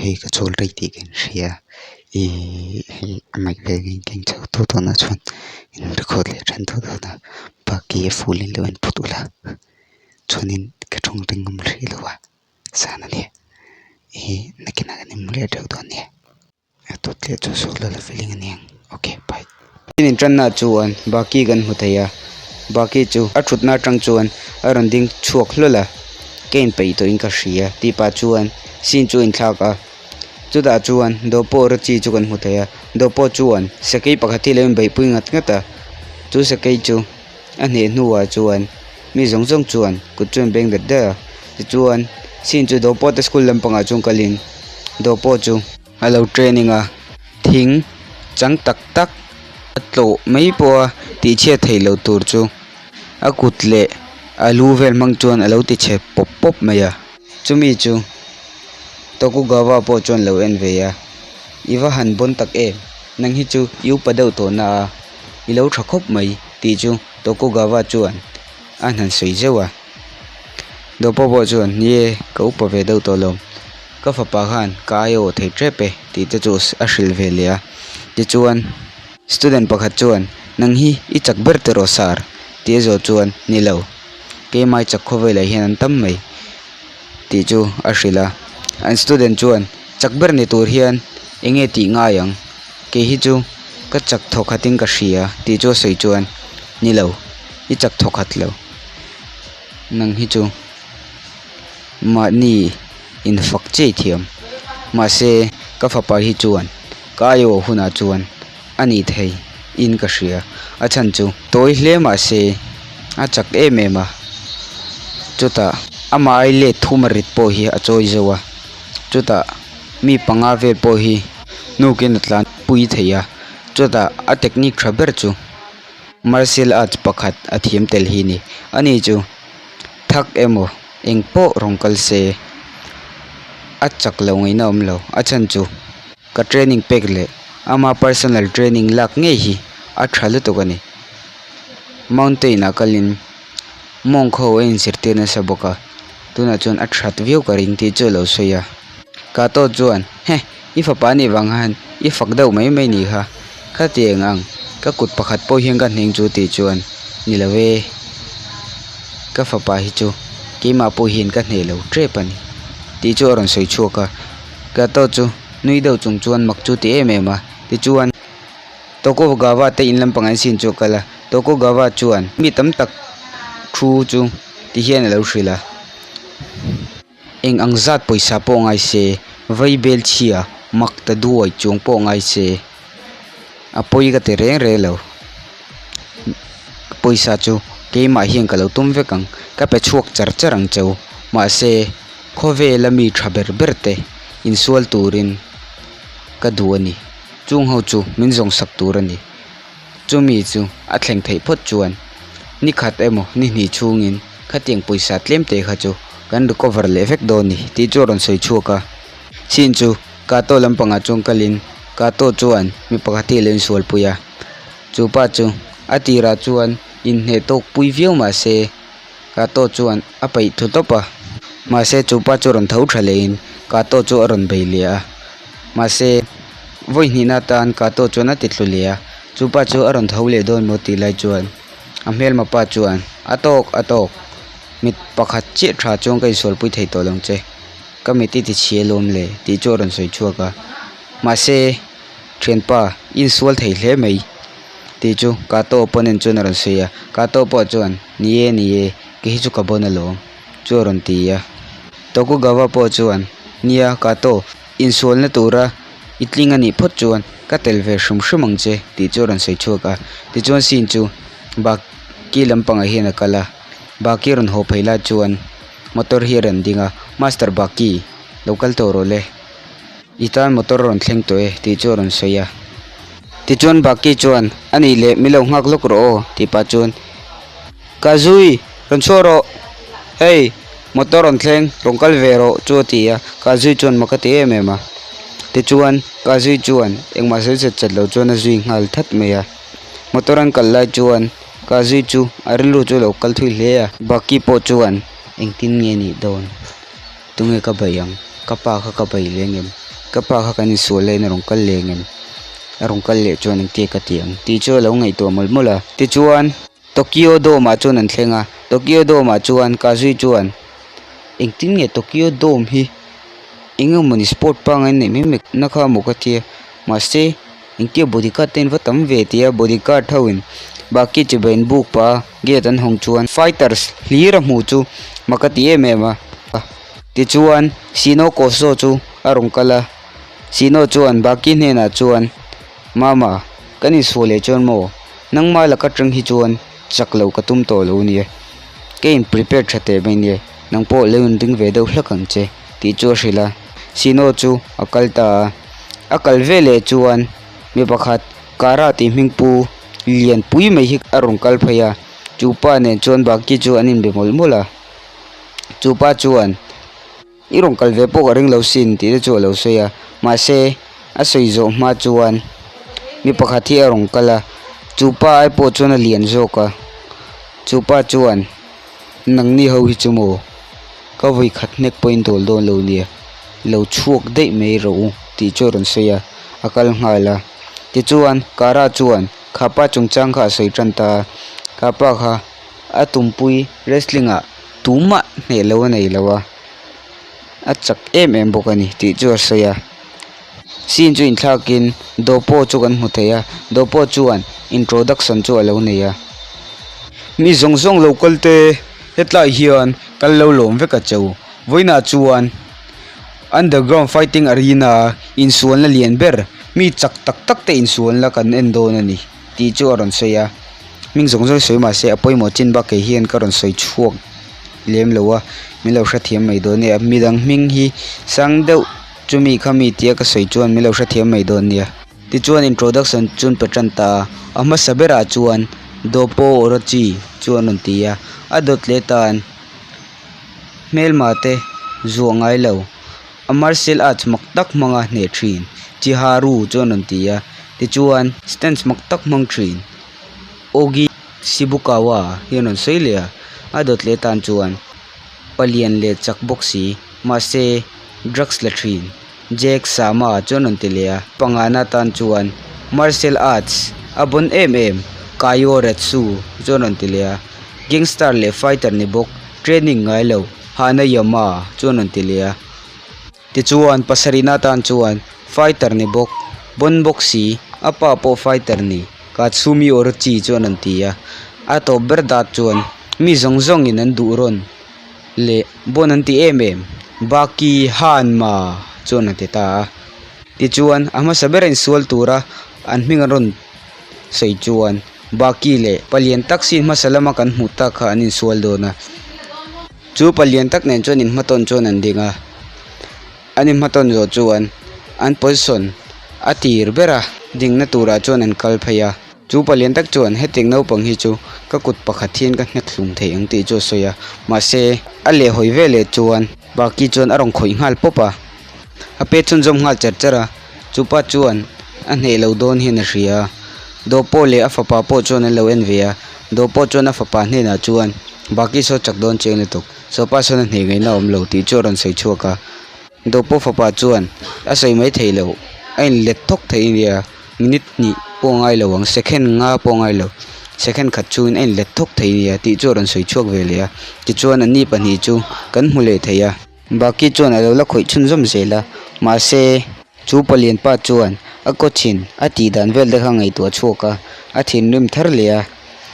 hei ka chawl rei tih ka inhria ihh hei a mic vel ka inkeng chho tawh dawn a chuan in record leh then tawh dawn a baki a full in lo en phut ula chuanin ka tawng ring ngam hrih lo a zan a nia ihh nakinah kan inhmu leh teuh dawn nia. A tawt leh chu sawi la la feeling a ni ang ok bye. In intanna chuan Baki kan hmu thei a, Baki chu a thutna atang chuan a rawn ding chhuak hlawl a, ka inpeih tawhin ka hria tih pah chuan scene chu a inthlak a, chutah chuan Dawpawh Rachi chu kan hmu thei a, Dawpawh chuan sakei pakhat hi a lo inbeihpui ngat ngat a, chu sakei chu a hneh hnuah chuan mi zawng zawng chuan kut chu an beng dat dat a, tichuan scene chu Dawpawh te school lampangah chuan kalin Dawpawh chu. A lo training a thing chang tak tak a tlawh mai pawh a tih chhiat theih loh tur chu a kut leh a lu vel hmang chuan a lo ti chhe pawp pawp mai a chumi chu Tokugawa pawh chuan lo en ve a i va han bawn tak em nang hi chu i upa deuh tawh na a i lo tha khawp mai tih chu Tokugawa chuan a han sawi zeuh a Dawpa pawh chuan ni e ka upa ve deuh tawh lo. Ka fapa khan ka ai aw thei tep e tih te chu a hrilh ve leh a. Tichuan student pakhat chuan nang hi i chak ber teh rawh sir tih a zawh chuan ni lo keimah i chak khawvelah hian an tam mai tih chu a hrilh a. An student chuan chak ber ni tur hian eng nge tih ngai ang kei hi chu ka chak thaw khatin ka hria tih chu a sawi chuan ni lo i chak thaw khat lo nang hi chu. Mahni infak chiai thiam. Mahse, ka fapa hi chuan ka aiawh hunah chuan a ni thei in ka hria. A chhan chu tawi hle mahse a chak em em a. Chutah amah ai let thum a rit pawh hi a chawi zo a. Chutah mi panga vel pawh hi hnukin a tlan pui thei a. Chutah a technique tha ber chu martial arts pakhat a thiam tel hi a ni. Ani chu. Thak emaw eng pawh rawn kal se a chak lo ngaihna awm lo a chhan chu ka training pek leh ama personal training lak ngei hi a tha lutuk a ni mountain ah kalin monk ho a inzirtir nasa bawk a tunah chuan a that viau ka ring tih chu a lo sawi a Kato chuan heh i fapa anih vang khan i fak deuh mai mai nih kha khatiang ang ka kut pakhat pawh hian ka hneng chu tih chuan ni lo e ka fapa hi chu keimah pawh hian ka hneh lo tep a ni tih chu a rawn sawi chhuak a Kato chu nui deuh chung chuan mak chu ti em em a tichuan Tokugawa te in lampang an sin chu a kal a Tokugawa chuan mi tam tak thu chu ti hian a lo hrilh a. Eng ang zat pawisa pawh ngai se, vai bel chhia mak ta duai chuang pawh ngai se, a pawi ka ti reng reng lo. Pawisa chu keimah hian ka lo tum vek ang, ka pe chhuak char char ang cheu. Mahse, khawvela mi tha ber ber te insual turin ka duh a ni. Chung ho chu min zawng sak tur a ni. Chumi chu a thleng theih phawt chuan ni khat emaw ni hnih chhungin khatiang pawisa tlem te kha chu kan recover leh vek dawn ni tih chu a rawn sawi chhuak a. Chin chu Kato lampangah chuan kalin Kato chuan mi pakhat hi a lo insualpui a, chu pa chu a tirah chuan inhneh tawk pui viau mah se Kato chuan a paih thu tawp a, mahse chu pa chu rawn tho tha lehin Kato chu a rawn bei leh a, mahse vawi hnihna atan Kato chuan a ti thlu leh a, chu pa chu a rawn tho leh dawn maw tih lai chuan a hmelma pa chuan a tawk a tawk mit pakhat chiah tha chuan ka insualpui thei tawh lo che ka mit i ti chhia lawm le tih chu a rawn sawi chhuak a, mahse thianpa i insual thei hle mai. Tih chu Kato opponent chuan a rawn sawi a, Kato pawh chuan, Ni e, ni e, kei hi chu ka bawn alawm, chu a rawn ti a. Tokugawa pawh chuan, Nia, Kato, insualna tura i tling a nih phawt chuan ka tel ve hrim hrim ang che, tih chu a rawn sawi chhuak a. Tichuan Shin chu Baki lampangah hian a kal a, Baki rawn haw phei lai chuan motor hi a rawn ding a, Master Baki, lo kal tawh rawh le. I tan motor rawn thleng tawh e tih chu a rawn sawi a. Tichuan Baki chuan, A nih leh min lo nghak lawk rawh aw tih pah chuan, Ka zui, rawn chhuah rawh. Hei, motor rawn thleng, rawn kal ve rawh chu a ti a. Ka zui chuan mak a ti em em a. Tichuan ka zui chuan engmah sawi chat chat lo chuan a zui nghal that mai a. Motor an kal lai chuan ka zui chu a rilru chu a lo kal thui hle a. Baki pawh chuan, Engtin nge nih dawn? Tunge ka bei ang? Ka pa kha ka bei leng em? Ka pa kha kan insual laiin a rawn kal leh ngem? A rawn kal leh chuan engtia ka ti ang tih chu a lo ngaihtuah mawlh mawlh a. Tichuan, Tokyo Dome ah chuan an thleng a, Tokyo Dome ah chuan Kazui chuan engtin nge Tokyo Dome hi eng emawni sport pangngai neih mai mai na kha maw ka tia mahse engtia bodyguard te an va tam ve tia bodyguard ho in Baki chibai an buk pah a gate an hawng chuan fighters hlir a hmuh chu mak a ti em em a tichuan Sino Koso chu a rawn kal a Sino chuan Baki hnenah chuan Mama kan insual leh chuan maw Nangmah laka tang hi chuan chak loh ka tum tawh lo ania, ka in prepare tha teh mai ania, nang pawh lo in ring ve deuh hlak ang che tih chu a hrilh a. Sino chu a kal ta a, a kal ve leh chuan mi pakhat Kara tih hming pu lian pui mai hi a rawn kal phei a, chu pa nen chuan Baki chu an inbe mawlh mawlh a, chu pa chuan. I rawn kal ve pawh ka ring lo sin tih te chu a lo sawi a, mahse a sawi zawh hma chuan mi pakhat hi a rawn kal a, chu pa ai pawh chuan a lian zawk a, chu pa chuan nangni ho hi chu maw ka vawi khat hnek pawhin dawl dawn lo nia, lo chhuak daih mai rawh u tih chu a rawn sawi a, a kal nghal a, tichuan Kara chuan kha pa chungchang kha a sawi tan ta a, kha pa kha a tumpui wrestling ah tumah hneh lo a nei lo a, a chak em em bawk a ni tih chu a sawi a. Scene chu inthlakin Dopo chu kan hmu thei a, Dopo chuan introduction chu a lo nei a. Mi zawng zawng lo kal te hetlai hian kan lo lawm vek a cheu. Vawiinah chuan underground fighting arena insualna lian ber mi chak tak tak te insualna kan en dawn a ni tih chu a rawn sawi a. Hming zawng zawng sawi mahse a pawimawh chin bak kei hian ka rawn sawi chhuak lem lo a, min lo hrethiam mai dawn nia. Midang hming hi sang deuh chumi kha mi tia ka sawi chuan min lo hrethiam mai dawn nia. Tichuan introduction chu an pe tan ta a, a hmasa berah chuan Dopo Orochi chu an rawn ti a, a dawt leh tan hmelma te zuah ngai lo. A martial arts mak tak hmanga hneh thin Chiharu chu an rawn ti a, tichuan stance mak tak hmang thin Ogi Shibukawa hi an rawn sawi leh a, a dawt leh tan chuan palian leh chak bawk si mahse drugs la thin Jack Sama chu an rawn ti leh a, pangana tan chuan martial arts a bawn em em Kaio Retsu chu an rawn ti leh a, gangster leh fighter ni bawk training ngai lo. Hanayama chuan rawn ti leh a. Tichuan, pasarihna atan chuan fighter ni bawk, bon bawk si, a pa pawh fighter ni, Katsumi Orochi chuan rawn ti a. A tawp ber dat chuan mi zawng zawngin an duh rawn leh bon an ti em em, Baki Hanma chuan rawn ti ta a. Tichuan, a hmasa ber a insual tura an hming an rawn sawi chuan Baki leh palian tak sin hmasa lama kan hmuh tak kha an insual dawn a. Chu palian tak nen chuan inhmatawn chuan an ding a, an inhmatawn zawh chuan an position a tir ber a, dingna turah chuan an kal phei a. Chu palian tak chuan hetiang naupang hi chu ka kut pakhat hian ka hnek hlum thei ang tih chu a sawi a, mahse a lehhawi veleh chuan Baki chuan a rawn khawih nghal pawp a, a pet chhunzawm nghal cher cher a. Chupa chuan a hneh lo dawn hian a hria a, Dawh pawh leh a fapa pawh chuan an lo en ve a, Dawh pawh chuan a fapa hnenah chuan Baki saw chak dawn chiang lutuk, sawpa sawn a hneh ngaihna a awm lo tih chu a rawn sawi chhuak a. Dawh pawh fapa chuan a sawi mai thei lo, a inlet thawk thei ania, minute hnih pawh a ngai lo ang, second nga pawh a ngai lo, second khat chungin a inlet thawk thei ania tih chu a rawn sawi chhuak ve leh a, tichuan anni pahnih chu kan hmu leh thei a. Baki chuan a lo la khawih chhunzawm zel a, mahse, chu palian pa chuan a kawchhin a tih dan vel te kha ngaihtuah chhuak a, a thinrim thar leh a,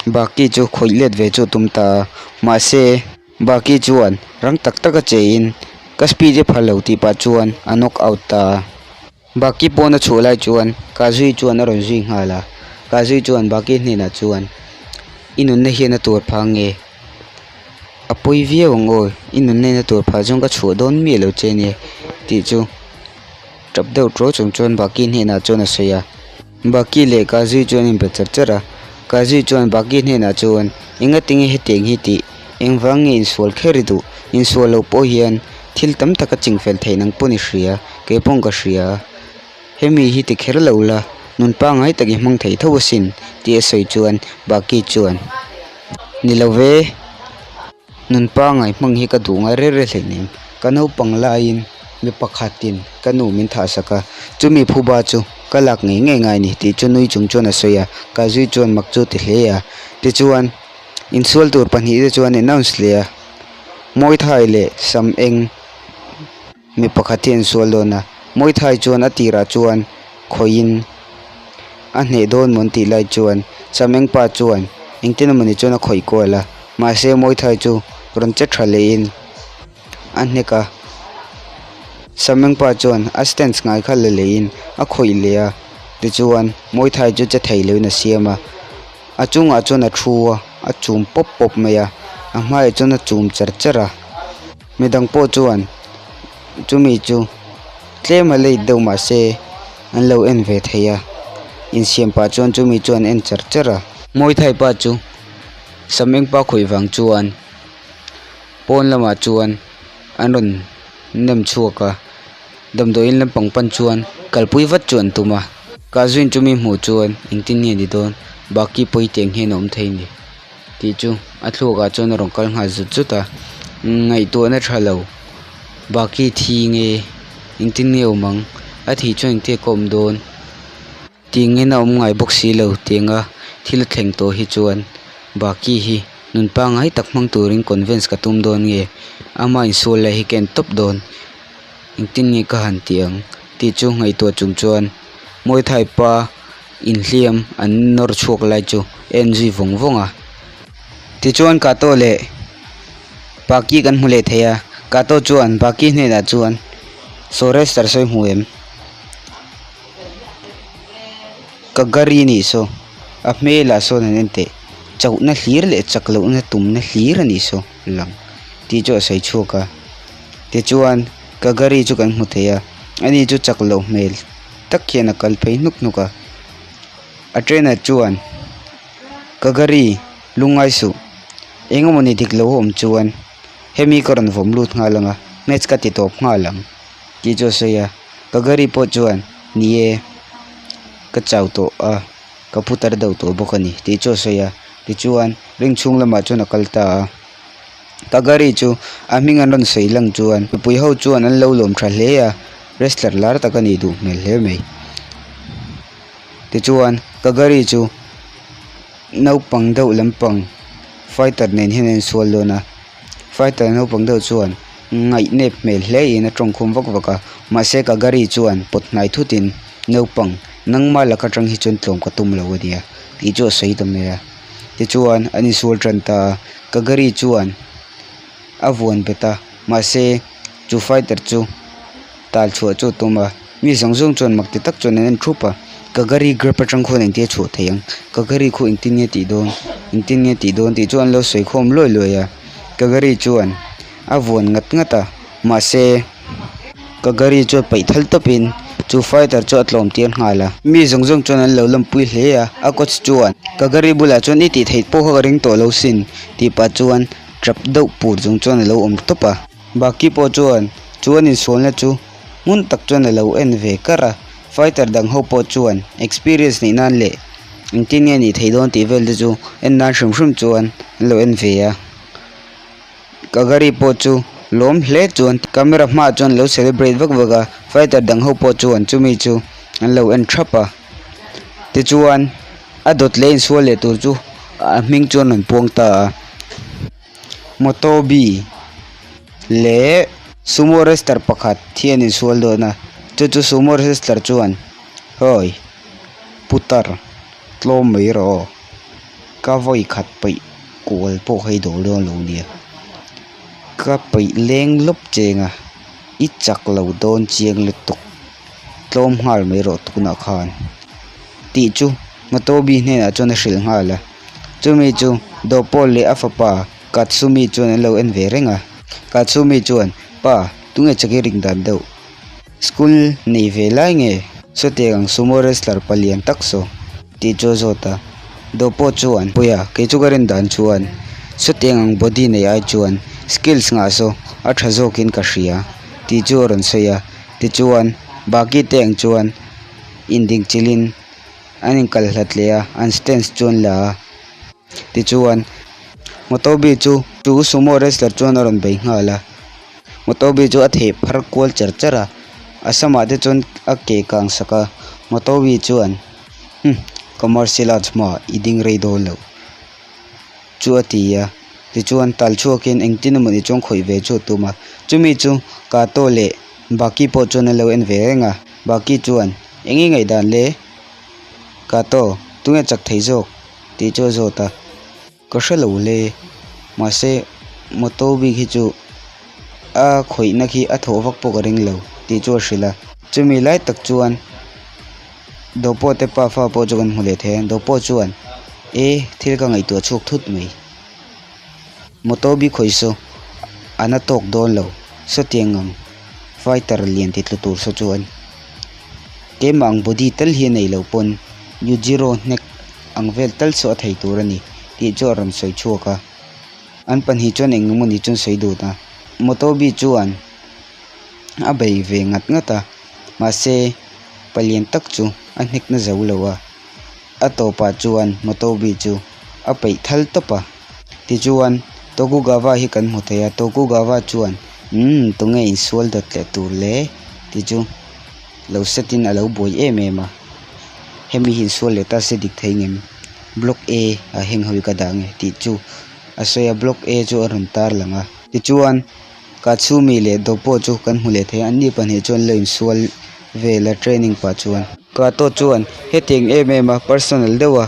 Baki chu khawih let ve chu a tum ta a, mahse, Baki chuan rang tak tak a che in ka speed i pha lo tih pah chuan a knock out ta a. Baki pawn a chhuah lai chuan Kazui chuan a rawn zui nghal a, Kazui chuan Baki hnenah chuan I nunna hian a tuar phah nge? A pawi viau ang aw, i nunna in a tuar phah chuan ka chhuah dawn miah lo che nia tih chu tap deuh ṭuau chung chuan Baki hnenah chuan a sawi a. Baki leh Kazui chuan an inbe char char a, Kazui chuan Baki hnenah chuan Engatinge hetiang hi tih? Engvang nge insual kher i duh? Insual loh pawh hian thil tam tak a chingfel theih nang pawn i hria, kei pawn ka hria. Hemi hi ti kher lo la, nun pangngai tak i hmang thei tho asin tih a sawi chuan Baki chuan, Ni lo ve, nun pangngai hmang hi ka duh ngai rel rel hleinem, ka naupang laiin. Mi pakhatin ka nu min thahsak a, chumi phuba chu ka lak ngei ngei ngai ni tih chu nui chung chuan a sawi a, Kazui chuan mak chu ti hle a. Tichuan, insual tur pahnihte chuan announce leh a, Muay Thai leh Sam Eng mi pakhat hi an sual dawn a, Muay Thai chuan a tirah chuan khawihin a hneh dawn mawn tih lai chuan Sam Eng pa chuan engtin emawni chuan a khawih kual a, mahse Muay Thai chu rawn che tha lehin a hnek a, Samengpa chuan a stance ngai kha la leiin a khawih leh a, tichuan Muay Thai chu che thei loin a siam a, a chungah chuan a thu a, a chum pawp pawp mai a, a hmaiah chuan a chum cher cher a, midang pawh chuan chumi chu tlem a late deuh mah se an lo en ve thei a, insiam pah chuan chumi chu an en cher cher a. Muay Thai pa chu Samengpa khawih vang chuan. Pawn lamah chuan an rawn nem chhuak a, damdawiin lampang pan chuan kalpui vat chu an tum a. Kazuin chumi hmuh chuan engtin nge ni dawn, baki pawi tiang hian a awm thei ni tih chu a thluakah chuan a rawn kal nghal zut zut a. Ngaihtuahna tha lo, baki thi nge engtin nge awm ang, a thih chuan engtia ka awm dawn. Tingin a awm ngai bawk si lo tianga thil a thleng tawh hi chuan Baki hi nun pangngai tak hmang turin convince ka tum dawn nge ama insual lai hi ka en tawp dawn engtin nge ka han tih ang tih chu ngaihtuah chung chuan Muay Thai pa inhliam an nawr chhuak lai chu a en zui vawng vawng a. Tichuan Kato leh Baki kan hmu leh thei a, Kato chuan Baki hnenah chuan Saw Rester sawi hmu em? Ka gari anih saw a hmelah sawn an en teh chauhna hlir leh chak lohna tumna hlir anih saw lang tih chu a sawi chhuak a tichuan ka gari chu kan hmu thei a ani chu chak loh hmel tak hian a kal phei hnuk hnuk a a trainer chuan ka gari lungngai suh engemaw ni dik lo a awm chuan hemi ka rawn vawm lut nghal ang a match ka ti tawp nghal ang. Tih chu a sawi a, Kagari pawh chuan, Ni e, ka chau tawh a, ka pu tar deuh tawh bawk a ni, tih chu a sawi a. Tichuan, ring chhung lamah chuan a kal ta a. Kagari chu a hming an rawn sawi lang chuan mipui ho chuan an lo lawm tha hle a, wrestler lar tak a nih duh hmel hle mai. Tichuan, Kagari chu naupang deuh lampang fighter nen hian an insual dawn a. Fighter naupang deuh chuan ngaihnep hmel hle in a tawngkhum vak vak a, mahse Kagari chuan pawt hnai thut in naupang nangma lak atang hi chuan tlawm ka tum lo a nia tih chu a sawi ta mai a. Tichuan an insual tan ta a, Kagari chuan a vuan bet a, mahse chu fighter chu tal chhuah chu a tum a, mi zawng zawng chuan mak ti tak chuan an en thup a, Kagari grep atang khuan engtia chhuah thei ang, Kagari khu engtin nge tih dawn, engtin nge tih dawn tih chu an lo sawi khawm luai luai a, Kagari chuan a vuan ngat ngat a, mahse Kagari chuan paih thal tawpin chu fighter chu a tlawm tir nghal a, mi zawng zawng chuan an lo lawmpui hle a, a coach chuan Kagari bulah chuan i tih theih pawh kha ka ring tawh lo sin tih pah chuan tap deuh pur chung chuan a lo awm tawp a. Baki pawh chuan chu an insualna chu ngun tak chuan a lo en ve kar a, fighter dang ho pawh chuan experience neih nan leh engtin nge nih theih dawn tih vel te chu en nan hrim hrim chuan an lo en ve a. Kagari pawh chu lawm hle chuan camera hmaah chuan a lo celebrate vak vak a, fighter dang ho pawh chuan chumi chu an lo en thap a. Tichuan a dawt leh insual leh tur chu a hming chuan an rawn puang ta a. Motobi leh sumo wrestler pakhat hi an insual dawn a chu chu sumo wrestler chuan hawi putar tlawm mai rawh aw ka vawi khat peih kual pawh kha i dawl dawn lo nia ka peih leng lawp cheng a i chak lo dawn chiang lutuk tlawm nghal mai rawh tunah khan tih chu Motobi hnenah chuan a hrilh nghal a. Chumi chu Dopo leh a fapa Katsumi chuan an lo en ve reng a. Katsumi chuan, Pa, tunge chaki ring dan deuh? School nei ve lai nge? Sawtiang ang sumo wrestler palian tak saw? tih chu a zawt a. Dopo chuan, Puia, kei chu ka rin dan chuan sawtiang ang body nei ai chuan skills ngah saw a tha zawkin ka hria, tih chu a rawn sawi a. Tichuan, Baki te ang chuan indingchilhin An inkal hlat leh a, an stance chu an la a. Tichuan, Motobi chu chu sumo wrestler chuan a rawn bei nghal a. Motobi chu a theh phar kual cher cher a, a samah te chuan a ke kang sak a, Motobi chuan, Humm, ka martial arts hmaah i ding rei dawn lo chu a ti a. Tichuan tal chhuakin engtin emawni chuan khawih ve chu a tum a, chumi chu Kato leh Baki pawh chuan an lo en ve reng a. Baki chuan, Eng i ngaihdan le? Kato, tunge chak thei zawk? tih chu a zawt a. Ka hre lo le, mahse motor bik hi chu a khawihna khi a thawh vak pawh ka ring lo tih chu a hrilh a. Chumi lai tak chuan Dawhpawh te pa fa pawh chu kan hmu leh thei a, Dawhpawh chuan e thil ka ngaihtuah chhuak thut mai, motor bik khawih saw a na tawk dawn lo, sawtiang ang fighter lian ti tlu tur saw chuan keimah ang body tal hi a neih loh pawn Yujiro hnek ang vel tal chu a thei tur a ni tih chu a rawn sawi chhuak a, an pahnih chuan eng emaw ni chuan sawi dut a, Motobi chuan a bei ve ngat ngat a, mahse palian tak chu a hnek na zo lo a, a tawpah chuan Motobi chu a peih thal tawp a, tichuan Tokugawa hi kan hmu thei a, Tokugawa chuan umm tunge insual dawt leh tur le tih chu. Lo set in a lo buai em em a, hemi hi insual leh ta se dik thei ngem block A ah heng ho hi ka dah nge tih chu a sawi a block A chu a rawn tar lang a. Tichuan Katsumi leh Doppo chu kan hmu leh thei a, anni pahnih chuan lo insual vel a training pah chuan. Kato chuan hetiang em em a personal deuh a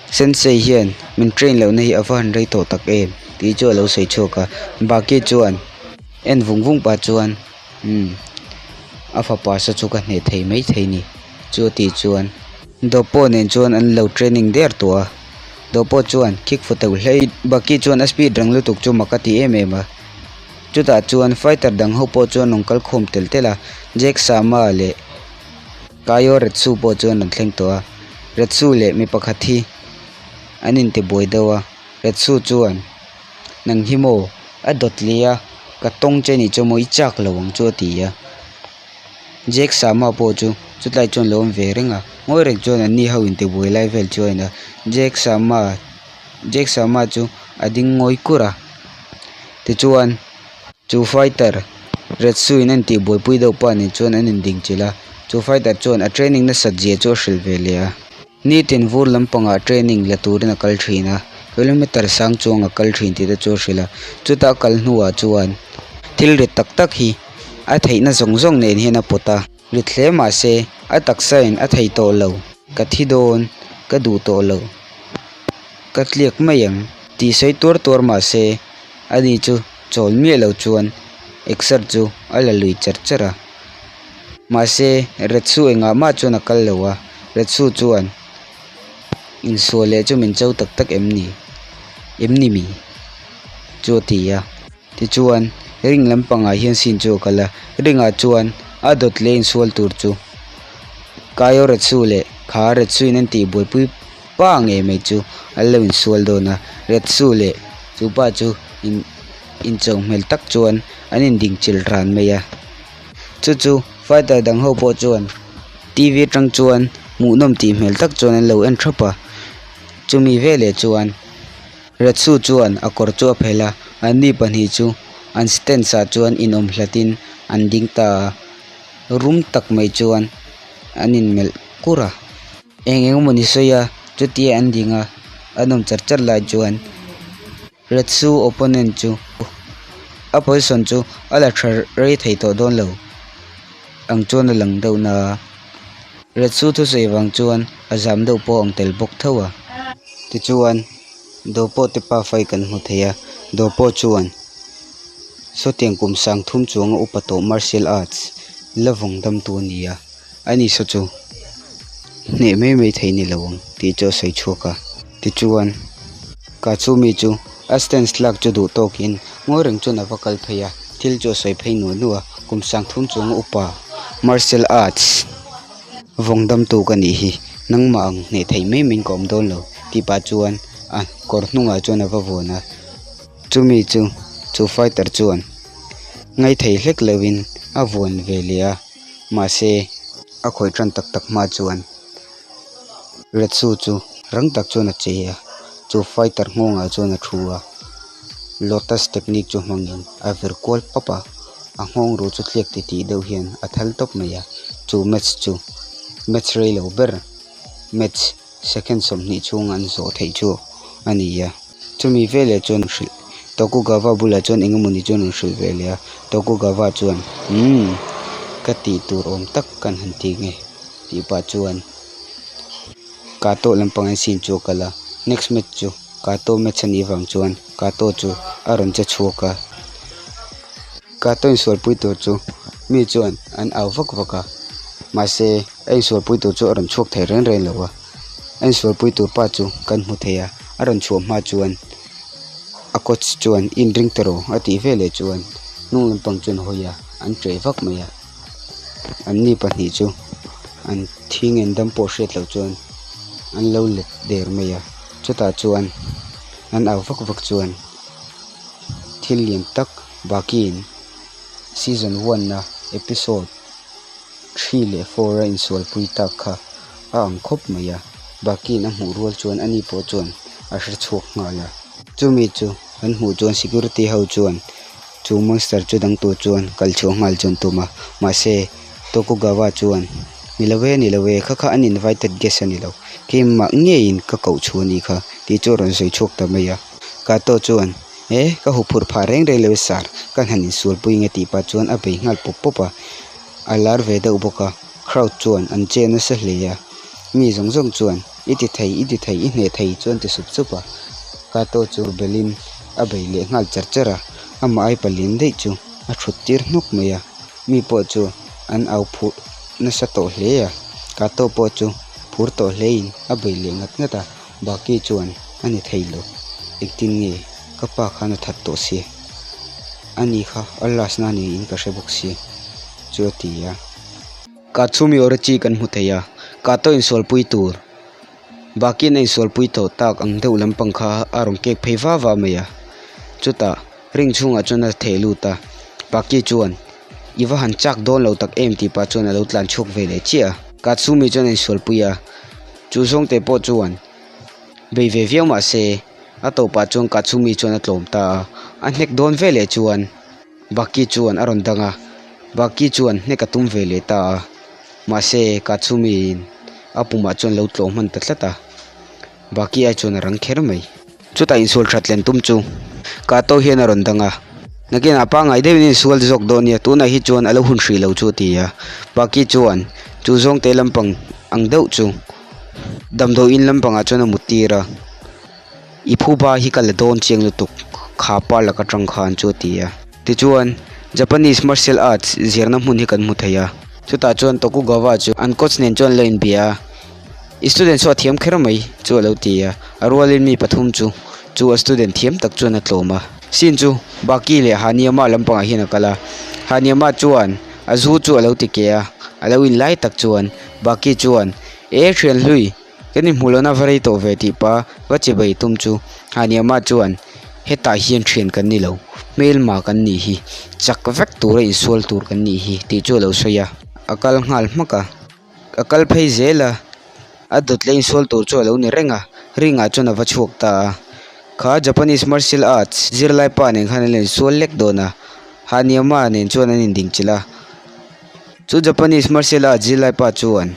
sensei hian min train lohna hi a va han rei tawh tak em tih chu a lo sawi chhuak a, Baki chuan en vung vung pah chuan. Umm a fapa sa chu ka hneh thei mai thei ni chu a tih chuan Dawpawh nen chuan an lo training der tawh a Dawpawh chuan kick fu teuh hlei Bucky chuan a speed rang lutuk chu mak a ti em em a chutah chuan fighter dang ho pawh chuan rawn kal khawm tel tel a Jack Sama leh Kaio Retsu pawh chuan rawn thleng tawh a Retsu leh mi pakhat hi an intibuai deuh a Retsu chuan Nang hi maw? A dawt leh a, ka tawng che nih chu maw i chak lo ang chu a ti a. Jack Sama pawh chu chutlai chuan lo awm ve reng a, ngawi reng chuan an ni ho in tibuai lai vel chu a en a. Jack Sama Jack Sama chu a ding ngawi kur a, tichuan chu fighter Retsu in a intih buaipui deuh pa nen chuan an indingchilh a, chu fighter chuan a training nasat zia chu a hrilh ve leh a. Nitin vur lampangah training la turin a kal thin a, kilometer sang chuang a kal thin tih te chu a hrilh a, chuta a kal hnuah chuan thil rit tak tak hi a theihna zawng zawng nen hian a pawt a, rit hle mah se a taksa in a thei tawh lo, ka thi dawn, ka duh tawh lo, ka tliak mai ang tih sawi tuar tuar mah se ani chu chawl miah lo chuan exer chu a la lui cher cher a. Mahse, Retsu engah mah chuan a kal lo a, Retsu chuan, Insual leh chu min cho tak tak em ni? Em ni mi? chu a ti a. Tichuan, ring lampangah hian scene chu a kal a, ringah chuan a dawt leh insual tur chu Kaio Retsu leh kha Retsu in an tih buaipui pa ngei mai chu an lo insual dawn a, Retsu leh chu pa chu in incho hmel tak chuan an indingchilh ran mai a. Chu chu fighter dang ho pawh chuan T V atang chuan hmuhnawm tih hmel tak chuan an lo en thap a chumi veleh chuan Retsu chuan a kawr chu a phelh a anni pahnih chu an stance ah chuan inawm hlat in an ding ta a rum tak mai chuan an inmelh kur a. Eng eng emaw ni sawi a chutia an ding a an awm char char lai chuan. Retsu opponent chu a position chu a la tha rei thei tawh dawn lo ang chuan a lang deuh na a, Retsu thusawi vang chuan a zam deuh pawh a ang tel bawk tho a. Tichuan Dawpawh te pafa hi kan hmu thei a, Dawpawh chuan sawtiang kum sang thum chuanga upa tawh martial arts la vawng dam tu a ni a, ani saw chu hneh mai mai thei ni lo ang tih chu a sawi chhuak a, tichuan. Katsumi chu a stance lak chu duh tawkin ngawi reng chuan a va kal phei a, thil chu a sawi phei nuah nuah a, kum sang thum chunga upa martial arts vawng damtu ka nih hi, nangmah ang hneh theih mai maiin ka awm dawn lo tih pah chuan a kawr hnungah chuan a va vuan a, chumi chu chu fighter chuan ngaithei hlek loin a vuan ve leh a, mahse a khawih tan tak tak hma chuan. Retsu chu rang tak chuan a che a, chu fighter nghawngah chuan a thu a, lotus technique chu hmangin a vir kual pap a. A nghawng ruh chu tliak titih deuh hian a thal tawp mai a, chu match chu match rei lo ber match second 20 chhunga an zawh theih chu a ni a. Chumi veleh chuan hrilh Tokugawa bulah chuan eng emawni chuan rawn hrilh ve leh a, Tokugawa chuan umm ka tih tur awm tak kan han ti nge tih pah chuan Kato lampang en scene chu a kal a, next match chu Kato match a nih vang chuan Kato chu a rawn che chhuak a. Kato insualpui tur chu mi chuan an au vak vak a, mahse a insualpui tur chu a rawn chhuak thei reng reng lo a, a insualpui tur pa chu kan hmu thei a, a rawn chhuah hma chuan a coach chuan i inring ta rawh a tih veleh chuan hnung lampang chuan hawi a, an ṭeh vak mai a, anni pahnih chu an thi ngen dam pawh hriat loh chuan an lo let der mai a, chutah chuan an au vak vak chuan thil lian tak Bakin season one a episode 3 leh 4 a insualpui tak kha a ang khawp mai a, Bakin a hmuh rual chuan ani pawh chuan a hre chhuak nghal a. Chumi chu an hmuh chuan security ho chuan chu monster chu dang tur chuan kal chhuah nghal chu an tum a, mahse Tokugawa chuan ni lo e ni lo e kha kha an invited guest a ni lo keimah ngeiin ka koh chhuah a nih kha tih chu a rawn sawi chhuak ta mai a. Kato chuan e ka huphurh phah reng reng lo e sir kan han insualpui nge tih pah chuan a bei nghal pawp pawp a, a lar ve deuh bawk a, crowd chuan an che nasa hle a, mi zawng zawng chuan i ti thei i ti thei i hneh thei chuan ti sup sup a, Kato chu belin a bei leh nghal char char a, amah ai palian daih chu a thut tir hnawk mai a, mi pawh chu an au phurh nasa tawh hle a, Kato pawh chu phur tawh hlein a bei leh ngat ngat a, Baki chuan a ni thei lo, engtin nge ka pa khan a that tawh sia, ani kha a last na niin ka hre bawk sia chu a ti a. Katsumi Orochi kan hmu thei a, Kato insualpui tur Bakin a insualpui tawh tak ang deuh lampang kha a rawn kek phei va va mai a, chutah ring chhungah chuan a theh lut a, Baki chuan i va han chak dawn lo tak em tih pah chuan a lo tlan chhuak ve leh chiah a. Katsumi chuan a insualpui a, chu zawngte pawh chuan bei ve viau mah se a tawpah chuan Katsumi chuan a tlawm ta a, a hnek dawn ve leh chuan Baki chuan a rawn dang a, Baki chuan hnek a tum ve leh ta a, mahse Katsumi-in a pumah chuan lo tlawh hman ta tlat a, Baki ai chuan a rang kher mai. Chutah insual that len tum chu Kato hian a rawn dang a, nakinah pangngai deuhin insual zawk dawn nia, tunah hi chuan a lo hun hrih lo chu a ti a, Baki chuan chu zawngte lampang ang deuh chu damdawiin lampangah chuan a mut tir a. I phuba hi ka la dawn chiang lutuk, kha pa lak atang khan chu a ti a. Tichuan, Japanese martial arts zirna hmun hi kan hmu thei a. Chutah chuan Tokugawa chu an coach nen chuan lo inbia a, I student saw a thiam kher mai chu a lo ti a. A rualin mi pathum chu chu a student thiam tak chuan a tlawm a. Scene chu Baki leh Haniyama lampangah hian a kal a. Haniyama chuan a zu chu a lo ti keh a, a lo inlai tak chuan Baki chuan, E thianhlui! Kan inhmuh lohna va rei tawh ve tih pa va che bai tum chu Haniama chuan hetah hian thian kan ni lo, hmelma kan nih hi, chak vek tura insual tur kan nih hi tih chu a lo sawi a. A kal nghal hmak a, a kal phei zel a, a dawt leh insual tur chu a lo ni reng a, ring ah chuan a va chhuak ta a. Kha Japanese martial arts zirlai pa nen khan an lo insual lek dawn a, Haniama nen chuan an indingchilh a. Chu Japanese martial arts zirlai pa chuan.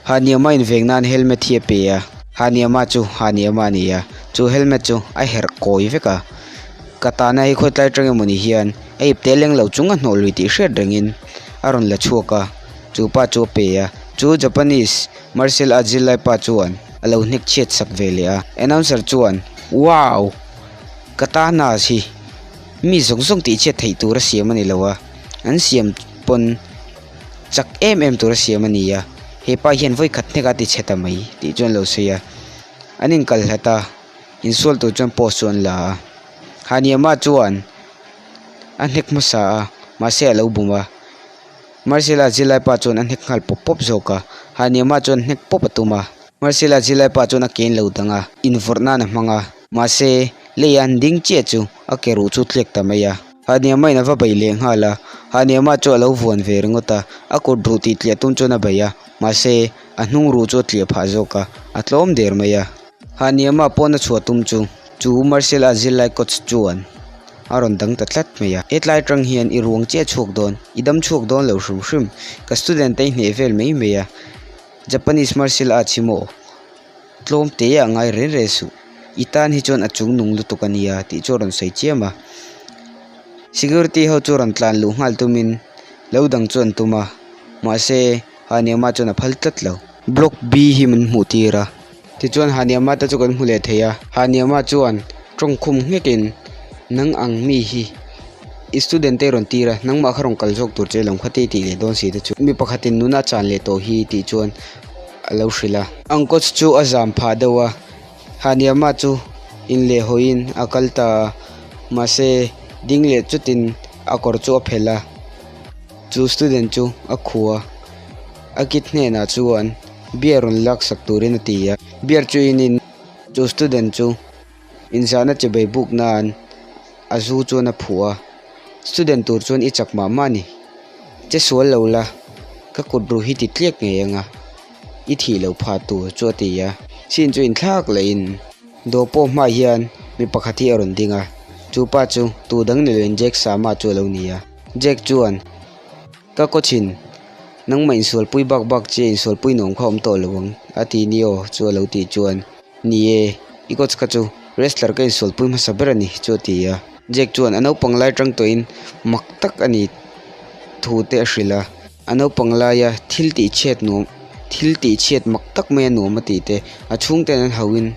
Haniama inveng nan helmet hi a pe a, Haniama chu Haniama a ni a, chu helmet chu a herh kawi vek a, Katana hi khawitlai atang emawni hian a ipte leng lo chung a hnawh lui tih hriat rengin a rawn la chhuak a, chu pa chu a pe a, chu Japanese martial arts zirlai pa chuan a lo hnek chhiat sak ve leh a, announcer chuan Wow! Katana hi mi zawng zawng tih chhiat theih tur a siam a ni lo a, an siam pawn. Chak em em tura siam a ni a, he pa hian vawi khat hnek a ti chhe ta mai tih chuan lo sawi a, an inkal hlat a, insual tur chuan post chu an la a, Haniama chuan a hnek hmasa a, mahse a lo bum a, Marcela zirlai pa chuan a hnek nghal pawp pawp zawk a, Haniama chuan hnek pawp a tum a, Marcela zirlai pa chuan a ken lo dang a, invawrh nan a hmang a, mahse lei a han ding chiah chu a ke ruh chu tliak ta mai a. Haniama in a va bei leh nghal a, Haniama chu a lo vuan ve ringawt a, a kut ruh tih tliah tum chuan a bei a, mahse a hnung ruh chu a tliah phah zawk a, a tlawm der mai a. Haniama pawn a chhuah tum chu chu Martial Arts zirlai coach chuan. a rawn dang ta tlat mai a. Hetlai atang hian i ruang chiah a chhuak dawn, i dam chhuak dawn lo hrim hrim. Ka student te i hneh vel mai mai a, Japanese martial arts hi maw tlawm te ah ngai reng reng suh, i tan hi chuan a chung nung lutuk a nia tih chu a rawn sawi chiam a. Security ho chu rawn tlan luh nghal tumin lo dang chu an tum a, mahse Haniama chuan a phal tlat lo. Block B hi min hmuh tir a. Tichuan Haniama te chu kan hmu leh thei a. Haniama chuan tawngkhum nghekin, Nang ang mi hi i student te rawn tir a, nangmah kha rawn kal zawk tur che lawm kha te tih leh dawn si te chu mi pakhatin nuna chan leh tawh hi tih chuan a lo hrilh a. Ang coach chu a zam phah deuh a, Haniama chu inlehhawiin a kal ta a, mahse ding leh chutin a kawr chu a phelh a. Chu student chu a khua a kid hnenah chuan beer rawn lak sak turin a ti a. Beer chu inin chu student chu inzahna chibei buk nan a zu chuan a phuh a. Student tur chuan i chak mah mah a ni. Che sual lo la, ka kut ruh hi ti tliak ngei anga i thih loh phah tur chu a ti a. Scene chu inthlak lehin dawr pawh hmaah hian mi pakhat hi a rawn ding a. Chu pa chu tu dang ni loin Jack Sama chu a lo ni a. Jack chuan, Ka kawchhin, nangmah insualpui bak bak che insualpui nuam kha awm tawh lo ang, a ti ni aw, chu a lo tih chuan, Ni e, i coach kha chu wrestler ka insualpui hmasa ber a ni, chu a ti a. Jack chuan a naupang lai tang tawhin mak tak a ni thu te a hrilh a, a naupang laia thil tih chhiat nuam, thil tih chhiat mak tak mai a nuam a tih te, a chhungten an hauhin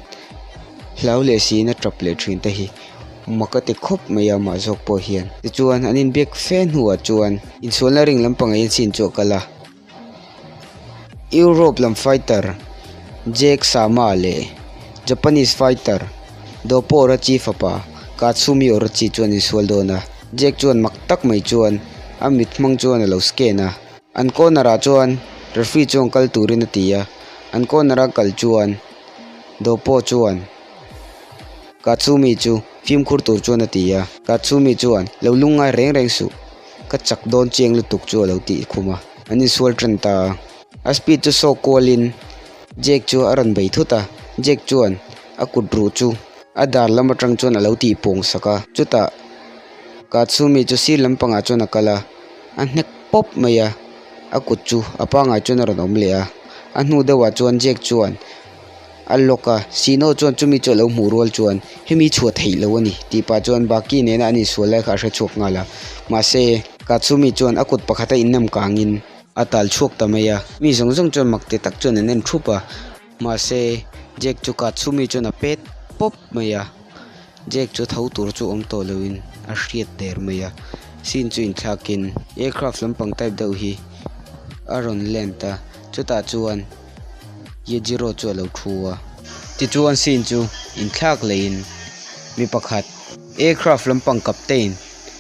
hlau leh siin a tap leh thin te hi. Mak a ti khawp mai a mah zawk pawh hian. Tichuan an inbiak fe hnuah chuan insualna ring lampang ah hian scene chu a kal a. Europe lam fighter Jack Sama leh Japanese fighter Doppo Orochi fapa Katsumi Orochi chuan insual dawn a. Jack chuan mak tak mai chuan a mit hmang chuan a lo scan a. An corner ah chuan referee chuan kal turin a ti a. An corner a kal chuan Doppo chuan. Katsumi chu fimkhur tur chuan a ti a. Katsumi chuan, Lo lungngai reng reng suh, ka chak dawn chiang lutuk chu a lo tih khum a. An insual tan ta a. A speed chu sawk kualin Jake chu a rawn bei thut a. Jake chuan a kut ruh chu a dar lam atang chuan a lo tih pawng sak a. Chutah Katsumi chu sir lampangah chuan a kal a, a hnek pawp mai a. A kut chu a pangngai chuan a rawn awm leh a. A hnu deuhah chuan Jake chuan. A lawk a, Sino chuan chumi chu a lo hmuh rual chuan, Hemi chhuah theih lo a ni, tih pah chuan Baki nena an insual lai kha a hre chhuak nghal a. Mahse, Katsumi chuan a kut pakhat a innam kangin a tal chhuak ta mai a. Mi zawng zawng chuan mak ti tak chuan an en thup a. Mahse, Jack chu Katsumi chuan a pet pawp mai a. Jack chu tho tur chu awm tawh loin a hriat der mai a. Scene chu inthlakin aircraft lampang type deuh hi a rawn land a, chutah chuan. Yejiro chu a lo thu a. Tichuan scene chu inthlak leiin mi pakhat aircraft lampang captain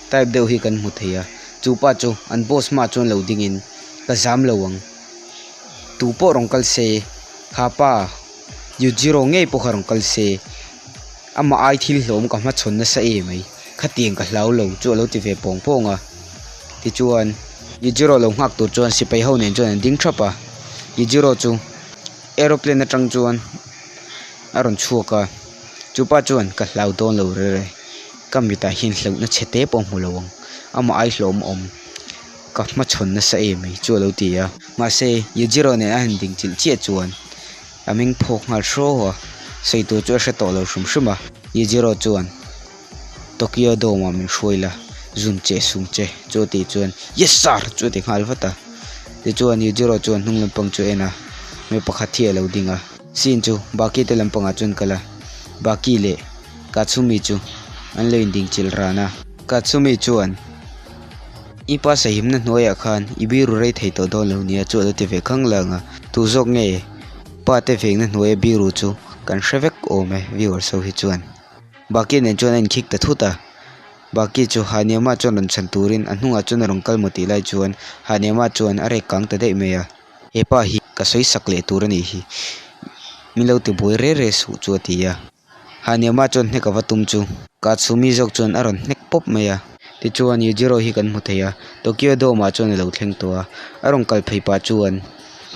type deuh hi kan hmu thei a. Chu pa chu an boss hmaah chuan lo dingin ka zam lo ang. Tu pawh rawn kal se kha pa Yujiro ngei pawh kha rawn kal se amah ai thil hlawm ka hmachhawn nasa em mai khatiang ka hlau lo chu a lo ti ve pawng pawng a. Tichuan Yujiro lo nghak tur chuan sipai ho nen chuan an ding thap a. Yujiro chu aeroplane atang chuan a rawn chhuak a, chupa chuan ka hlau dawn lo rere ka mitah hian hlauhna chhe te pawh hmu lo ang, amah ai hlawm awm ka hmachhawn nasa em mai chu a lo ti a. Mahse Yujiro nen a han ding chilh chiah chuan a meng phawk nghal hraw a, sawi tur chu a hre tawh lo hrim hrim a. Yujiro chuan Tokyo Dome ah min hruai la, zun che sung che chu a tih chuan Yes sir! chu a ti nghal vat a. Tichuan Yujiro chuan hnung lampang chu a en a, mi pakhat hi a lo ding a. Scene chu Baki te lampangah chuan kal a, Baki leh Katsumi chu an lo inding chilh ran a. Katsumi chuan I pa sahimna hnuaiah khan i biru rei thei tawh dawn lo nia chu a lo ti ve khang lang a. Tu zawk nge pa te vengna hnuaia biru chu kan hre vek awm e viewers ho hi chuan. Baki nen chuan a inkhik ta thut a, Baki chu Haniama chuan rawn chhan turin a hnungah chuan a rawn kal maw tih lai chuan Haniama chuan a rek kang ta daih mai a, He pa hi ka sawi sak leh tur a nih hi, min lo ti buai re re suh chu a ti a. Haniama chuan hnek a va tum chu Katsumi zawk chuan a rawn hnek pawp mai a. Tichuan Yujiro hi kan hmu thei a, Tokyo Dome ah chuan a lo thleng tawh a, a rawn kal phei pah chuan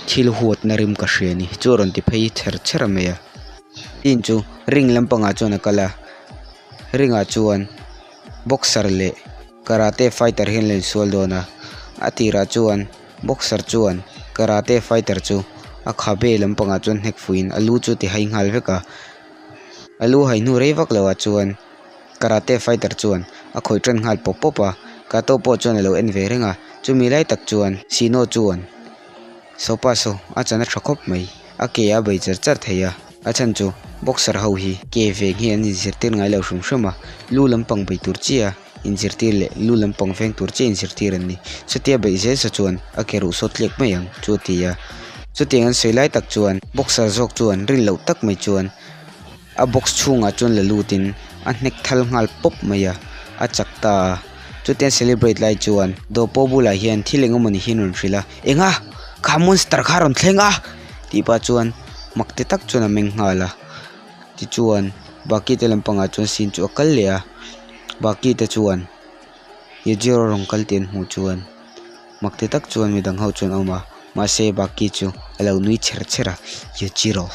thil huatna rim ka hria a ni chu a rawn ti phei chher chher mai a. Tin chu ring lampangah chuan a kal a, ringah chuan Boxer leh Karate fighter hi an lo insual dawn a, a tirah chuan boxer chuan karate fighter chu a khabe lampangah chuan hnek fuihin a lu chu a ti hai nghal vek a, a lu hai hnu rei vak lo ah chuan karate fighter chuan a khawih tan nghal pawp pawp a, Kato pawh chuan a lo en ve reng a, chumi lai tak chuan Sino chuan Sopa saw a chan a tha khawp mai, a ke a bei char char thei a, a chhan chu boxer ho hi ke veng hi an inzirtir ngai lo hrim hrim a, lu lampang bei tur chiah a inzirtir leh lu lampang veng tur chiah inzirtir an ni. Chutia beih zel sa chuan a ke ruh sawt tliak mai ang chu a ti a, chutiang an sawi lai tak chuan boxer zawk chuan rin loh tak mai chuan A box chhungah chuan la lutin a hnek thal nghal pawp mai a, a chak ta a. Chutia celebrate lai chuan Dopo bulah hian thil eng emawni hi an rawn hrilh a, Enga? Kha monster kha a rawn thleng a! tih pah chuan mak ti tak chuan a meng nghal a. Tichuan Baki te lampangah chuan scene chu a kal leh a, Baki te chuan Yajiro rawn kal tih an hmuh chuan mak ti tak chuan midang ho chuan a awm a, mahse Baki chu a lo nui chher chher a, Yajiro,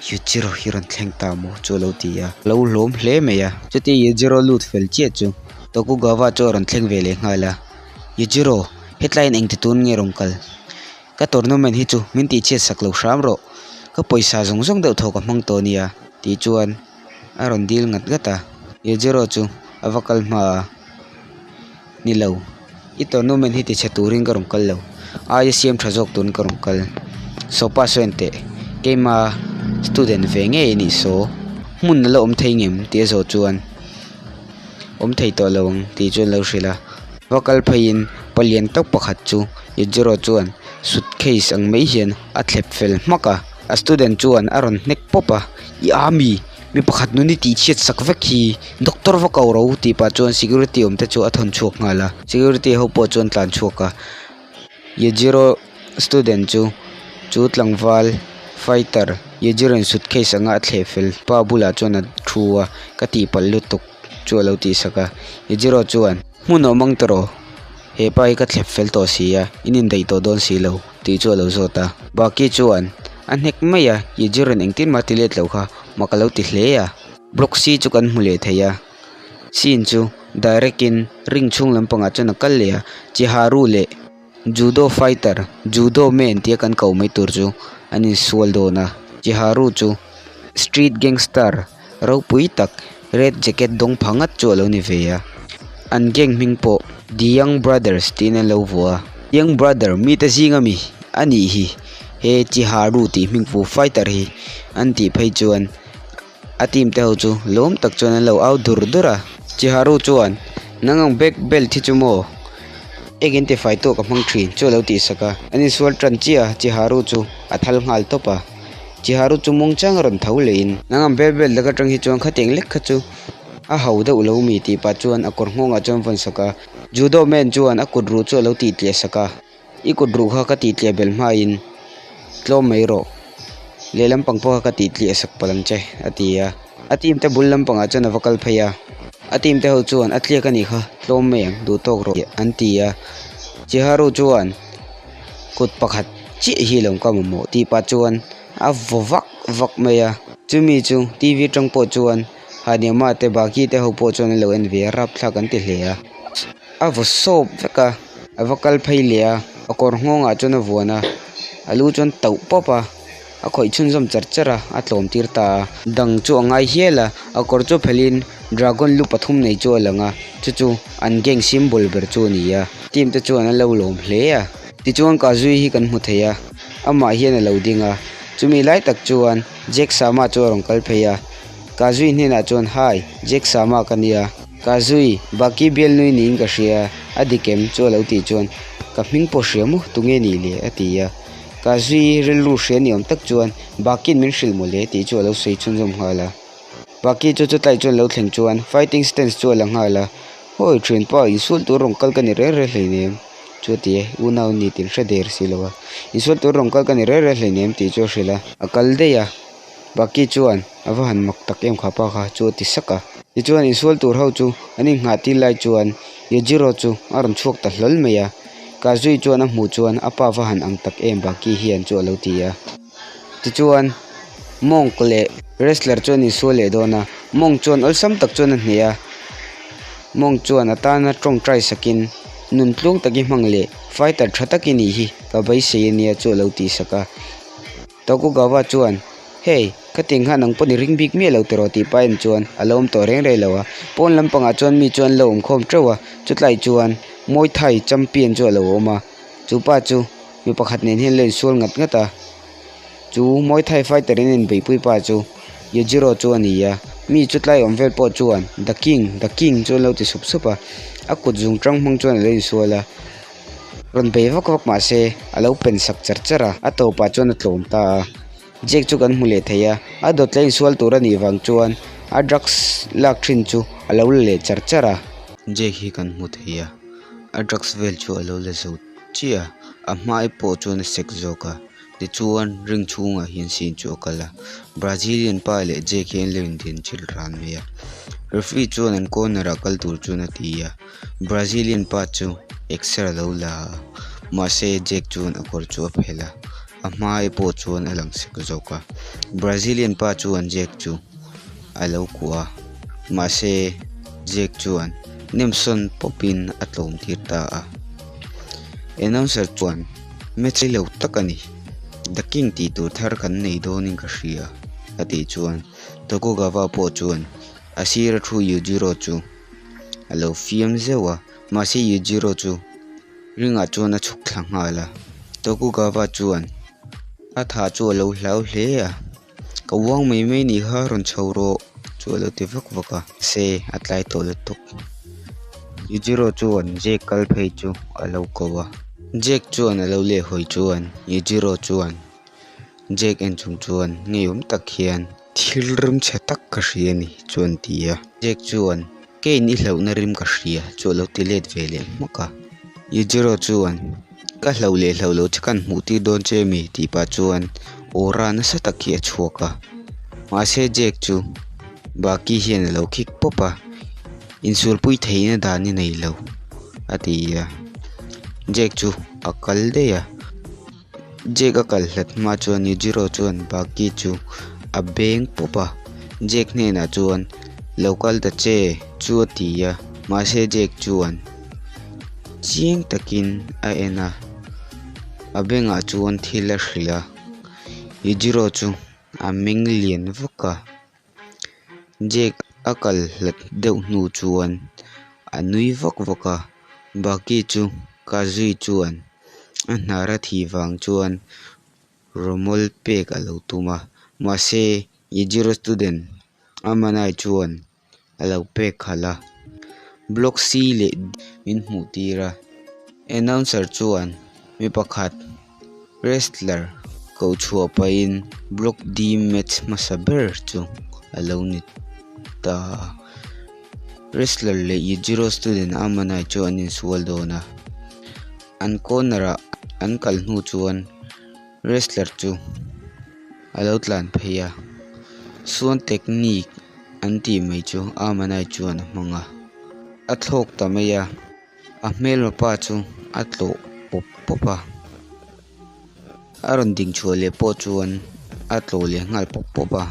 Yajiro hi rawn thleng ta maw chu a lo ti a, a lo hlawm hle mai a. Chutia Yajiro lut fel chiah chu Tokugawa chu a rawn thleng ve leh nghal a, Yajiro, hetlaiin engti tun nge rawn kal? Ka tournament hi chu min tihchhiat sak lo hram rawh, ka pawisa zawng zawng deuh thaw ka hmang tawh nia tih chuan a rawn dil ngat ngat a, Yajiro chu a va kal hma a, Ni lo, i tournament hi tichhe turin ka rawn kal lo, aia siam tha zawk turin ka rawn kal. Sopa sawi an teh, keima student ve ngei a nih saw, hmun a la awm thei ngem tih a zawh chuan awm thei tawh lo ang tih chu an lo hrilh a. Va kal pheiin palian tawk pakhat chu Yajiro chuan suitcase ang mai hian a thlep fel hmak a, a student chuan a rawn hnek pawp a, I a mi? Mi pakhat nun i tih chhiat sak vek hi doctor va ko ro tih pah chuan security awm te chu a thawn chhuak nghal a, security ho pawh chuan tlan chhuak a, Yajiro student chu chu tlangval fighter Yajiro in suitcase anga a thleh fel pa bulah chuan a thu a, ka tihpalh lutuk chu a lo tih sak a, Yajiro chuan hmun awm ang tawh rawh hepa hi ka thlep fel tawh si a in indaih tawh dawn si lo tih chu a lo zawt a, Baki chuan a hnek mai a Yajiro in engtin mah ti let lo kha. Mak a lo ti hle a. Block C chu kan hmu leh thei a. Scene chu direct in ring chhung lampangah chuan a kal leh a. Chiharu leh Judo fighter, Judo man tia kan ko mai tur chu an insual dawn a. Chiharu chu street gangster ropui tak red jacket dawng pha ngat chu a lo ni ve a. An gang hming pawh The Young Brothers tiin an lo vuah a. Young Brother mite zing ami a nih hi. He Chiharu tih hming pu fighter hi an tih phei chuan a team te ho chu lawm tak chuan an lo au dur dur a. Chiharu chuan, Nang ang black belt hi chu maw? Eng in tifai tawh ka hmang thin chu a lo tih sak a. An insual tan chiah a, Chiharu chu a thal nghal tawp a. Chiharu chu muangchang a rawn tho leh in. Nang ang black belt laka tang hi chuan khatiang lek kha chu a ho deuh lo mi tih pah chuan a kawr nghawngah chuan vawn sak a. Judo man chuan a kut ruh chu a lo tih tliah sak a. I kut ruh kha ka tih tliah belh hmain tlawm mai rawh, lehlam pang pawh kha ka tih tliah sak palh ang che, a ti a. A team te bul lampangah chuan a va kal phei a, a team te ho chuan a tliak a nih kha, tlawm mai ang, duh tawk rawh, an ti a. Chiharu chuan kut pakhat chiah hi lo ka mamawh tih pah chuan a vaw vak vak mai a. Chumi chu TV atang pawh chuan Haniama te Baki te ho pawh chuan an lo en ve a, rapthlak an ti hle a. A vaw sawp vek a, a va kal phei leh a, a kawr nghawngah chuan a vuan a, a lu chuan tauh pawp a, a khawih chhunzawm char char a, a tlawm tir ta a. Dang chu a ngai hial a, a kawr chu phelhin dragon lu pathum nei chu a lang a, chu chu an gang symbol ber chu a ni a, team te chuan an lo lawm hle a. Tichuan Kazui hi kan hmu thei a, amah hian a lo ding a, chumi lai tak chuan Jack Sama chu a rawn kal phei a, Kazui hnenah chuan Hi, Jack Sama ka nia. Ka zui, Baki bialnui niin ka hria, a dik em? chu a lo tih chuan, Ka hming pawh hria maw? Tunge nih le? a ti a. Ka zui rilru hria ni awm tak chuan, Baki'n min hrilh maw le? tih chu a lo sawi chhunzawm nghal a. Baki chu chutlai chuan lo thleng chuan fighting stance chu a la nghal a, Hawi thianpa, insual tur rawn kal ka ni reng reng hleinem chu a ti e, unau ni tin hre der si lo a, insual tur rawn kal ka ni reng reng hleinem tih chu a hrilh a. A kal daih a, Baki chuan a va han mak tak em kha pa kha chu a ti sak a. Tichuan insual tur ho chu an inghah tir lai chuan Yajiro chu a rawn chhuak ta hlawl mai a. Kazui chuan a hmuh chuan a pa va han ang tak em Baki hian chu a lo ti a. Tichuan Monk leh Wrestler chu an insual leh dawn a, Monk chuan awlsam tak chuan a hneh a. Monk chuan a tana tawngtai sakin, Nun tluang tak i hmang leh fighter tha tak i nih hi ka beisei a nia chu a lo tih sak a. Tokugawa chuan, Hey, khatiang khan nang pawn i ring bik miah lo tiraw tih pa en chuan a lo awm tawh reng reng lo a. Pawn lampangah chuan mi chu an lo awm khawm teuh a, chutlai chuan Muay Thai champion chu a lo awm a. Chu pa chu mi pakhat nen hian lo insual ngat ngat a. Chu Muay Thai fighter in a inbeihpui pa chu Yujiro chu a ni a. Mi chutlai awm vel pawh chuan The King, The King chu an lo ti sup sup a. A kut zung tang hmang chuan a lo insual a. Rawn bei vak vak mah se a lo pen sak char char a, a tawpah chuan a tlawm ta a. Jack chu kan hmu leh thei a, a dawt la insual tur a nih vang chuan a drugs lak thin chu a lo la leh char char a. Jack hi kan hmu thei a, a drugs vel chu a lo la zo chiah a, a hmai pawh chuan a sek zawk a, tichuan ring chhungah hian scene chu a kal a, Brazilian pa leh Jack hi an lo indin chilh ran mai a, referee chuan an corner ah kal tur chuan a ti a. Brazilian pa chu exer a lo la a, mahse Jack chuan a kawr chu a phelh a, a hmai pawh chuan a lang sek zawk a. Brazilian pa chuan Jack chu a lo kuah a, mahse Jack chuan nemsawn pawpin a tlawm tir ta a. Announcer chuan, Match rei lo tak a ni, The King tih tur thar kan nei dawnin ka hria, a tih chuan Tokugawa pawh chuan a sira thu Yujiro chu a lo fiam zeuh a, mahse Yujiro chu ringah chuan a chhuk thla nghal a, Tokugawa chuan a tha chu a lo hlau hle a, ka uang mai mai nih kha rawn chho rawh chu a lo ti vak vak a, mahse a tlai tawh lutuk. Yujiro chuan Jake kal phei chu a lo ko a, Jake chuan a lo lehhawi chuan Yujiro chuan Jake en chung chuan ngeiawm tak hian thil rim chhe tak ka hria a ni chuan a ti a. Jake chuan Kane i hlauhna rim ka hria chu a lo ti let ve leh hmak a. Yujiro chuan Ka hlauh leh hlauh loh che kan hmuh tir dawn che mi tih pah chuan aura nasa tak hi a chhuak a. Mahse Jake chu Baki hian a lo khik pawp a, Insualpui theihna dan i nei lo a ti a. Jake chu a kal daih a. Jake a kal hlat hma chuan Yujiro chuan Baki chu a beng pawp a, Jake hnenah chuan lo kal ta che chu a ti a, mahse Jake chuan chiang takin a en a, a bengah chuan thil a hrilh a, Yujiro chu a meng lian vak a. Jake a kal hlat deuh hnu chuan a nui vak vak a, Baki chu Kazui chuan a hnar a thih vang chuan rawmawl pek a lo tum a, mahse Yujiro student Amanai chuan a lo pek khalh a, Block C leh D min hmuh tir a, announcer chuan mi pakhat wrestler koh chhuah pahin Block D match hmasa ber chu a lo ni ta a, wrestler leh Yujiro student Amanai chu an insual dawn a, an corner ah an kal hnu chuan wrestler chu a lo tlan phei a, suan technique an tih mai chu Amanai chuan a hmang a, a thlawk ta mai a, a hmelma pa chu a tlawh pawp pawp a, a rawn ding chhuah leh pawh chuan a tlawh leh nghal pawp pawp a,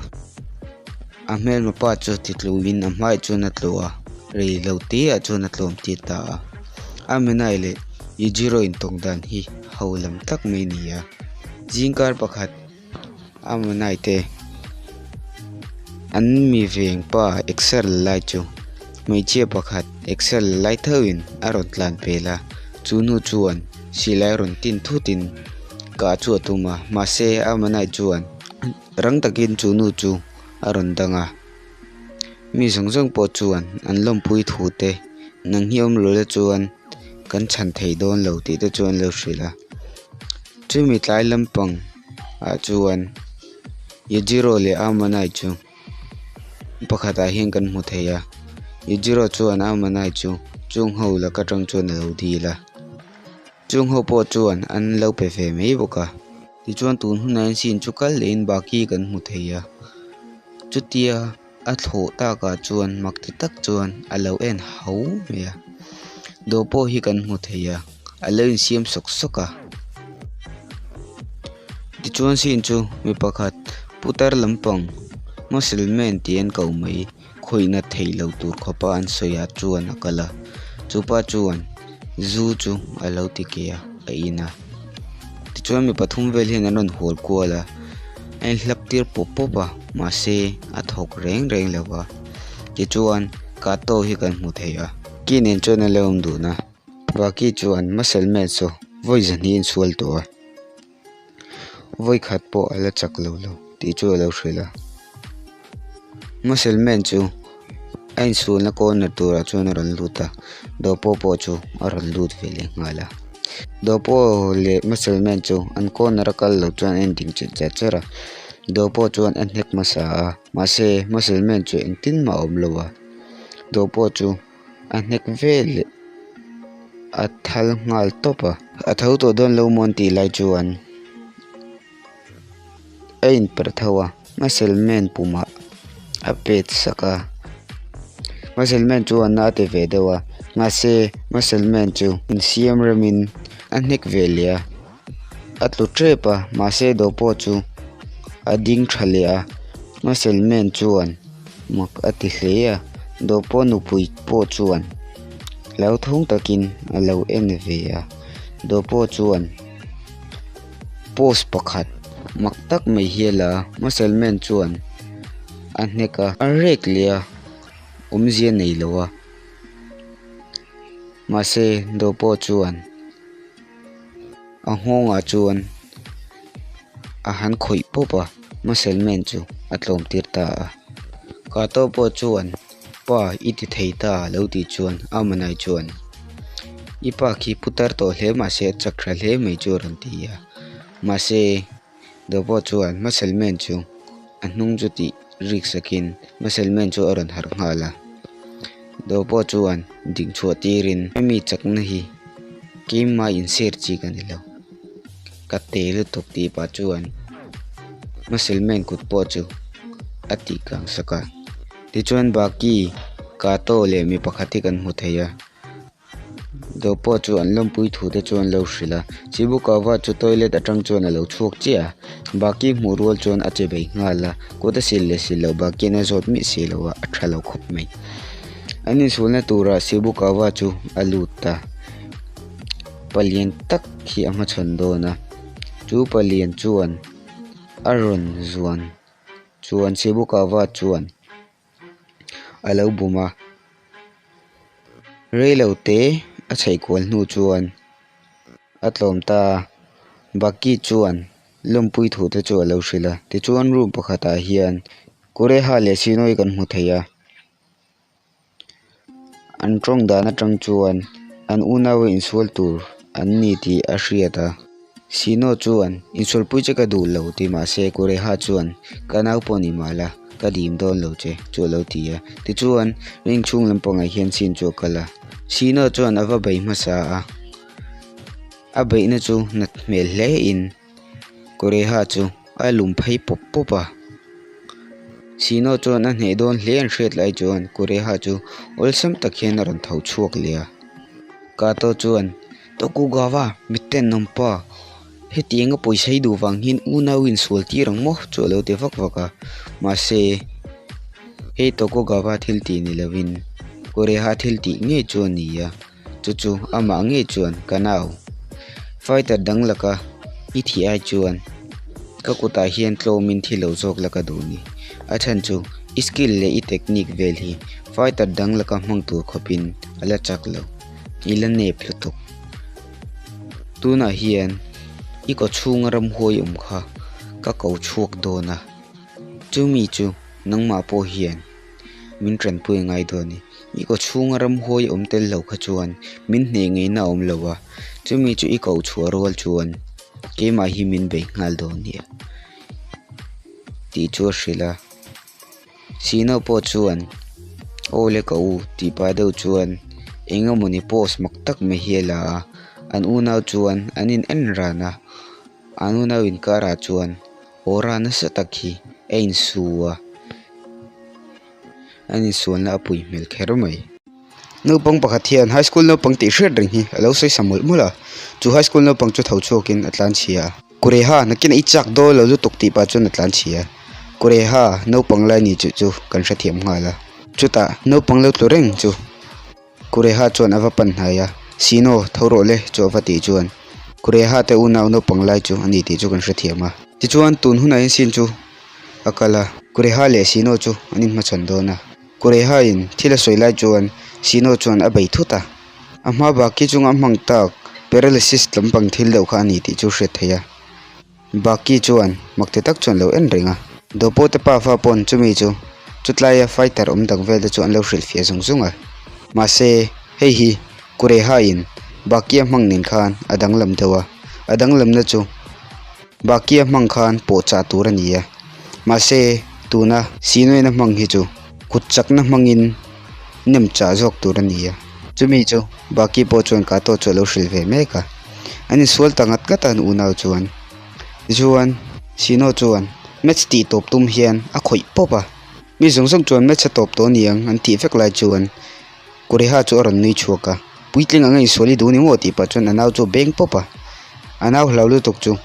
a hmelma pa chu ti tluin a hmaiah chuan a tlawh a, rei lo te ah chuan a tlawm tir ta a, Amanai leh Yujiro intawng dan hi ho lam tak mai a ni a, zingkar pakhat Amanai te an mi veng pa exer la lai chu hmeichhia pakhat exer la lai theuhin a rawn tlan pel a, chu nu chuan silai rawn tin thutin kah chu a tum a, mahse Amanai chuan rang takin chu nu chu a rawn dang a, mi zawng zawng pawh chuan an lawmpui thu te nang hi awm lo la chuan kan chhan thei dawn lo tih te chu an lo hrilh a. Chumi tlai lampang ah chuan Yujiro leh Amanai chu pakhat ah hian kan hmu thei a Yujiro chuan Amanai chu chung ho laka atang chuan alo dil a chung ho pawh chuan an lo pe ve mai bawk a tichuan tun hunah hian scene chu kal leh in Baki kan hmu thei a chutia a thlawh takah chuan mak ti tak chuan a lo en hau mai a dawr pawh hi kan hmu thei a a lo insiam sawk sawk a tichuan scene chu mi pakhat putar lampang muscle man tih an ko mai. Khawih nat theih loh tur khawpa an sawi ah chuan a kal a, chupa chuan zu chu a lo ti keh a, a in a. Tichuan mi pathum vel hian an rawn hual kual a, a inhlap tir pawp pawp a, mahse a thawk reng reng lo va. Tichuan Kato hi kan hmu thei a, ki nen chuan a lo awm dun a, Vaki chuan Muscle Man saw vawi zahnih a insual tawh a. Vawi khat pawh a la chak lo lo tih chu a lo hrilh a. Muscle man chu a insualna corner turah chuan a rawn lut a, Dopo pawh chu a rawn lut ve leh nghal a. Dopo leh muscle man chu an corner a kal lo chuan a inding chilh char char a, Dopo chuan a hnek hmasa a, mahse muscle man chu engtin mah a awm lo a, Dopo chu. A hnek vel leh a thal nghal tawp a. A tho tawh dawn lo maw an tih lai chuan a inperh tho a muscle man pumah a pet sak a muscle man chuan na a ti ve deuh a mahse muscle man chu insiam remin a hnek ve leh a a tlu tep a mahse do pawh chu a ding tha leh a muscle man chuan mak a ti hle a do pawh nupui pawh chuan hlauthawng takin a lo en ve a do pawh chuan post pakhat mak tak mai hi a la a muscle man chuan a hnek a a rek leh a awmzia a nei lo a mahse do pawh chuan. A nghawngah chuan a han khawih pawp a muscle man chu a tlawm tir ta a Kato pawh chuan pa i ti thei ta lo tih chuan Amanai chuan i pa khi putar tawh hle mahse a chak tha hle mai chu a rawn ti a mahse Dopo chuan muscle man chu a hnung chu tih rik sakin muscle man chu a rawn harh nghal a Dopo chuan ding chhuah tirin hemi chakna hi keimah inshare chi ka ni lo ka te lutuk tih pah chuan muscle man kut pawh chu a tih kang sak a tichuan Baki Kato leh mi pakhat hi kan hmu thei a. Do pawh chu an lawmpui thu te chuan lo hrilh a Shibukawa chu toilet atang chuan a lo chhuak chiah a Baki hmuh rual chuan a che bei nghal a kut a sil leh sil loh Baki'n a zawt miah si lo a a tha lo khawp mai. An insualna turah Shibukawa chu a lut ta palian tak hi a hmachhawn dawn a chu palian chuan a rawn zuan chuan Shibukawa chuan. a lo bum a reilo te a chheih kual hnu chuan a tlawm ta a Baki chuan lawmpui thu te chu a lo hrilh a tichuan room pakhatah hian Kureha leh Sinawi kan hmu thei a an tawng dan atang chuan an unau a insual tur an ni tih a hriat a. Sino chuan, Insualpui che ka duh lo ti mahse Kureha chuan, Ka nau pawh ni mah la, ka dim dawn lo che, chu a lo ti a. Tichuan, ring chhung lampangah hian Sin chu a kal a. Sino chuan a va bei hmasa a, a beihna chu nat hmel hle in Kureha chu a lum phei pawp pawp a. Sino chuan a hneh dawn hle an hriat lai chuan Kureha chu awlsam tak hian a rawn tho chhuak leh a. Kato chuan, Tokugawa, miten awm pa, hetianga pawisa hi duh vang hian unau insual tir ang maw? chu a lo ti vak vak a. Mahse, hei Tokugawa thil tih ni lovin Kureha thil tih ngei chu a ni a, chu chu amah ngei chuan ka nau. Fighter dang laka i thih ai chuan ka kutah hian tlawmin thi lo zawk la ka duh ni. A chhan chu i skill leh i technique vel hi fighter dang laka hmang tur khawpin a la chak lo. I la nep lutuk. Tunah hian i kaw chhunga ramhuai awm kha ka ko chhuak dawn a, chumi chu nangmah pawh hian min tanpui a ngai dawn a ni. I kaw chhunga ramhuai awm tel lo kha chuan min hneh ngeina a awm lo a, chumi chu i ko chhuah rual chuan keimah hi min bei nghal dawn nia tih chu a hrilh a. Sino pawh chuan aw le ka u tih pah deuh chuan eng emawni post mak tak mai hi a la a an unau chuan an in en ran a an unau inkarah chuan aura nasa tak hi a insu a an insualna a pui hmel kher mai. Naupang pakhat hian high school naupang tih hriat reng hi a lo sawi sa mawlh mawlh a, chu high school naupang chu tho chhuakin a tlan chhia a. Kureha, nakin i chak dawn lo lutuk tih pah chuan a tlan chhia a. Kureha, naupang lai ni chu chu kan hrethiam nghal a. Chutah naupang lo tlu reng chu Kureha chuan a va pan hnai a, Sino, tho rawh le chu a va tih chuan Kureha te unau naupang lai chu a ni tih chu kan hrethiam a. Tichuan tun hunah hian Sin chu a kal a, Kureha leh Sino chu an inhmachhawn dawn a. Kureha in thil a sawi lai chuan Sino chuan a bei thut a, a hma baki chunga a hmang tak paralysis lampang thil deuh kha a ni tih chu hriat theih a. Baki chuan mak ti tak chuan lo en reng a. Dopo te pafa pawn chumi chu chutlaia fighter awm dang vel te chu an lo hrilhfiah zung zung a. Mahse, hei hi Kureha in Baki a hmang nen khan a danglam deuh a. A danglamna chu Baki a hmang khan pawhchah tur a ni a. Mahse, tuna Sinoin a hmang hi chu kut chakna hmangin nem chah zawk tur a ni a. Chumi chu Baki pawh chuan Kato chu a lo hrilh ve mek a. An insual ta ngat ngat a an unau chuan. Tichuan, Sino chuan match tih tawp tum hian a khawih pawp a. Mi zawng zawng chuan match a tawp tawh aniang an tih vek lai chuan Kureha chu a rawn nui chhuak a. Puitling anga insual i duh ni maw tih pah chuan a nau chu a beng pawp a. A nau hlau lutuk chu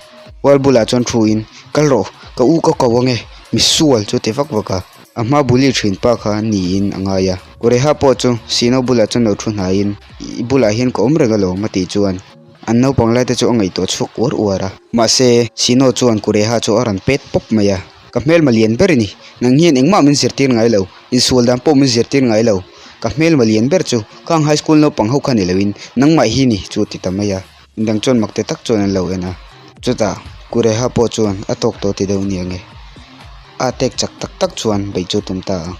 wall bulah chuan thu in, Kal rawh, ka u ka ko ange, misual chu a ti vak vak a. A hma buli thin pa kha niin a ngai a. Kureha pawh chu Sino bulah chuan lo thu hnaiin, I bulah hian ka awm reng alawm a tih chuan an naupang laite chu a ngaihtuah chhuak uar uar a. Mahse, Sino chuan Kureha chu a rawn pet pawp mai a. Ka hmelma lian ber i ni. Nang hian engmah min zirtir ngai lo. Insual dan pawh min zirtir ngai lo. Ka hmelma lian ber chu khang high school naupang ho kha ni loin nangmah hi ni chu a ti ta mai a. Midang chuan makte tak chuan an lo en a. Chutah Kureha pawh chuan a tawk tawh ti deuh nia nge. A tek chak tak tak chuan beih chu tum ta a.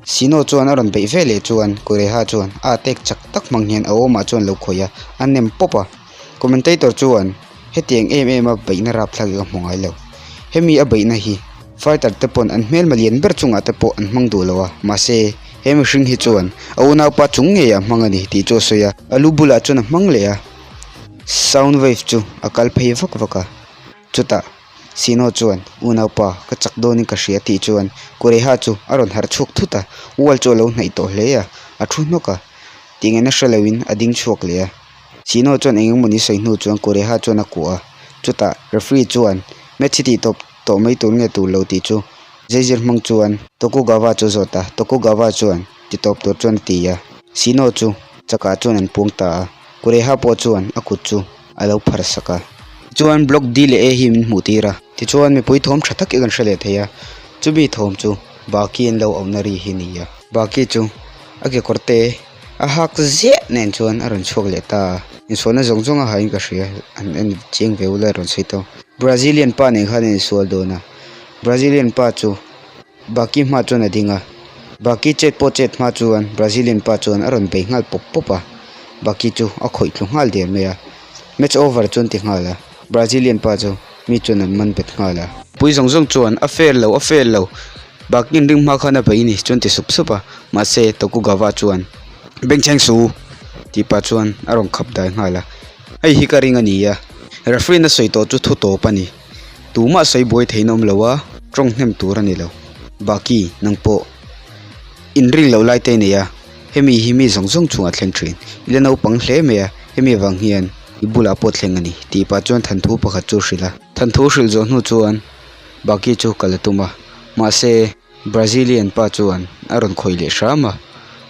Sino chuan a rawn beih ve leh chuan Kureha chuan a tek chak tak hmang hian a awmah chuan lo khawih a, a nem pawp a. Commentator chuan hetiang em em a beihna rapthlak hi ka hmu ngai lo. Hemi a beihna hi fighter te pawn an hmelma lian ber chungah te pawh an hmang duh lo a, mahse he mihring hi chuan a unaupa chung ngeiah a hmang a ni tih chu a sawi a. A lu bulah chuan a hmang leh a, sound wave chu a kal phei vak vak a, chutah Sino chuan unaupa ka chak dawnin ka hria tih chuan Kureha chu a rawn harh chhuak thut a, wall chu a lo hnaih tawh hle a, a thu hnawk a, tih ngaihna hre loin a ding chhuak leh a. Sino chuan eng emawni sawi hnu chuan Kureha chuan a kuah a, chutah referee chuan match hi tih tawp tawh mai tur nge tur lo tih chu Zeizir hmang chuan Tokugawa chu a zawt a, Tokugawa chuan ti tawp tur chuan a ti a, Sino chu chakah chuan an puang ta a, Kureha pawh chuan a kut chu a lo phar sak a. Tichuan block D leh A hi min hmuh tir a, tichuan mipui thawm tha tak i kan hre leh thei a, chumi thawm chu Baki an lo awmna ri hi a ni a, Baki chu a kekawr te a hak ziah nen chuan a rawn chhuak leh ta a, insualna zawng zawng a hain ka hria, an en chiang ve ula rawn sawi tawh. Brazilian pa nen khan an insual dawn a, Brazilian pa chu Baki hma chuan a ding a, Baki chet pawh chet hma chuan Brazilian pa chuan a rawn bei nghal pawp pawp a, Baki chu a khawih thlu nghal der mai a, match over chuan ti nghal a, Brazilian pa chu mi chuan an man bet nghal a. Pui zawng zawng chuan a fair lo a fair lo, Baki in ring hma khan a bei ni chuan ti sup sup a, mahse Tokugawa chuan Bengchheng su tih pah chuan a rawn khap dai nghal a, hei hi ka ring a ni a, referee na sawi tawh chu thu tawp a ni. Tumah sawi buai theih na awm lo a, tawng hnem tur a ni lo. Baki, nang pawh inring loh lai te i nei a, hemi hi mi zawng zawng chungah thleng thin. I la naupang hle mai a, hemi avang hian i bulah pawh thleng a ni tih pah chuan thanthu pakhat chu a hrilh a. Thanthu hrilh zawh hnu chuan Baki chu kal a tum a, mahse Brazilian pa chuan a rawn khawih leh hram a,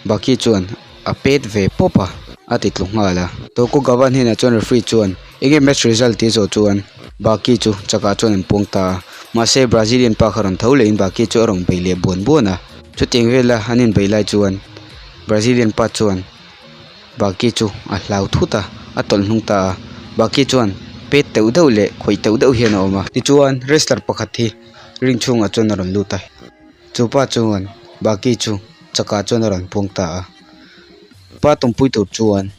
Baki chuan a pet ve pawp a, a ti tlu nghal a. Tokugawa hnenah chuan referee chuan enge match result tih zawh chuan Baki chu chakah chuan an puang ta a, mahse Brazilian pa kha rawn tho lehin Baki chu a rawn bei leh buan buan a. Chutiang vela an inbeih lai chuan Brazilian pa chuan Baki chu a hlau thut a, a tawlh hnung ta a. Baki chuan pet teuh deuh leh khawih teuh deuh hian a awm a. Tichuan wrestler pakhat hi ring chhungah chuan a rawn lut a, chu pa chuan Baki chu chakah chuan a rawn puang ta a. Pa tumpui tur chuan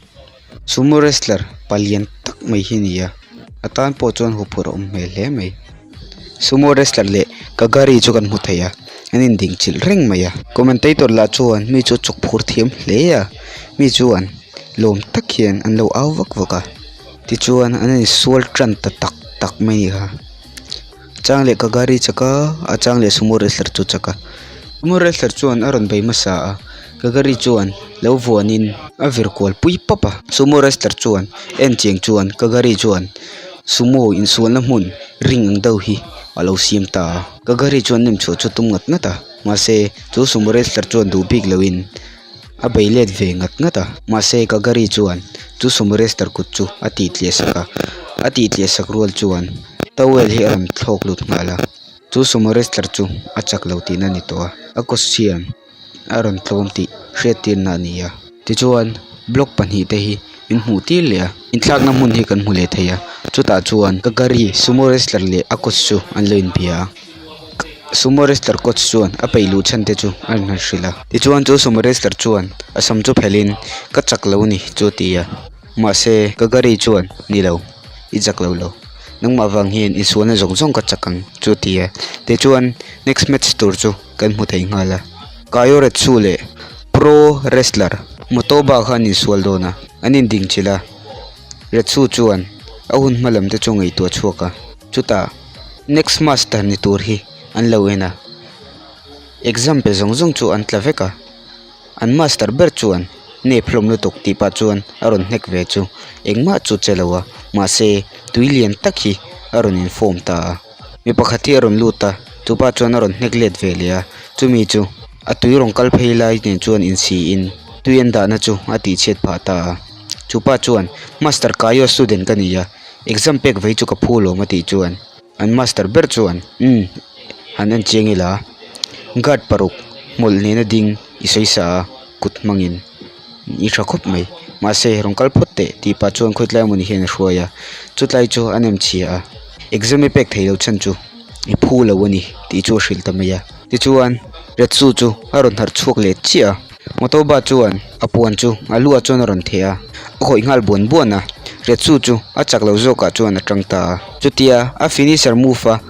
sumo wrestler palian tak mai hi a ni a, a tan pawh chuan huphurh a awm hmel hle mai. Sumo wrestler leh Kagari chu kan hmu thei a, an inding chilh reng mai a. Commentator lah chuan mi chu a chawk phur thiam hle a, mi chuan lawm tak hian an lo au vak vak a, tichuan an insual tan ta tak tak mai a ni kha. Chang leh Kagari chak a, a chang leh Sumo wrestler chu chak a. Sumo wrestler chuan a rawn bei hmasa a, Kagari chuan lo vuanin a vir kual pui pawp a. Sumo wrestler chuan en chiang chuan Kagari chuan. Sumo insualna hmun ring ang deuh hi a lo siam ta a. Kagari chuan nem chhuah chu a tum ngat ngat a, mahse chu sumo wrestler chuan duh bik loin a bei let ve ngat ngat a. Mahse Kagari chuan chu sumo wrestler kut chu a tih tliah sak a, a tih tliah sak rual chuan towel hi a rawn thlawk lut nghal a. Chu sumo wrestler chu a chak lo tihna a ni tawh a, a coach hian a rawn tlawm tih hriattirna a ni a. Tichuan block pahnih te hi min hmuh tir leh a, inthlakna hmun hi kan hmu leh thei a, chutah chuan Kagari sumo wrestler leh a coach chu an lo inbia a, sumo wrestler coach chuan a peih luh chhan te chu a rawn han hrilh a. Tichuan chu sumo wrestler chuan a sam chu phelhin ka chak lo a ni chu a ti a, mahse Kagari chuan ni lo i chak lo lo nangmah vang hian insualna zawng zawng ka chak ang chu a ti a, tichuan next match tur chu. Kan hmu thei nghal a. Kaio Retsu leh Pro Wrestler Motoba kha an insual dawn a, an indingchilh a. Retsu chuan a hun hma lam te chu ngaihtuah chhuak a, chutah next master ni tur hi an lo en a. Exam pe zawng zawng chu an tla vek a, an master ber chuan nep hlawm lutuk tih pah chuan a rawn hnek ve chu engmah chu che lo a, mahse tui lian tak hi a rawn inform ta a. Mi pakhat hi a rawn lut a, chupa chuan a rawn hnek let ve leh a, chumi chu a tui rawn kal phei lai nen chuan insiin tui an dahna chu a tihchhiat phah ta a. Chupa chuan, Master Kaio student ka ni a, exam pek vei chu ka phu lawm a tih chuan an master ber chuan, Umm, han en chiang ila, guard paruk hmawlh nena ding i sawi sa a, kut hmangin. I tha khawp mai. Mahse, rawn kal phawt teh tih pah chuan khawitlai mawni hian a hruai a. Chutlai chu a nem chhia a, exam i pek theih loh chhan chu i phu lo a ni tih chu a hrilh ta mai a. Tichuan, Retsu chu a rawn harh chhuak leh chiah a. Motoba chuan a puan chu a lu ah chuan a rawn theh a, a khawih nghal buan buan a. Retsu chu a chak lo zawkah chuan a tang ta a. Chutia a finisher move a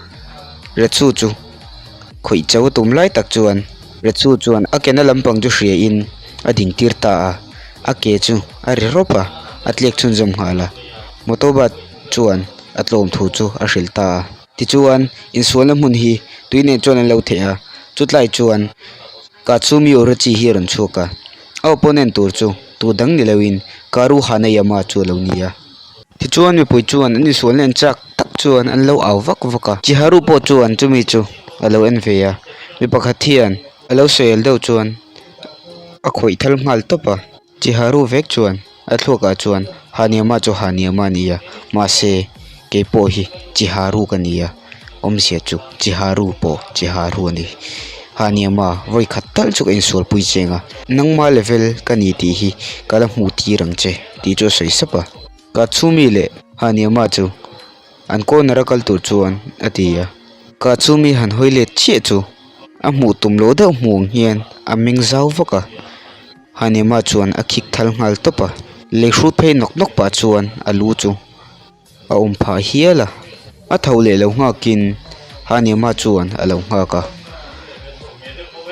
Retsu chu khawih cho a tum lai tak chuan Retsu chuan a kena lampang chu hria in a ding tir ta a, a ke chu a ri rawp a, a tliak chhunzawm nghal a, Motoba chuan a tlawm thu chu a hrilh ta a. Tichuan, insualna hmun hi tui nen chuan an lo theh a, chutlai chuan Katsumi Orochi hi a rawn chhuak a, a opponent tur chu tu dang ni loin Karu Hanayama chu a lo ni a. Tichuan mipui chuan an insualna en chak tak chuan an lo au vak vak a, Chiharu pawh chuan chumi chu a lo en ve a, mi pakhat hian a lo sawiel deuh chuan a khawih thal nghal tawp a, Chiharu vek chuan a thluakah chuan Haniama chu Haniama a ni a, mahse keipawh hi Chiharu ka ni a, awmzia chu Chiharu pawh Chiharu a ni. Haniama vawi khat tal chu ka insualpui cheng a, nangma level ka ni tih hi ka la hmuh tir ang che tih chu a sawi sap a. Katsumi leh Haniama chu an corner a kal tur chuan a ti a. Katsumi han hawi let chiah chu a hmuh tum loh deuh hmuh ang hian a meng zau vak a. Haniama chuan a khik thal nghal tawp a. Lei hrut phei nawk nawk pah chuan a lu chu a awm phah hial a. A tho leh lo nghakin Haniama chuan a lo nghak a.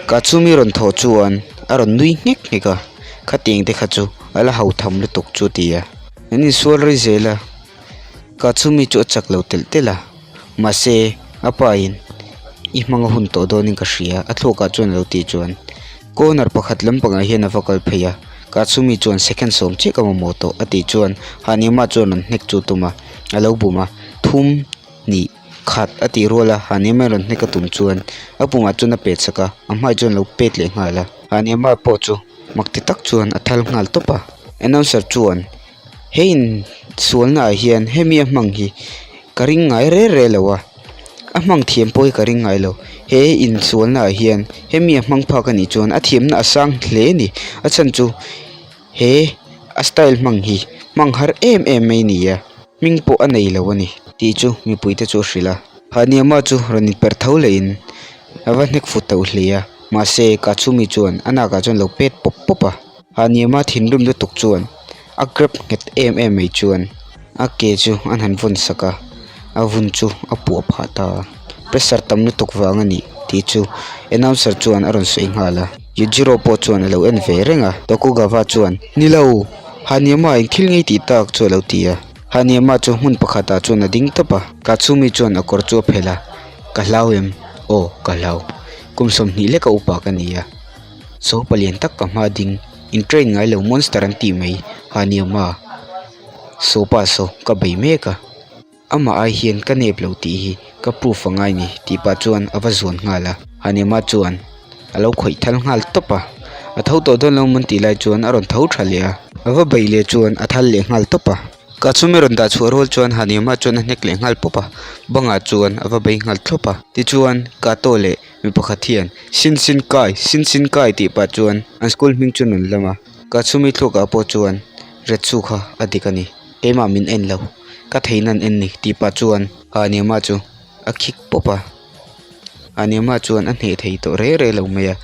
Katsumi rawn thawh chuan a rawn nui nghek nghek a, khatiang te kha chu a la ho tham lutuk chu a ti a. An insual rei zel a. Katsumi chu a chak lo telh telh a, mahse a pa in i hmang a hun tawh dawnin ka hria a thluakah chuan a lo tih chuan corner pakhat lampangah hian a va kal phei a, Katsumi chuan second sawm chiah ka mamawh tawh a tih chuan Hanima chuan rawn hnek chu tum a, a lo bum a, thum hnih khat a tih rual a, Hanima rawn hnek a tum chuan a pumah chuan a pet sak a, a hmai chuan a lo pet leh nghal a, Hanima pawh chu mak ti tak chuan a thal nghal tawp a, announcer chuan. He in sualna ah hian hemi a hmang hi ka ring ngai rel rel lo a, a hmang thiam pawh hi ka ring ngai lo. He in sualna ah hian hemi a hmang phak a nih chuan a thiamna a sang hle a ni. A chhan chu he a style hmang hi hmang har em em mai a ni a, hming pawh a nei lo a ni tih chu mipui te chu a hrilh a. Haniama chu rawn in perh tho leh in a va hnek fu tauh hle a, mahse Katsumi chuan a nak ah chuan a lo pet pawp pawp a. Haniama thinrim lutuk chuan a grep nghet em em mai chuan a ke chu an han vawn sak a, a vun chu a puah phah ta a, pressure tam lutuk vang a nih tih chu announcer chuan a rawn sawi nghal a, Yujiro pawh chuan a lo en ve reng a, Tokugawa chuan Ni lo! Haniama in thil ngei tih tak chu a lo ti a, Haniama chu hmun pakhatah chuan a ding tawp a, Katsumi chuan a kawr chu a phelh a, Ka hlau em? Aw, ka hlau. Kum 20 leka upa ka ni a. Saw palian tak ka hma ding in train ngai lo monster an tih mai ha ni awm a saw pa saw ka bei mek a. Amah ai hian ka nep lo tih hi ka proof a ngai ni tih pah chuan a va zuan nghal a. Hanema chuan a lo khawih thal nghal tawp a, a tho tawh dawn lo mawn tih lai chuan a rawn tho tha leh a, a va beih leh chuan a thal leh nghal tawp a. Katsumi rawn dah chhuah rual chuan Hanema chuan a hnek leh nghal pawp a, bangah chuan a va bei nghal thlawp a. Tichuan Kato leh mi pakhat hian Sin Sin Kai, Sin Sin Kai tih pah chuan an school hming chu an rawn lam a. Katsumi thluakah pawh chuan Retsu kha a dik a ni, keimah min en lo, ka theihna an en ni tih pah chuan Hanema chu a khik pawp a. Anema chuan a hneh thei tawh reh reh lo mai a,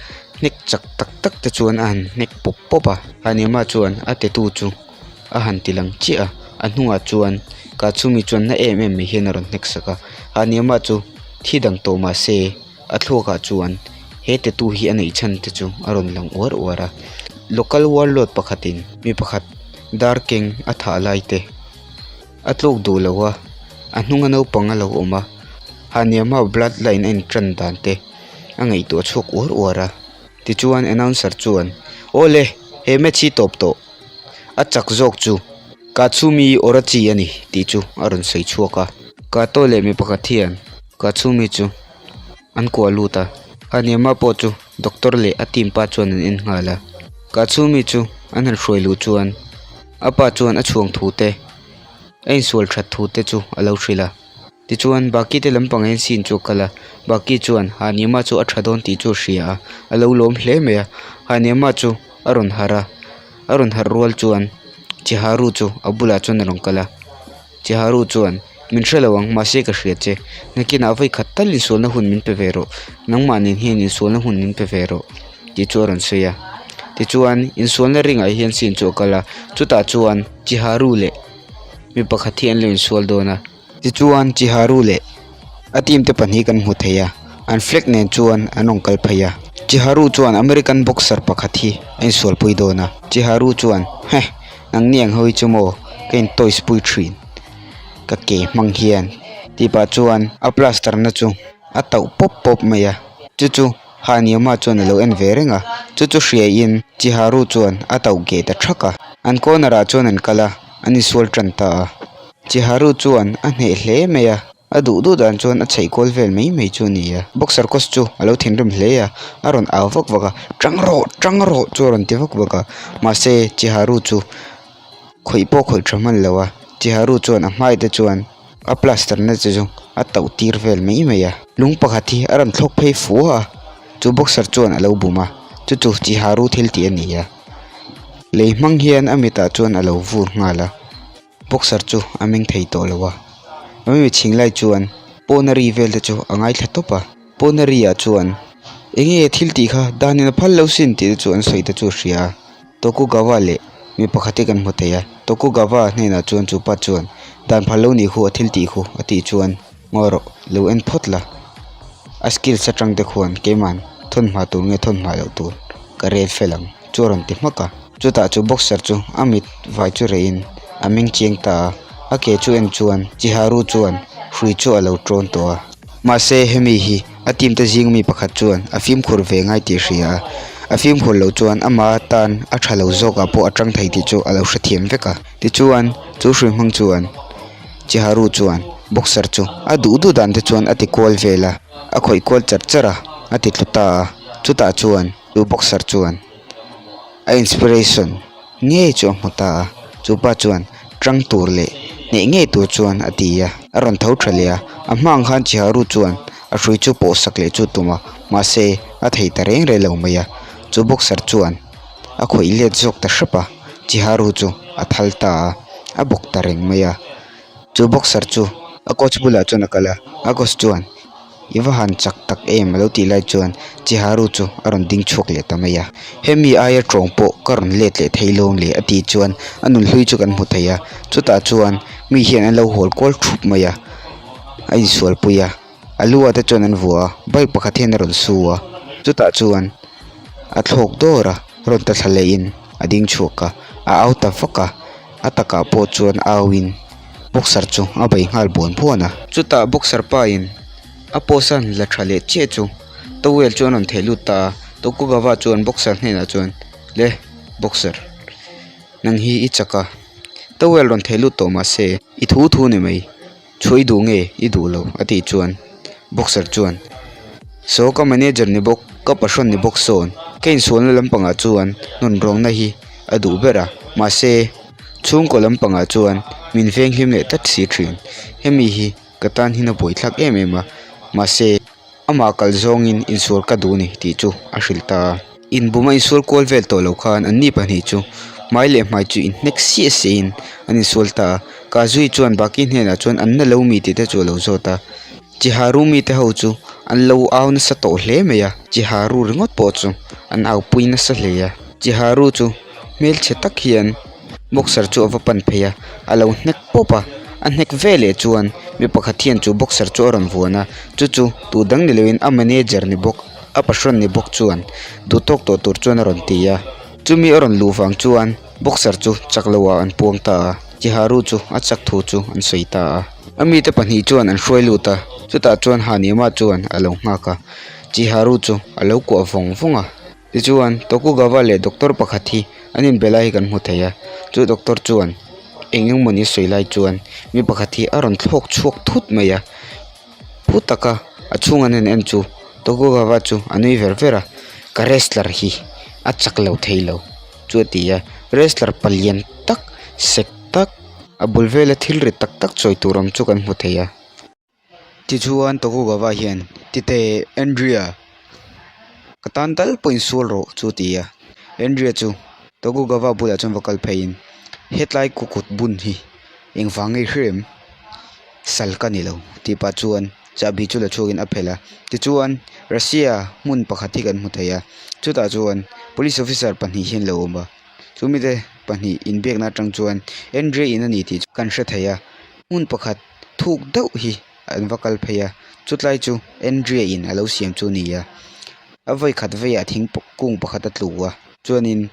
hnek chak tak tak te chuan a han hnek pawp pawp a. Anema chuan a tetu chu a han ti lang chiah a, a hnungah chuan Katsumi chuan na em em mai hian a rawn hnek sak a. Anema chu thi dang tawh mah se a thluakah chuan he tetu hi a neih chhan te chu a rawn lang uar uar a. Local warlord pakhatin mi pakhat dar keng a thah lai te. A tluk duh lo a, a hnunga naupang a lo awm a, Haniama blood line a intan dan te a ngaihtuah chhuak uar uar a. Tichuan announcer chuan, Aw le, he match hi tawp tawh. A chak zawk chu Katsumi Orachi a ni tih chu a rawn sawi chhuak a. Kato leh mi pakhat hian Katsumi chu an kuah lut a, Haniama pawh chu doctor leh a team pa chuan an en nghal a. Katsumi chu an han hruai luh chuan a pa chuan a chhuang thu te, a insual that thu te chu a lo hrilh a. Tichuan Baki te lampang hian scene chu a kal a, Baki chuan Haniama chu a tha dawn tih chu a hria a, a lo lawm hle mai a. Haniama chu a rawn harh a, a rawn harh rual chuan Chiharu chu a bulah chuan a rawn kal a. Chiharu chuan, Min hre lo ang, mahse ka hria che. Nakinah vawi khat tal insualna hun min pe ve rawh. Nangmah nen hian insualna hun min pe ve rawh, tih chu a rawn sawi a. Tichuan, insualna ringah hian scene chu a kal a, chutah chuan Chiharu leh mi pakhat hi an lo insual dawn a. Tichuan, Chiharu leh a team te pahnih kan hmu thei a, an flag nen chuan an rawn kal phei a. Chiharu chuan American boxer pakhat hi a insualpui dawn a. Chiharu chuan, Heh! Nangni ang ho hi chu maw ka in toys pui thin ka ke hmang hian tih pah chuan a plaster na chu a tauh pawp pawp mai a chu chu Haniama chuan alo en ve reng a chu chu hria in Chiharu chuan a tauh geh ta thak a an corner ah chuan an kal a an insual tan ta a Chiharu chuan a hneh hle mai a. A duh duh dan chuan a chheih kual vel mai mai chu a ni a. Boxer coach chu a lo thinrim hle a, a rawn au vak vak a, Tang rawh! Tang rawh! chu a rawn ti vak vak a. Mahse, Chiharu chu khawih pawh khawih tha hman lo a. Chiharu chuan a hmai te chuan a plaster na che chu a tauh tir vel mai mai a. Lung pakhat hi a rawn thlawk phei fua a, chu boxer chuan a lo bum a, chu chu Chiharu thil tih a ni a. Lei hmang hian a mitah chuan a lo vur nghal a. Boxer chu a meng thei tawh lo a, a mi chhing lai chuan pawn a ri vel te chu a ngaithla tawp a, pawn a ri ah chuan eng nge thil tih kha dan in a phal lo sin tih te chu an sawi te chu a hria a, Tokugawa leh mi pakhat hi kan hmu thei a, Tokugawa hnenah chuan chu pa chuan dan phal lo nih khu a thil tih khu a tih chuan ngaw rawh lo en phawt la, a skills atang te khuan keiman thawn hma tur nge thawn hma loh tur ka rel fel ang. chu a rawn ti hmak a. Chutah chu boxer chu a mit vai chu reh in a meng chiang ta a, a ke chu en chuan Chiharu chuan hrui chu a lo tawn tawh a. Mahse hemi hi a team te zing mi pakhat chuan a fimkhur ve ngai tih a hria a, a fimkhur loh chuan ama tan a tha lo zawkah pawh a tang thei tih chu a lo hrethiam vek a. Tichuan chu hrui hmang chuan Chiharu chuan boxer chu a duh duh dan te chuan a ti kual vel a, a khawih kual char char a, a ti tlu ta a, chutah chuan. Chu boxer chuan a inspiration ngei chu a hmu ta a, chu pa chuan tang tur leh hneh ngei tur chuan a ti a, a rawn tho tha leh a, a hma ang khan Chiharu chuan a hrui chu pawh sak leh chu tum a, mahse a thei ta reng reng lo mai a, chu boxer chuan a khawih let zawk ta hrep a, Chiharu chu a thal ta a, a bawk ta reng mai a, chu boxer chu a coach bulah chuan a kal a, a coach chuan. I va han chak tak em a lo tih lai chuan Chiharu chu a rawn ding chhuak leh ta mai a. Hemi aia tawng pawh ka rawn let leh thei lawm le a tih chuan a nunhlui chu kan hmu thei a. Chutah chuan mi hian an lo hawl kual thup mai a, a insual pui a. A lu ah te chuan an vuah a, bike pakhat hian a rawn su a. Chutah chuan a thlawk dawr a, rawn ta thla leh in a ding chhuak a, a au ta vak a. A takah pawh chuan au in boxer chu a bei nghal buan buan a. Chutah boxer pa in a post a la tha leh chiah chu towel chu a rawn theh lut ta a, Tokugawa chuan boxer hnenah chuan le boxer nang hi i chak a, towel rawn theh lut tawh mahse i thu thu ni mai. Chhuah i duh nge i duh lo? a tih chuan boxer chuan, Saw ka manager ni bawk, ka pahrawn ni bawk sawn ka insualna lampangah chuan nunrawngna hi a duh ber a, mahse chhungkaw lampangah chuan min venghlim leh tlat si thin. Hemi hi ka tan hian a buaithlak em em a, mahse amah kal zawngin insual ka duh ni tih chu a hrilh ta a. Inbum a insual kual vel tawh lo khan anni pahnih chu hmai leh hmai chu inhnek siah siahin an insual ta a. Kazui chuan Baki hnenah chuan an na lo mi tih te chu a lo zawt a. Chiharu mite ho chu an lo au nasa tawh hle mai a, Chiharu ringawt pawh chu an au pui nasa hle a. Chiharu chu hmelchhe tak hian boxer chu a va pan phei a, a lo hnek pawp a, a hnek ve leh chuan mi pakhat hian chu boxer chu a rawn vuan a, chu chu tu dang ni loin a manager ni bawk a pahrawn ni bawk chuan duh tawk tawh tur chuan a rawn ti a, chumi a rawn luh vang chuan boxer chu chak lo ah an puang ta a, Chiharu chu a chak thu chu an sawi ta a. A mite pahnih chuan an hruai lut a, chutah chuan Hanema chuan a lo nghak a, Chiharu chu a lo kuah vawng vawng a. Tichuan, Tokugawa leh doctor pakhat hi an inbe lai hi kan hmu thei a, chu doctor chuan eng eng mawni sawi lai chuan mi pakhat hi a rawn thlawk chhuak thut mai a, phu taka a chhung an han en chu Tokugawa chu a nui ver ver a, ka wrestler hi a chak lo thei lo chu a ti a, wrestler palian tak sek tak a bul vela thil rit tak tak chawi tur awm chu kan hmu thei a. Tichuan Tokugawa hian, Tite, Andrea, ka tan tal pawh insual rawh, chu a ti a. Andrea chu Tokugawa bulah chuan va kal pheiin, Hetlai ku kut bun hi engvang nge i hre em? Sal ka ni lo, tih pah chuan chahbi chu la chhuakin a phelh a. Tichuan Russia hmun pakhat hi kan hmu thei a, chutah chuan police officer pahnih hi an lo awm a. Chu mite pahnih inbiakna atang chuan Andrea in a ni tih chu kan hre thei a, hmun pakhat thuk deuh hi an va kal phei a chutlai chu Andrea in a lo siam chu a ni a a vawi khat veiah thing kung pakhat a tlu a chuanin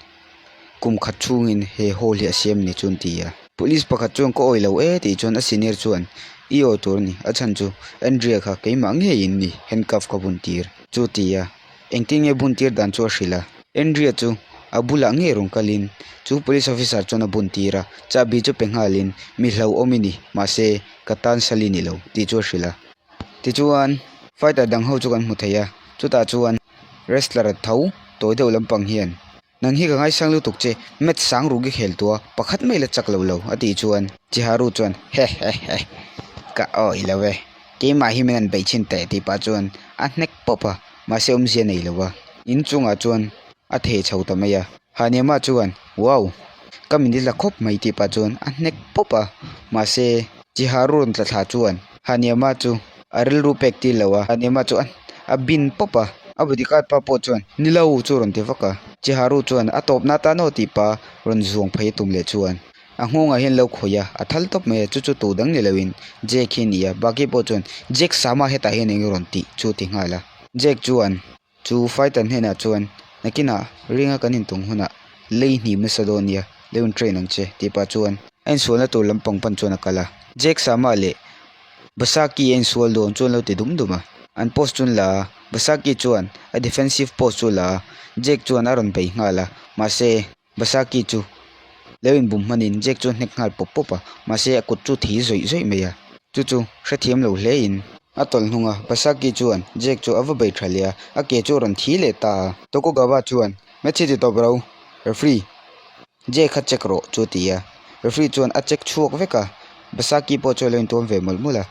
kum khat chhungin he hall hi a siam ni chu an ti a police pakhat chuan ka awih lo e tih chuan a senior chuan i awi tur a ni a chhan chu Andrea kha keimah ngeiin ni handcuff ka bun tir chu a ti a. Engtin nge bun tir dan chu a hrilh a? Andrea chu a bulah ngei rawn kalin chu police officer chuan a bun tir a, chahbi chu pe nghalin, Mi hlauhawm i ni, mahse ka tan sal i ni lo, tih chu a hrilh a. Tichuan, fighter dang ho chu kan hmu thei a, chutah chuan wrestler tho tawi deuh lampang hian, Nang hi ka ngaisang lutuk che, match sang ruk i khel tua, pakhat mai la chak lo lo, a tih chuan Chiharu chuan, Heheheh, ka awih lo e, keimah hi min han beih chhin teh tih pah chuan a hnek pawp a, mahse awmzia nei lo a, in chungah chuan a theh chho ta mai a. Hanema chuan, Wow, ka min i la khawp mai tih pah chuan a hnek pawp a, mahse Chiharu rawn tla thla chuan Hanema chu a rilru pek tir lo a, Hanema chu a bin pawp a. A bodyguard pa pawh chuan, Ni lo! chu rawn ti vak a. Chiharu chuan, A tawpna atan aw tih pa rawn zuang phei a tum leh chuan a nghawngah hian lo khawih a, a thal tawp mai a, chu chu tu dang ni loin Jake hi a ni a. Baki pawh chuan, Jake Sama hetah hian eng rawn tih chu a ti nghal a. Jake chuan, Chu fighter hnenah chuan, Nakinah ringa kan intung hunah lei hnim nasa dawn nia, lo in train ang che tih pah chuan a insualna tur lampang pan chuan a kal a. Jake Sama leh Basaki a insual dawn chuan lo ti dum dum a, an post chu an la a, Basaki chuan a defensive post chu a la a, Jake chuan a rawn bei nghal a, mahse Basaki chu lo inbum hmanin Jake chu a hnek nghal pawp pawp a, mahse a kut chu thi zawih zawih mai a, chu chu hrethiam lo hle in a tawlh hnung a, Basaki chuan Jake chu a va bei tha leh a, a ke chu a rawn thi leh ta a. Tokugawa chuan, Match hi ti tawp ro, referee. Jake kha check rawh chu a ti a, referee chuan a check chhuak vek a, Basaki pawh chu a lo intuam ve mawlh mawlh a,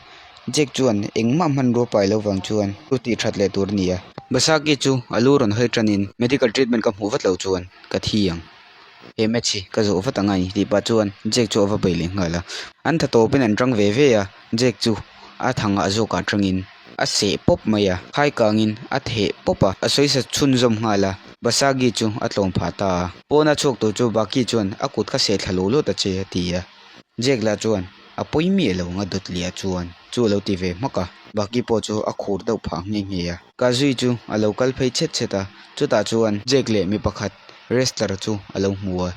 Jake chuan engmah hmanrua pai lo vang chuan chu tih that leh tur a ni a. Basaki chu a lu rawn hawi tanin medical treatment ka hmuh vat lo chuan ka thi ang, he match hi ka zawh vat angai tih pah chuan Jake chu a va bei leh nghal a, an tha tawpin an tang ve ve a, Jake chu a thangah zawkah tangin a seh pawp mai a, khaikangin a theh pawp a, a sawisa chhunzawm nghal a, Basagi chu a tlawm phah ta a. Pawna chhuak tur chu Baki chuan a kut kha seh thla lo lo ta che a ti a, Jake lah chuan a pawi miah lo ang a dawt leh a chuan chu a lo ti ve hmak a, Baki pawh chu a khur deuh phah nghe nghe a. Kazui chu a lo kal phei chhet chhet a, chutah chuan Jake leh mi pakhat wrestler chu a lo hmu a,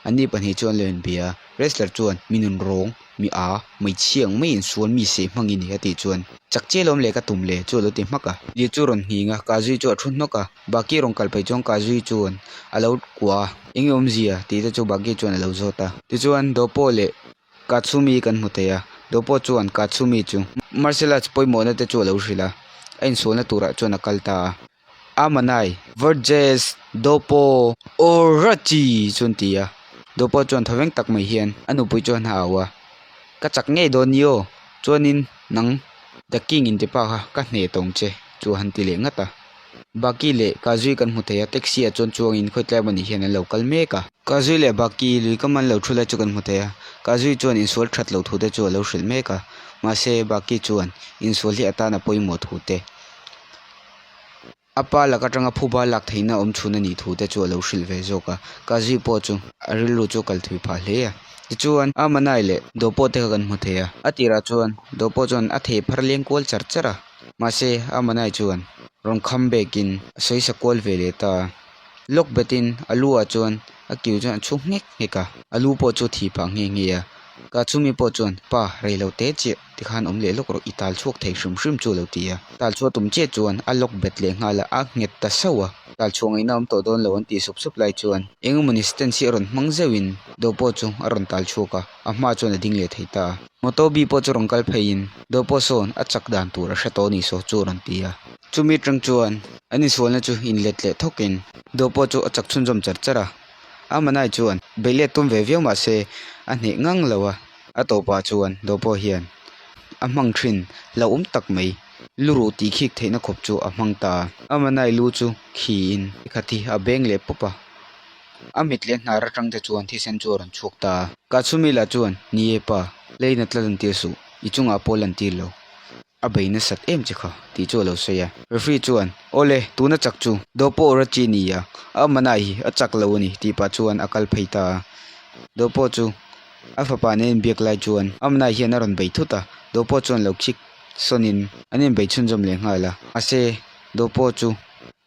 anni pahnih chu an lo inbia a, wrestler chuan mi nun rawng Mi a, hmeichhia ang maiin sual mi seh hmangin i a tih chuan chak che lawm le ka tum le chu a lo ti hmak a. Lir chu rawn nghing a, Kazui chu a thu hnawk a, Baki rawn kal phei chuan Kazui chuan a lo kuah a, eng nge awmzia tih te chu Baki chuan a lo zawt a. Tichuan Dopo leh Katsumi kan hmu thei a, Doppo chuan Katsumi chu martial arts pawimawhna te chu a lo hrilh a, a insualna turah chuan a kal ta a. Amanai Verges Doppo Orachi chu an ti a. Doppo chuan thawveng tak mai hian a nupui chuan a au a, Ka chak ngei dawn ni aw, chuanin nang The King intipa kha ka hneh tawng che chu a han ti leh ngat a. Baki leh Kazui kan hmu thei a, taxi ah chuan chuangin khawitlai emaw ni hian an lo kal mek a. Kazui leh Baki lui kam an lo thu lai chu kan hmu thei a, Kazui chuan insual that loh thu te chu a lo hrilh mek a, mahse Baki chuan insual hi atan a pawimawh thu te, a pa lak atanga phuba lak theihna awm chhun a nih thu te chu a lo hrilh ve zawk a, Kazui pawh chu a rilru chu a kal thui phah hle a. Tichuan Amanai leh Doppo te kha kan hmu thei a, a tirah chuan Doppo chuan a thei phar leng kual char char a. Mahse, Amanai chuan rawn kham bekin a sawisa kual ve leh ta a. Lawk betin a lu ah chuan a kiu chuan a chhu nghek nghek a, a lu pawh chu a thi phah nghe nghe a. Katsumi pawh chuan, Pa, rei lo te chiah tikhan awm leh lawk rawh, i tal chhuak thei hrim hrim chu a lo ti a. Tal chhuah tum chiah chuan a lawk bet leh nghal a, a nghet ta sauh a. Tal chhuah ngaihna awm tawh dawn lo an tih sup sup lai chuan engemawni stance hi a rawn hmang zeuhin do pawh chu a rawn tal chhuak a, a hma chuan a ding leh thei ta a. Motobi pawh chu rawn kal pheiin do pawh sawn a chak dan tur a hre tawh a ni saw chu a rawn ti a. Chumi atang chuan an insualna chu inlet leh thawkin do pawh chu a chak chhunzawm char char a. Amanai chuan beih let tum ve viau mah se a hneh ngang lo a. A tawpah chuan do pawh hian a hmang thin hlauhawm tak mai. Lu ruh tih khik theihna khawp chu a hmang ta a. Amanai lu chu khiin khat hi a beng leh pawp a. A mit leh hnar atang te chuan thisen chu a rawn chhuak ta a. Katsumila chuan, Ni e pa, leina tla lantir suh, i chungah pawh lantir lo. A bei nasat em che kha, tih chu a lo sawi a. Referee chuan, Awle, tuna chak chu Doppo Orachi ni a, Amanai hi a chak lo a ni, tih pah chuan a kal phei ta a. Doppo chu a fapa nen inbiak lai chuan Amanai hian a rawn bei thut a, Doppo chuan lo khik sawnin an inbei chhunzawm leh nghal a. Mahse, Doppo chu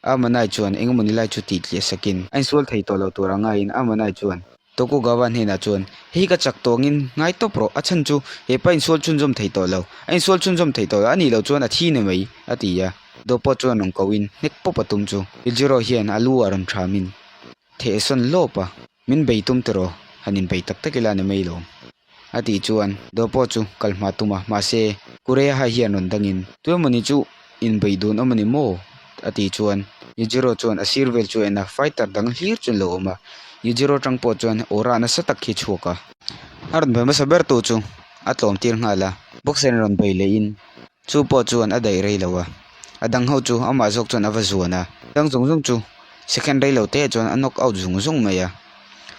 Amanai chuan engemawni lai chu tih tliah sakin a insual thei tawh lo tur a ngaiin Amanai chuan Tokugawa hnenah chuan, Hei ka chak tawngin ngai tawp rawh, a chhan chu he pa insual chhunzawm thei tawh lo, a insual chhunzawm thei tawh lo, a nih loh chuan a thi ni mai, a ti a. Doppo chuan rawn kohin hnek pawp a tum chu Yujiro hian a lu ah rawn thamin theh sawn lawp a, Min bei tum tiraw, han inbei tak tak ila ni mai lo. A tih chuan Doppo chu kal hma tum a, mahse Kureha hian rawn dangin, Tu emawni chu inbeih dun awm a ni maw? a tih chuan Yujiro chuan a sir vel chu a en a, fighter dang hlir chu an lo awm a. Yujiro tang pawh chuan aw rah nasa tak hi chhuak a. A rawn bei hmasa ber tu chu a tlawm tir nghal a. Boxer in rawn bei lehin chu pawh chuan a daih rei lo a, a dang ho chu amah zawk chuan a va zuan a. Dang zawng zawng chu second rei lo te ah chuan a knock out zung zung mai a,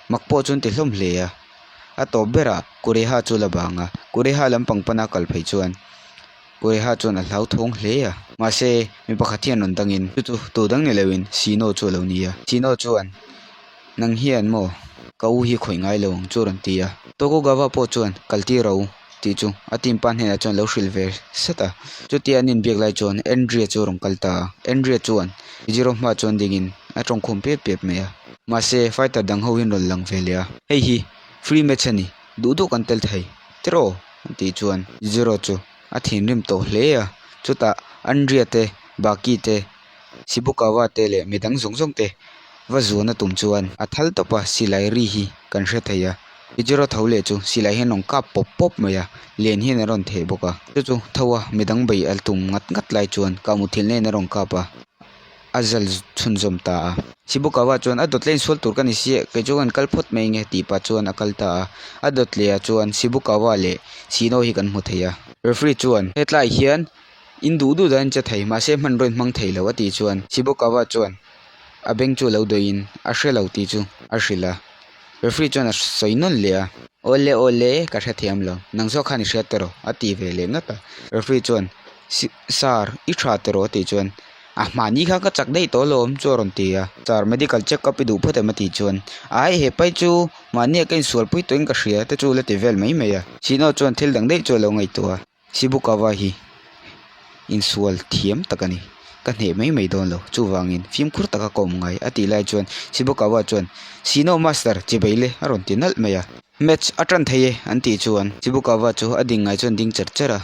mak pawh chu an ti hlawm hle a. A tawp berah Kureha chu la bang a, Kureha lampang pana kal phei chuan Kureha chuan a hlauthawng hle a. Mahse, mi pakhat hian rawn dangin chu chu tu dang ni loin Sino chu a lo ni a. Sino chuan, Nang hian maw ka u hi khawih ngai lo ang chu a rawn ti a. Tokugawa pawh chuan kal tir ro tih chu a team pa hnenah chuan a lo hrilh ve set a. Chutia an inbiak lai chuan Andrea chu a rawn kal ta a. Andrea chuan Jiro hma chuan dingin a tawngkhum piap piap mai a. Mahse, fighter dang ho hian rawn lang ve leh a. Hei hi free match a ni, duh duh kan tel thei tiraw? An tih chuan Jiro chu a thinrim tawh hle a. Chutah Andrea te, Baki te, Shibukawa te leh midang zawng zawng te va zuan a tum chuan a thal tawp a, silai ri hi kan hre thei a. Jiro tho leh chu silai hian rawn kap pawp pawp mai a, len hian a rawn theh bawk a. Chu chu tho a midang bei a tum ngat ngat lai chuan kahmuthilh nen a rawn kap a. a zal chhunzawm ta a. Shibukawa chuan a dawt leh insual tur ka ni sia, kei chu kan kal phawt mai nge tih pah chuan a kal ta a. A dawt leh ah chuan Shibukawa leh Shino hi kan hmu thei a. Referee chuan hetlai hian in duh duh dan in che thei mahse hmanraw in hmang thei lo a tih chuan Shibukawa chuan a beng chu lo dawih in a hre lo tih chu a hrilh a. Referee chuan a sawi nawn leh a. Awle awle ka hrethiam lo, nang zawk khan i hriat tawh a ti ve leh ngat a. Referee chuan Sir i tha tawh a tih chuan A hmahni kha ka chak daih tawh alawm chu a rawn ti a. Sir, medical check up i duh phawt em a tih chuan Ai he pai chu mahnia ka insualpui tawhin ka hria te chu la ti vel mai mai a. Sino chuan thil dang daih chu a lo ngaihtuah a. Shibukawa hi insual thiam tak a ni. Ka hneh mai mai dawn lo. Chuvangin fimkhur taka ka awm ngai a tih lai chuan Shibukawa chuan Sino master chibei le a rawn ti nalh mai a. Match a tan thei e an tih chuan Shibukawa chu a ding ngai chuan ding cher cher a.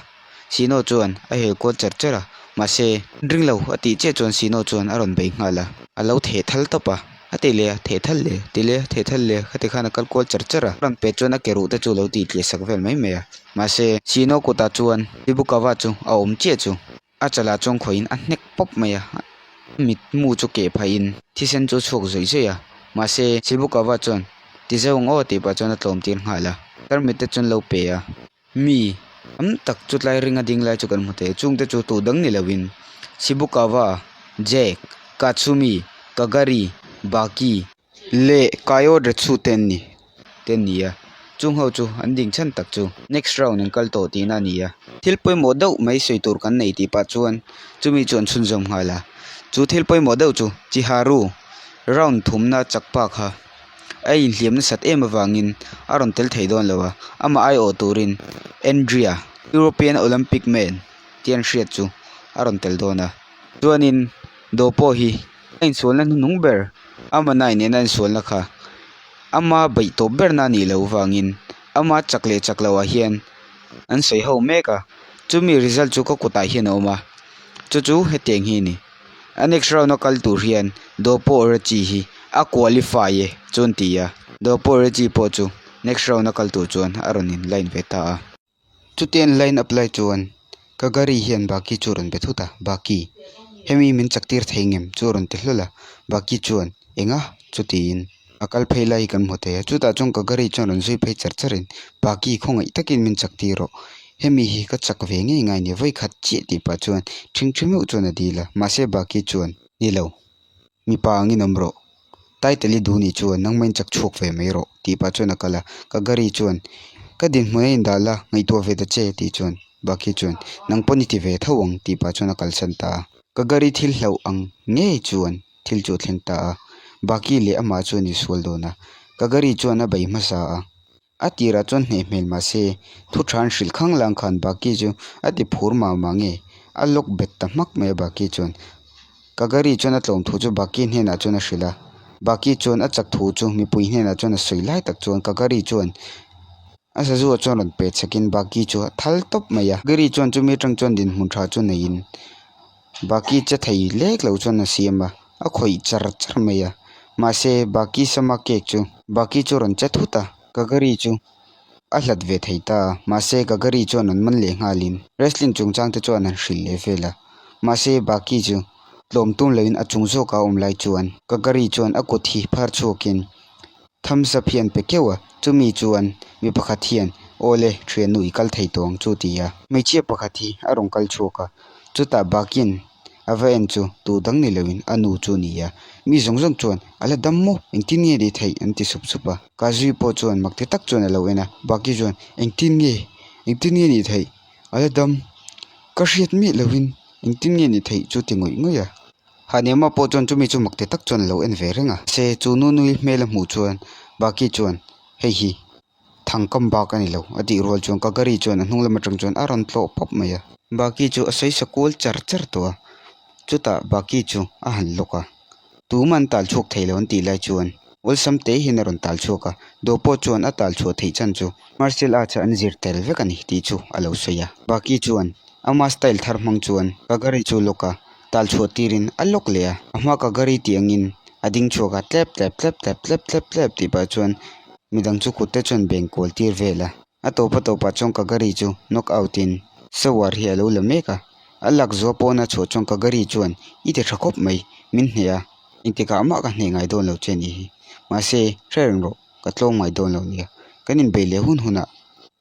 Sino chuan a hel kual cher cher a, mahse ring lo a tih chiah chuan Sino chuan a rawn bei nghal a, a lo theh thal tawp a. A ti leh a, theh thal leh, ti leh a, theh thal leh, khati khan a kal kual char char a. Rawn pet chuan a ke ruh te chu a lo tih tliah sak vel mai mai a. Mahse, Sino kutah chuan Shibukawa chu a awm chiah chu a chalah chuan khawihin a hnek pawp mai a. A mitmu chu keh phahin thisen chu a chhuak zawih zawih a. Mahse, Shibukawa chuan ti zeuh ang aw tih pah chuan a tlawm tir nghal a. Tarmit te chuan lo pe a. Mi tam tak chu tlai ringa ding lai chu kan hmu thei a chungte chu tu dang ni loin Shibukawa, Jack, Katsumi, Kagari, Baki leh Kaio Retsu te an ni te an ni a chung ho chu an ding chhan tak chu next round an kal tawh tihna a ni a thil pawimawh deuh mai sawi tur kan nei tih pah chuan chumi chu an chhunzawm nghal a chu thil pawimawh deuh chu Chiharu round thumna chak pa kha. A inhliam nasat em avangin a rawn tel thei dawn lo a, amah aiawh turin Andrea, European Olympic man tih an hriat chu a rawn tel dawn a. Chuanin do pawh hi a insualna hnuhnung ber Amanai nena a insualna kha ama beih tawp berna a nih loh avangin ama chak leh chak loh ah hian an sawi ho mek a, chumi result chu ka kutah hian a awm a, chu chu hetiang hi a ni. A next round a kal tur hian Dopo Rechi hi a qualify e chu an ti a, Dopo Rechi pawh chu next round a kal tur chuan a rawn in line ve ta a. Chutia an line up lai chuan Kagari hian Baki chu a rawn be thut a, Baki, hemi min chak tir thei ngem chu a rawn ti hlawl a, Baki chuan enga chu tiin a kal phei lai hi kan hmu thei a, chutah chuan Kagari chuan rawn zui phei char char in Baki khawngaih takin min chak tir rawh, hemi hi ka chak ve ngei ngai nia vawi khat chiah tih pah chuan ṭhingṭhi meuh chuan a dil a, mahse Baki chuan ni lo, mipa angin awm rawh, title i duh nih chuan nangmah in chak chhuak ve mai rawh tih pah chuan a kal a, Kagari chuan ka dinhmun a indah la ngaihtuah ve ta che tih chuan Baki chuan nang pawn i ti ve tho ang tih pah chuan a kalsan ta a, Kagari thil hlauh ang ngei chuan thil chu a thleng ta a, Baki leh amah chuan an insual dawn a, Kagari chuan a bei hmasa a, a tirah chuan hneh hmel mah se thu tha an hrilh khang lang khan Baki chu a ti phur mah mah nge, a lawk bet ta hmak mai a Baki chuan. Kagari chuan a tlawm thu chu Baki hnenah chuan a hrilh a, Baki chuan a chak thu chu mipui hnenah chuan a sawi lai tak chuan Kagari chuan a sazu ah chuan rawn pe chhekin Baki chu a thal tawp mai a, Kagari chuan chumi atang chuan dinhmun tha chu neiin Baki che thei lek lo chuan a siam a, a khawih char char mai a. Mahse, Baki sama cake chu Baki chu rawn che thut a, Kagari chu a hlat ve thei ta a. Mahse, Kagari chuan an man leh nghalin wrestling chungchang te chuan an hrilh leh vel a. Mahse, Baki chu tlawm tum loin a chung zawkah a awm lai chuan Kagari chuan a kut hi phar chhuakin Thumbs up hi an pe keuh a, chumi chuan mi pakhat hian Aw le, thiannu i kal thei tawh ang chu ti a. Hmeichhia pakhat hi a rawn kal chhuak a, chutah Bakin a va en chu tu dang ni loin a nu chu a ni a, mi zawng zawng chuan a la dam maw, engtin nge ni theih an ti sup sup a. Kazui pawh chuan mak ti tak chuan a lo en a, Baki chuan engtin nge, engtin nge ni theih, a la dam, ka hriat miah loin engtin nge ni theih chu ti ngawih ngawih a. Haniama pawh chuan chumi chu mak ti tak chuan a lo en ve reng a. Se chu nunui hmel a hmuh chuan Baki chuan hei hi thangkam bak a ni lo a tih rual chuan Kagari chuan a hnung lam atang chuan a rawn tlawh pawp mai a. Baki chu a sawi sa kual char char tawh a, chutah Baki chu a han lawk a. Tuma an tal chhuak thei lo an tih lai chuan awlsam te hian a rawn tal chhuak a, do pawh chuan a tal chhuah theih chan chu martial arts ah an zir tel vek a ni tih chu a lo sawi a. Baki chuan ama style thar hmang chuan Kagari chu lawk a, tal chhuah tirin a lawk leh a, a hma Kagari tih angin a ding chhuak a, tlep tlep tlep tlep tlep tlep tlep tih pah chuan midang chu kut te chuan beng kual tir vel a, a tawp a tawpah chuan Kagari chu knock out in shower hi a lo la mek a, a lak zuah pawna chhuah chuan Kagari chuan i ti tha khawp mai, min hneh a, engtikah mah ka hneh ngai dawn lo che ni hi, mahse hre reng rawh. Ka tlawm ngai dawn lo nia, kan inbeih leh hun hunah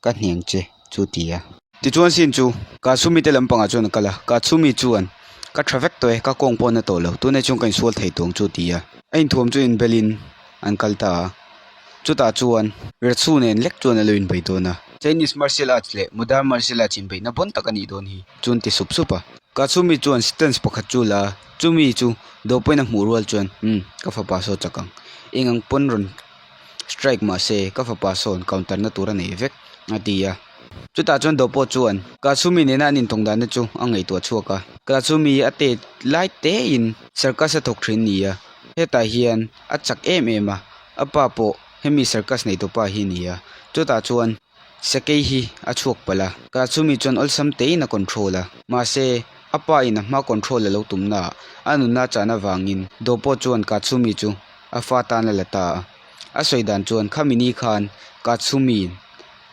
ka hneng che chu ti a. Tichuan sin chu Katsumi te lampangah chuan a kal a, Katsumi chuan ka tha vek tawh e, ka kawng pawh na tawh lo, tunah chuan ka insual thei tawng chu ti a. A inthuam chu inbelin an kal ta a, chutah chuan Retsu nen lek chuan a lo inbeih dawn a. Chinese martial arts leh modern martial arts inbeihna bawn tak a nih dawn hi chu an ti sup sup a. Katsumi chuan stance pakhat chu la a, chumi chu dawhpawn a hmuh rual chuan umm ka fapa saw chak ang, eng ang pawn rawn strike mah se ka fapa sawn counter na tur a nei vek a ti a. Chutah chuan dawhpawh chuan Katsumi nena an intawng dan te chu a ngaihtuah chhuak a, Katsumi a tet lai tein circus a thawk thin ni a, hetah hian a chak em em a, a pa pawh hemi circus neitupa hi a ni a, chutah chuan Sakei hi a chhuak palh a, Katsumi chuan awlsam tein a control a. Mahse, a pa in a hma control a lo tum naah a nunna a chan avangin Dopo chuan Katsumi chu A fa tan a la ta a. A sawi dan chuan khami ni khan Katsumi'n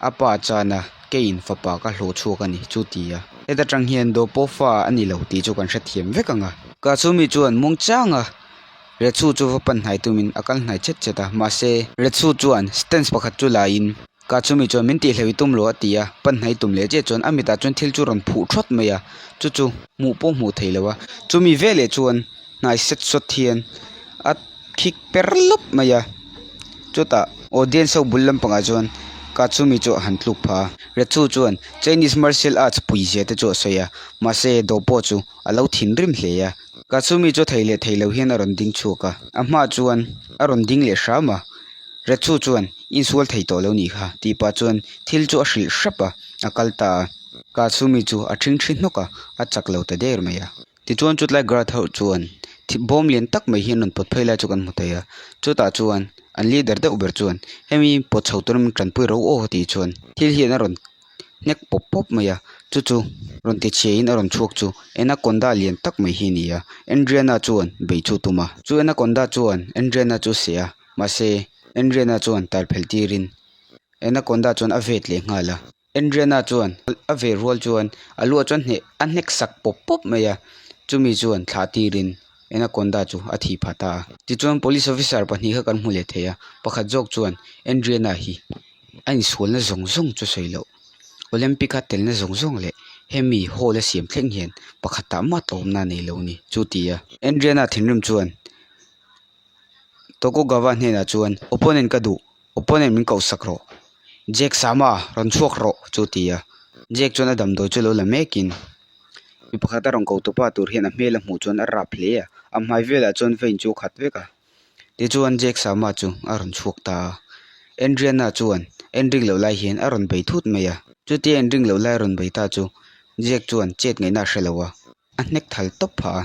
a pa chana keiin fapa ka hlawh chhuak a ni chu ti a. Heta tang hian Dawpaw fa a ni lo tih chu kan hrethiam vek ang a. Katsumi chuan muangchanga Retsu chu va pan hnai tumin a kal hnai chet chet a, mahse Retsu chuan stance pakhat chu laiin Katsumi chuan min tihhleuh i tum lo a ti a, pan hnai tum leh chiah chuan a mitah chuan thil chu rawn phuh thawt mai a, chu chu hmuh pawh hmuh theih lo a. Chumi veleh chuan hnai set sawt hian a khik per lawp mai a, chutah audience ho bul lampangah chuan Katsumi chu a han tluk phah a, Retsu chuan Chinese martial arts pui zia te chu a sawi a, mahse Dawpaw chu a lo thinrim hle a. Katsumi chu thei leh thei lo hian a rawn ding chhuak a, a hmaah chuan a rawn ding leh hram a, Retsu chuan insual thei tawh lo nih kha tih pah chuan thil chu a hrilh hrap a, a kal ta a. Katsumi chu a ṭhingṭhi hnawk a, a chak lo ta der mai a. Tichuan chutlai guard ho chuan bawm lian tak mai hi an rawn pawt phei lai chu kan hmu thei a, chutah chuan an leader deuh ber chuan hemi pawt chho turin min tanpui ro aw tih chuan thil hian a rawn hnek pawp pawp mai a, chu chu rawn ti chhia in a rawn chhuak chu anaconda lian tak mai hi a ni a, Andriana chuan bei chu a tum a, chu anaconda chuan Andriana chu a seh a, mahse Andriana chuan tal phelh tirin anaconda chuan a vet leh nghal a. Andriana chuan a ve rual chuan a luah chuan hneh a hnek sak pawp pawp mai a, chumi chuan thlah tirin Anaconda chu a thih phah ta a. Tichuan police officer pahnih kha kan hmu leh thei a, pakhat zawk chuan Andriana hi a insualna zawng zawng chu sawi loh, Olympic a telna zawng zawng leh hemi hall a siam thleng hian pakhat ah mah tlawmna a nei lo a ni chu ti a. Andriana thinrim chuan Tokugawa hnenah chuan opponent ka duh Opponent min koh sak rawh. Jack Sama, rawn chhuak rawh, chu ti a. Jack chuan a damdawi chu lo la mekin mi pakhat a rawn ko tupa tur hian a hmel a hmuh chuan a rap hle a, a hmai velah chuan vein chu a khat vek a. Tichuan Jack Sama chu a rawn chhuak ta a. Andriana chuan en ring loh lai hian a rawn bei thut mai a. Chutia en ring loh lai a rawn bei ta chu Jack chuan chet ngaihna a hre lo a, a hnek thal tawp phah a.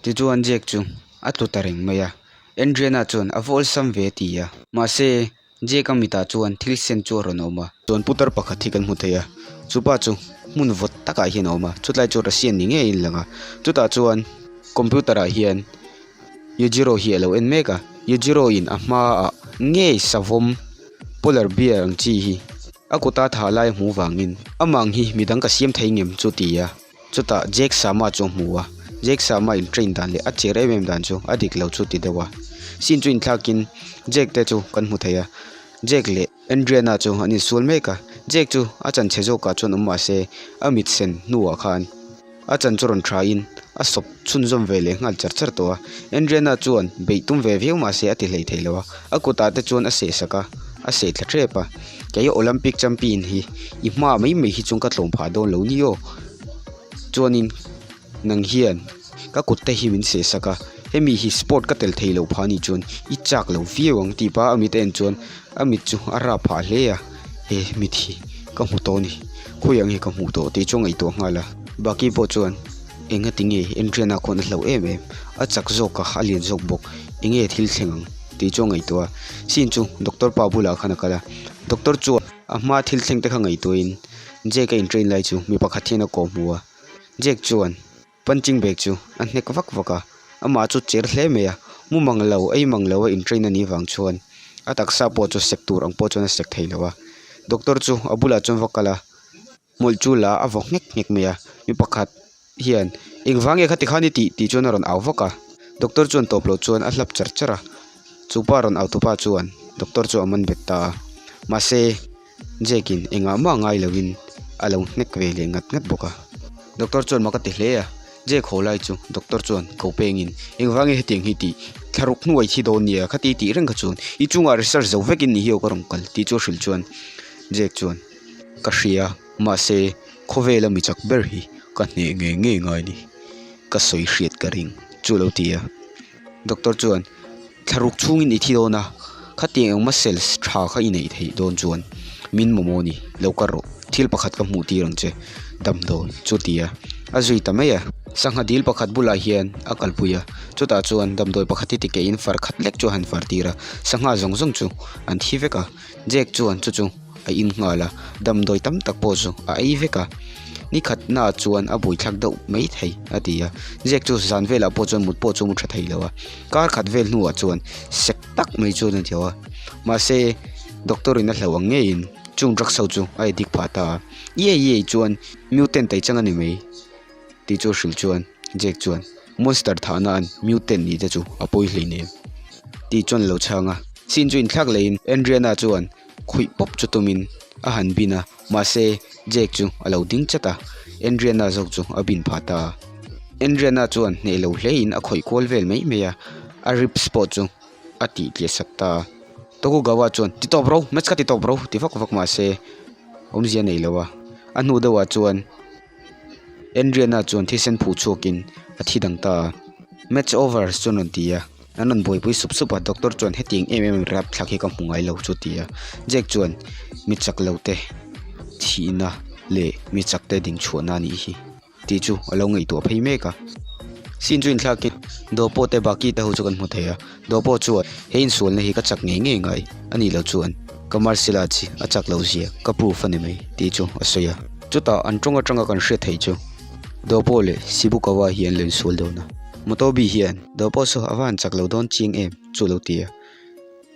Tichuan Jack chu a tlu ta reng mai a, Andriana chuan a va awlsam ve a ti a. Mahse, Jack a mitah chuan thil sen chu a rawn awm a. Chuan putar pakhat hi kan hmu thei a, chupa chu hmun vawt takah hian a awm a, chutlai chu Russian ni ngeiin a lang a. Chutah chuan computer ah hian Yujiro hi a lo en mek a, Yujiro in a hmaah ngei savawm polar bear ang chi hi a kuta thah lai a hmuh vangin amah ang hi midang ka siam thei ngem chu ti a. Chutah Jack Sama chu a hmu a, Jack Sama in train dan leh a cher em em dan chu a dik lo chu ti deuh a. Scene chu inthlakin Jack te chu kan hmu thei a, Jack leh Andriana chu an insual mek a, Jack chu a chan chhe zawkah chuan awm mahse a mit sen hnuah khan a chan chu rawn thain a sawp chhunzawm ve leh nghal char char tawh a. Andriana chuan beih tum ve viau mahse a ti hlei thei lo a, a kutah te chuan a seh sak a, a seh thla tep a. Kei Olympic champion hi i hma mai mai hi chuan ka tlawm phah dawn lo ni aw. Chuanin nang hian ka kut te hi min seh sak a, hemi hi sport ka tel thei lo phah anih chuan i chak lo viau ang tih pah a mit a en chuan a mit chu a rap phah hle a, he mit hi ka hmu tawh a ni, khawiah nge ka hmuh tawh tih chu a ngaihtuah nghal a. Baki pawh chuan engati nge Andriana khawn a hlauh em em, a chak zawk a, a lian zawk bawk, enge thil thleng ang tih chu a ngaihtuah a, scene chu doctor pa bulah khan a kal a, doctor chuan a hma thil thleng te kha ngaihtuahin Jake a intrain lai chu mi pakhat hian a kawh hmu a, Jake chuan punching bag chu a hnek vak vak a, amah chu cher hle mai a, mu mang lo ei mang lo a intrain a nih vang chuan a taksa pawh chu sek tur ang pawh chuan a sek thei lo a, doctor chu a bulah chuan va kal a, hmawlh chu la a vaw nghek nghek mai a, mi pakhat hian engvang nge khati khan i tih tih chuan a rawn au vak a, doctor chuan tawp loh chuan a hlap char char a, chupa rawn au tupa chuan doctor chu a man bet ta a, mahse. Jake-in engah mah ngai loin a lo hnek ve leh ngat ngat bawk a. Doctor chuan mak a ti hle a, Jake haw lai chu doctor chuan ko pengin, Engvang nge hetiang hi tih? Thlaruk hnuai thi dawn nia, khati tih reng kha chuan i chungah research zo vekin ni hi aw ka rawn kal tih chu a hrilh chuan Jake chuan, Ka hria, mahse khawvela mi chak ber hi ka hneh ngei ngei ngai ni, ka sawi hriat ka ring chu a lo ti a. Doctor chuan, Thlaruk chhungin i thi dawn a, khatiang eng muscles tha kha i neih theih dawn chuan min mamawh ni, lo kal rawh, thil pakhat ka hmuh tir ang che, damdawi chu ti a, a zui ta mai a. Sangha dil pakhat bulah hian a kalpui a, chutah chuan damdawi pakhat hi tikeihin far khat lek chu a han far tir a, sangha zawng zawng chu an thi vek a, Jack chuan chu chu a in nghal a, damdawi tam tak pawh chu a ei vek a. Ni khatnaah chuan a buaithlak deuh mai thei a ti a. Jake chu zan velah pawh chuan mut pawh chu mu tha thei lo a. Kar khat vel hnuah chuan sek tak mai chuan a ti a. Mahse doctor in a hlauh ang ngeiin chung drugs ho chu a addict phah ta a. Iai iai chuan mutant ei chang a ni mai tih chu a hrilh chuan Jake chuan monster thahna an mutant nih te chu a pawi hleinem tih chuan a lo chhang a. Scene chu inthlak leiin Andriana chuan khuih pawp chu tumin a han bin a. Mahse, Jake chu a lo ding chat a, Andriana zawk chu a bin phah ta a. Andriana chuan hneh lo hlein a khawih kual vel mai mai a, a ribs pawh chu a tih tliah sak ta a. Tokugawa chuan, Ti tawp ro, match ka ti tawp ro, ti vak vak mahse, awmzia a nei lo a. A hnu deuhah chuan Andriana chuan thisen phuh chhuakin a thi dang ta a. Match over chuan rawn ti a. An rawn buaipui sup sup a, doctor chuan hetiang em em rap thlak hi ka hmu ngai lo chu ti a. Jack chuan mi chak lo te thihna leh mi chak te ding chhuahna a nih hi tih chu a lo ngaihtuah phei mek a. Scene chu inthlakin Dopo te Baki te ho chu kan hmu thei a, Dopo chuan he insualna hi ka chak ngei ngei ngai a nih loh chuan ka martial arts hi a chak loh zia ka proof a ni mai tih chu a sawi a. Chutah an tawng atanga kan hriat theih chu Dopo leh Shibukawa hi an lo insual dawn a, Motobi hian Dopo saw a va han chak lo dawn chiang em chu lo ti a,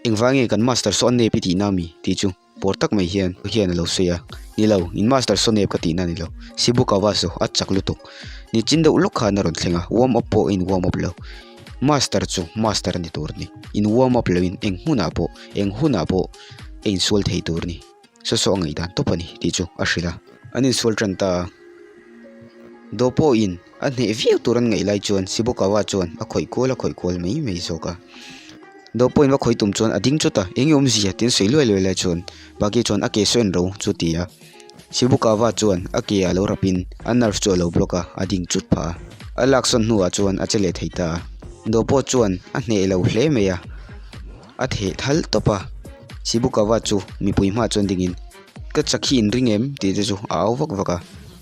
Engvang nge kan master saw a nep i tihna ami? tih chu pawr tak mai hian hian a lo sawi a, Ni lo, in master saw nep ka tihna a ni lo, Shibukawa saw a chak lutuk. Ni chin deuh lawk khan a rawn thleng a, warm up pawh a in warm up lo. Master chu master a ni tur a ni, in warm up loin eng hmunah pawh eng hunah pawh a insual thei tur a ni. Saw saw a ngaihdan tawp a ni tih chu a hrilh a. An insual tan ta a, Dopo in A hneh viau tur an ngaih lai chuan Shibukawa chuan a khawih kual a khawih kual mai mai zawk a. Dawhpawhin va khawih tum chuan a ding chawt a, eng nge awmzia tiin sawi luai luai lai chuan Baki chuan a ke saw en ro chu ti a. Shibukawa chuan a ke ah lo rapin a nerve chu a lo block a, a ding chut phah a. A laksawn hnuah chuan a che leh thei ta a. Dawhpawh chuan a hneh lo hle mai a, a theh thal tawp a. Shibukawa chu mipui hmaah chuan dingin, Ka chak hi in ring em? tih te chu a au vak vak a.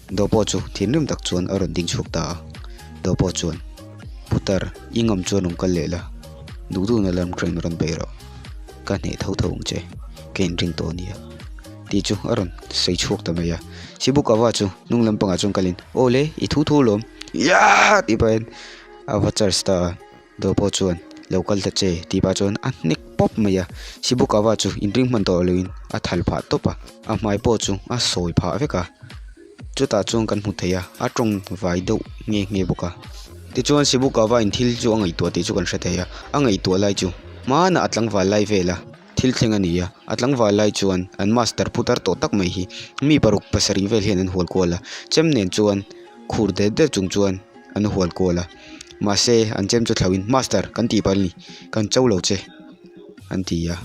Do pawh chu thinrim tak chuan a rawn ding chhuak ta a. Do pawh chuan, Putar, i ngam chuan rawn kal leh la, duh duhna lam train rawn bei rawh, ka hneh tho tho ang che, ka inring tawh ania, tih chu a rawn sawi chhuak ta mai a. Shibukawa chu hnung lampangah chuan kalin, Aw le, i thu thu lawm, Yaah! tih pahin a va charge ta a. Do pawh chuan, Lo kal ta che, tih pah chuan a hnek pawp mai a. Shibukawa chu inring hman tawh loin a thal phah tawp a, a hmai pawh chu a sawi phah vek a. Chutah chuan kan hmu thei a, a tawng vai deuh nghe nghe bawk a. Tichuan Shibukawa in thil chu a ngaihtuah tih chu kan hre thei a, a ngaihtuah lai chu hmanah a tlangval lai vel a, thil thleng a ni a. A tlangval lai chuan an master putar tawh tak mai hi mi paruk pasarih vel hian an hual kual a, chem nen chuan khur det det chung chuan an hual kual a. Mahse an chem chu thlauhin master kan tih palh a ni kan cho lo che an ti a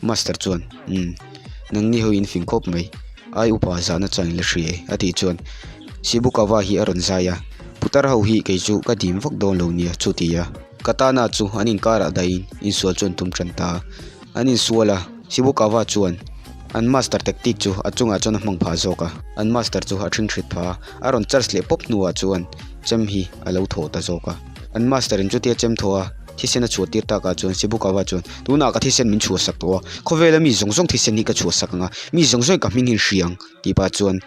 master chuan umm nangni ho in fing khawp mai ai upa zahna chuan in la hria e a tih chuan Shibukawa hi a rawn zai a putar ho hi kei chu ka dim vak dawn lo nia chu ti a katana chu an inkarah dahin insual chu an tum tan ta a an insual a Shibukawa chuan an master tactic chu a chungah chuan a hmang phah zawk a an master chu a ṭhingṭhit phah a a rawn charge leh pawp hnuah chuan chem hi a lo thaw ta zawk a an master in chutia chem thaw a thisen a chhuah tir takah chuan Shibukawa chuan tunah ka thisen min chhuah sak tawh a khawvela mi zawng zawng thisen hi ka chhuah sak ang a mi zawng zawng ka hming hi hria ang tih pah chuan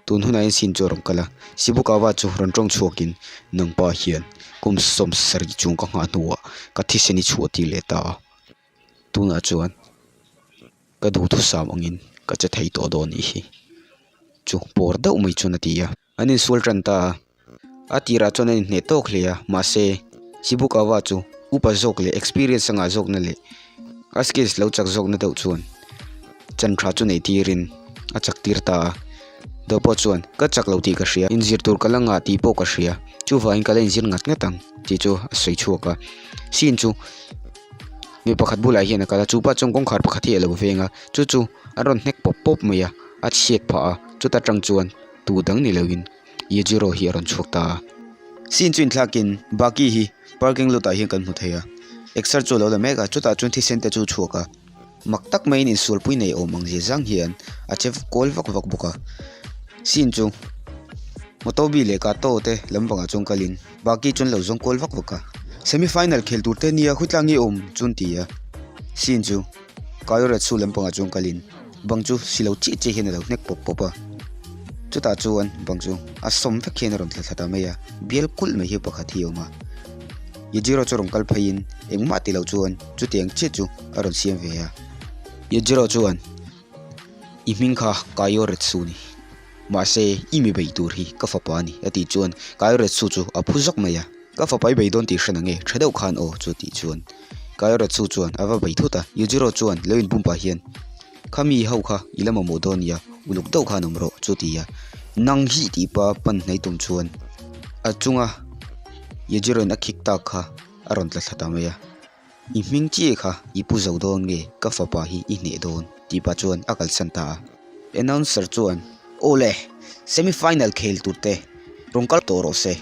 tun hunah hian scene chu a rawn kal a Shibukawa chu rawn tawng chhuakin nangpa hian kum 70 chung ka nghah hnuah ka thisen hi chhuah tir leh ta a tunah chuan ka duhthusam angin ka che thei tawh dawn nih hi chu pawr deuh mai chuan a ti a. An insual tan ta a, a tirah chuan an inhneh tawk hle a, mahse Shibukawa chu upa zawk leh experience a ngah zawkna leh a skills lo chak zawkna deuh chuan chan tha chu neih tirin a chak tir ta a. Dopo chuan, Ka chak lo tih ka hria, inzir tur ka la ngah tih pawh ka hria, chuvangin ka la inzir ngat ngat ang tih chu a sawi chhuak a. Scene chu mi pakhat bulah hian a kal a, chupa chuan kawngkhar pakhat hi a lo veng a, chu chu a rawn hnek pawp pawp mai a, a chhiat phah a, chuta tang chuan Tu dang ni loin Yejiro hi a rawn chhuak ta a. Scene chu inthlakin Baki hi parking lot ah hian kan hmu thei a. Exer chu a lo la mek a, chutah chuan thisen te chu a chhuak a. Mak tak maiin insualpui nei awm ang zia zang hian a che kawl vak vak bawk a. Scene chu Motobi leh Kato te lampangah chuan kalin Baki chuan lo zawng kawl vak vak a. Semi final khel tur te nia khawitlang nge awm chuan ti a. Scene chu Kaioretsu lampangah chuan kalin bang chu si lo chiah chiah hian a lo hnek pawp pawp a. Chutah chuan bang chu a sawm vek hian a rawn tla thla ta mai a, bial kulh mai hi pakhat hi a awm a. Yajiro chu rawn kal pheiin engmah ti lo chuan chutiang chiah chu a rawn siam ve a. Yajiro chuan, I hming kha Kaio Retsu ni. Mahse, i mi bei tur hi ka fapa a ni, a tih chuan Kaio Retsu chu a phu zawk mai a. Ka fapa i bei dawn tih hre na nge, tha deuh khan aw chu tih chuan Kaio Retsu chuan a va bei thut a. Yujiro chuan lo inbum pah hian, Kha mi ho kha i la mamawh dawn nia, uluk deuh khan awm rawh chu ti a. Nang hi tih pa pan hnai tum chuan a chunga Yujiro in a khik tak kha a rawn tla thla ta mai a. I hming chiah kha i pu zo dawn nge ka fapa hi i hneh dawn tih pah chuan a kalsan ta a. Announcer chuan, Aw le, semi final khel tur te rawn kal tawh rawh se.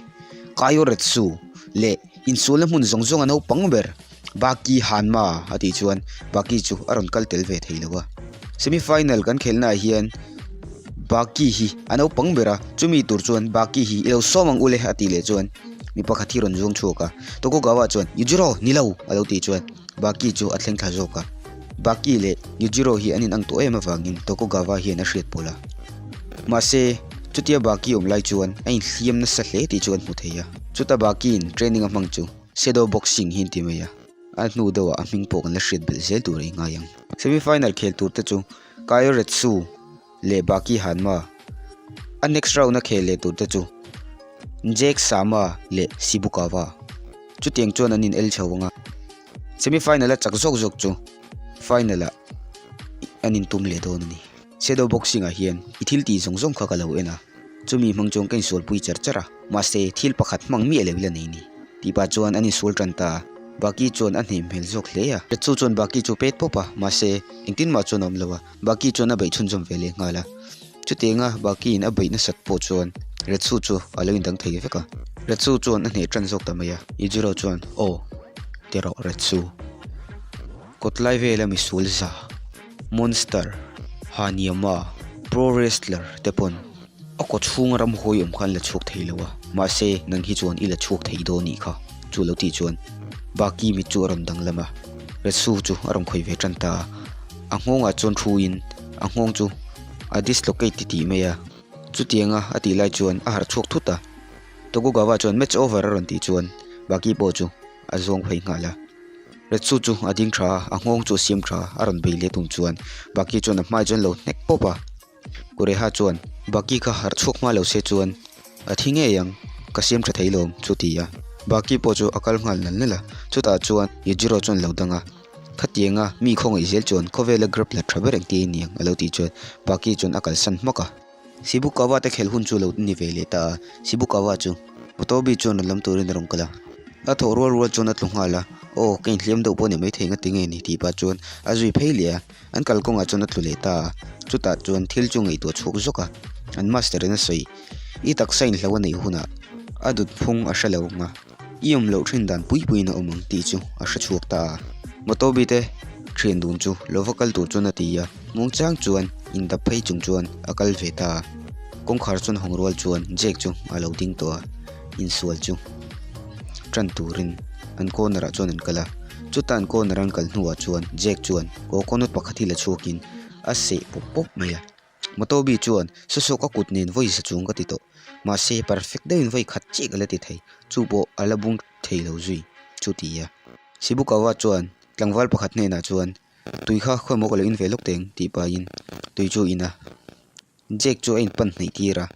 Kaio Retsu leh insualna hmun zawng zawng a naupang ber Baki Hanma a tih chuan Baki chu a rawn kal tel ve thei lo a. Semi final kan khelnaah hian Baki hi a naupang ber a, chumi tur chuan Baki hi i lo sawm ang u le a tih leh chuan mi pakhat hi rawn zuang chhuak a, Tokugawa chuan, Yujiro, ni lo! a lo tih chuan Baki chu a thleng thla zawk a. Baki leh Yujiro hi an inang tawh em avangin Tokugawa hian a hriat pawlh a. Mahse, chutia Baki awm lai chuan a inhliam nasa hle tih chu an hmu thei a. Chuta Bakiin training a hmang chu Shadow Boxing hi an ti mai a, a hnu deuhah a hming pawh kan la hriat belh zel tur a ingai ang. Semi final khel tur te chu Kyoretsu leh Baki Hanma. A next round a khel leh tur te chu Jake Sama leh Shibukawa. Chutiang chuan an in el chho ang a, semi final a chak zawk zawk chu final ah an in tum leh dawn a ni. Shadow boxing ah hian i thil tih zawng zawng kha ka lo en a, chumi hmang chuan ka insualpui char char a, mahse thil pakhat hmang miah lo ila nei ni. Tih pah chuan an insual tan ta a, Baki chuan a hnem hmel zawk hle a. Chu chuan Baki chu pet pawp a, mahse engtin mah chuan a awm lo a. Baki chuan a beih chhunzawm ve leh nghal a. Chutianga Bakiin a beih nasat pawh chuan Retsu chu a lo indang thei vek a. Retsu chuan a hneh tan zawk ta mai a. Yujiro chuan, Aw, ti rawh Retsu. Kawtlai vela misual za, Monster, Haniyama, Pro Wrestler te pawn a kaw chhunga ramhuai awm kha an la chhuak thei lo a, mahse nang hi chuan i la chhuak thei dawn nih kha, chu lo tih chuan Baki mit chu a rawn danglam a, Retsu chu a rawn khawih ve tan ta a. A nghawngah chuan thuin a nghawng chu a dislocate ti tih mai a, chutianga a tih lai chuan a harh chhuak thut a. Tokugawa chuan match over a rawn tih chuan Baki pawh chu a zawng phei nghal a. Retsu chu a ding tha a, a nghawng chu a siam tha a, a rawn bei leh tum chuan Baki chuan a hmai chuan lo hnek pawp a. Kureha chuan Baki kha harh chhuak hma lo se chuan a thi ngei ang, ka siam tha thei lawm chu ti a. Baki pawh chu a kal nghal nal nal a, chutah chuan Yujiro chuan lo dang a. Khatianga mi khawngaih zel chuan khawvela grappler tha ber engti a ni ang a lo tih chuan Baki chuan a kalsan hmak a. Shibukawa te khelh hun chu lo ni ve leh ta a, Shibukawa chu Motobi chuan rawn lam turin a rawn kal a. A thawh rual rual chuan a tlu nghal a, Aw, ka inhliam deuh pawh ni maithei nga tinge ni tih pah chuan a zui phei leh a, an kalkawngah chuan a tlu leh ta a, chutah chuan thil chu ngaihtuah chhuak zawk a, an master in a sawi, I taksa inhlo a neih hunah a dut phung a hre lo ang a. I awm loh thin dan pui puiin a awm ang tih chu a hre chhuak ta a. Motobi te thian dun chu lo va kal tur chuan a ti a, muangchang chuan indap phei chung chuan a kal ve ta a. Kawngkhar chuan hawng rual chuan Jake chu a lo ding tawh a, insual chu tan turin an corner ah chuan an kal a. Chuta an corner an kal hnuah chuan Jake chuan coconut pakhat hi la chhuakin a seh pawp pawp mai a. Motobi chuan, Saw ka kut nen vawi za chung ka ti tawh. Mahse, perfect deuhin vawi khat chiah ka la ti thei. Chu pawh a la bung thei lo zui, chu ti a. Shibukawa chuan tlangval pakhat hnenah chuan, Tui kha khawi maw ka lo in ve lawk teng, tih pahin tui chu a in a. Jake chu a inpan hnaih tir a.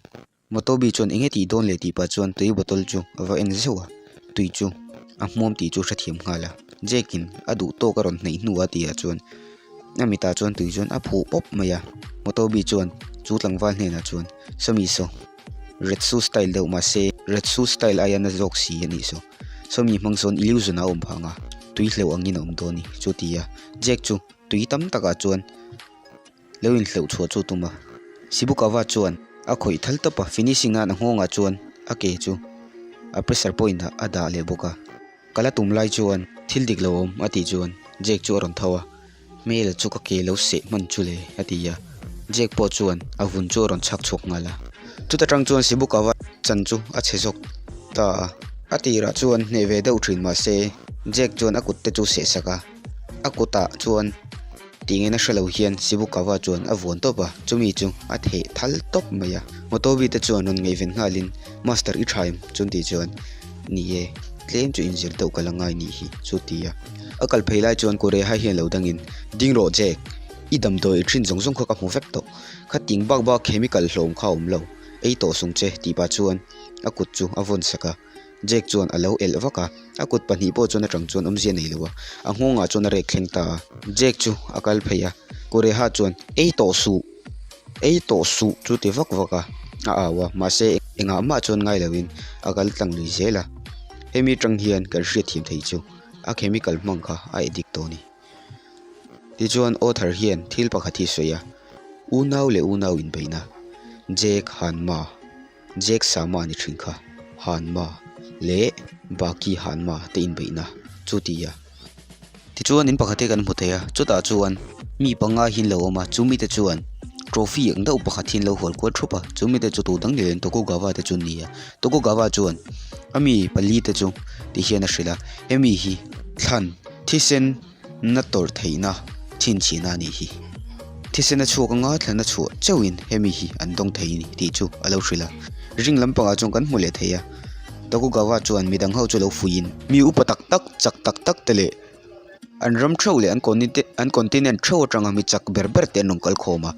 Motobi chuan eng nge tih dawn leh tih pah chuan tui bottle chu a va en zeuh a, tui chu a hmuam tih chu hrethiam nghal a. Jake in a duh tawk a rawn hnaih hnu a tih ah chuan a mitah chuan tui chuan a phuh pawp mai a. Motobi chuan chu tlangval hnenah chuan Sawmi saw Retsu style deuh mahse Retsu style aia na zawk si a nih saw. Sawmi hmang sawn illusion a awm phah ang a, tui hleuh angin a awm dawn a ni chu ti a. Jake chu tui tam takah chuan Lo inhleuh chhuah chu tum a. Shibukawa chuan a khawih thal tawp a, finishing nan a nghawngah chuan a ke chu a pressure point ah a dah leh bawk a. Ka la tum lai chuan thil dik lo awm a tih chuan Jake chu a rawn tho a, hmel chu ka ke lo seh hman chu le a ti a. Jake pawh chuan a vun chu a rawn chhak chhuak nghal a. Chuta tang chuan Shibukawa chan chu a chhe zawk ta a. A tirah chuan hneh ve deuh thin mahse Jake chuan a kut te chu seh sak a, a kutah chuan. Tih ngaihna hre lo hian Shibukawa chuan a vuan tawp a, chumi chu a theh thal tawp mai a. Motobi te chuan rawn ngaihven nghalin, Master i tha em? Chuan tih chuan, Ni e, tlem chu inzir deuh ka la ngai nih hi, chu ti a. A kal phei lai chuan Kureha hian lo dangin, Ding rawh Jack, i damdawi i thin zawng zawng kha ka hmu vek tawh. Khating bak bak chemical hlawm kha a awm lo, ei tawh sung che tih pah chuan a kut chu a vawn sak a. Jack chuan a lo elh vak a, a kut pahnih pawh chuan atang chuan awmzia nei lo a, a nghawngah chuan a rek thleng ta a. Jack chu a kal phei a, Kureha chuan, Ei tawh suh! Ei tawh suh! chu ti vak vak a, a au a, mahse engah mah chuan ngai loin a kal tlang lui zel a. Hemi tang hian kan hriatthiam theih chu a chemical hmang kha a addict tawh a ni. Tichuan author hian thil pakhat hi a sawi a, Unau leh unau inbeihna, Jack Hanma. Jack Sama ni thin kha Hanma leh Baki Hanma te inbeihna chu ti a. Tichuan in pakhat hi kan hmu thei a, chutah chuan mi panga hi an lo awm a, chu mite chuan trophy ang deuh pakhat hi an lo hual kual thup a, chu mite chu tu dang ni leh Tokugawa te chu an ni a. Tokugawa chuan a mi pali te chu ti hian a hrilh a, hemi hi thlan thisen na tawrh theihna chhinchhihna a nih hi. Thisen a chhuak anga thlan a chhuah chauhin hemi hi an dawng thei a ni tih chu a lo hrilh a. Ring lampangah chuan kan hmu leh thei a, Tokugawa chuan midang ho chu lo fuihin mi upa tak tak, chak tak tak te leh an ram theuh leh an continent theuh atanga mi chak ber ber te an rawn kal khawm a.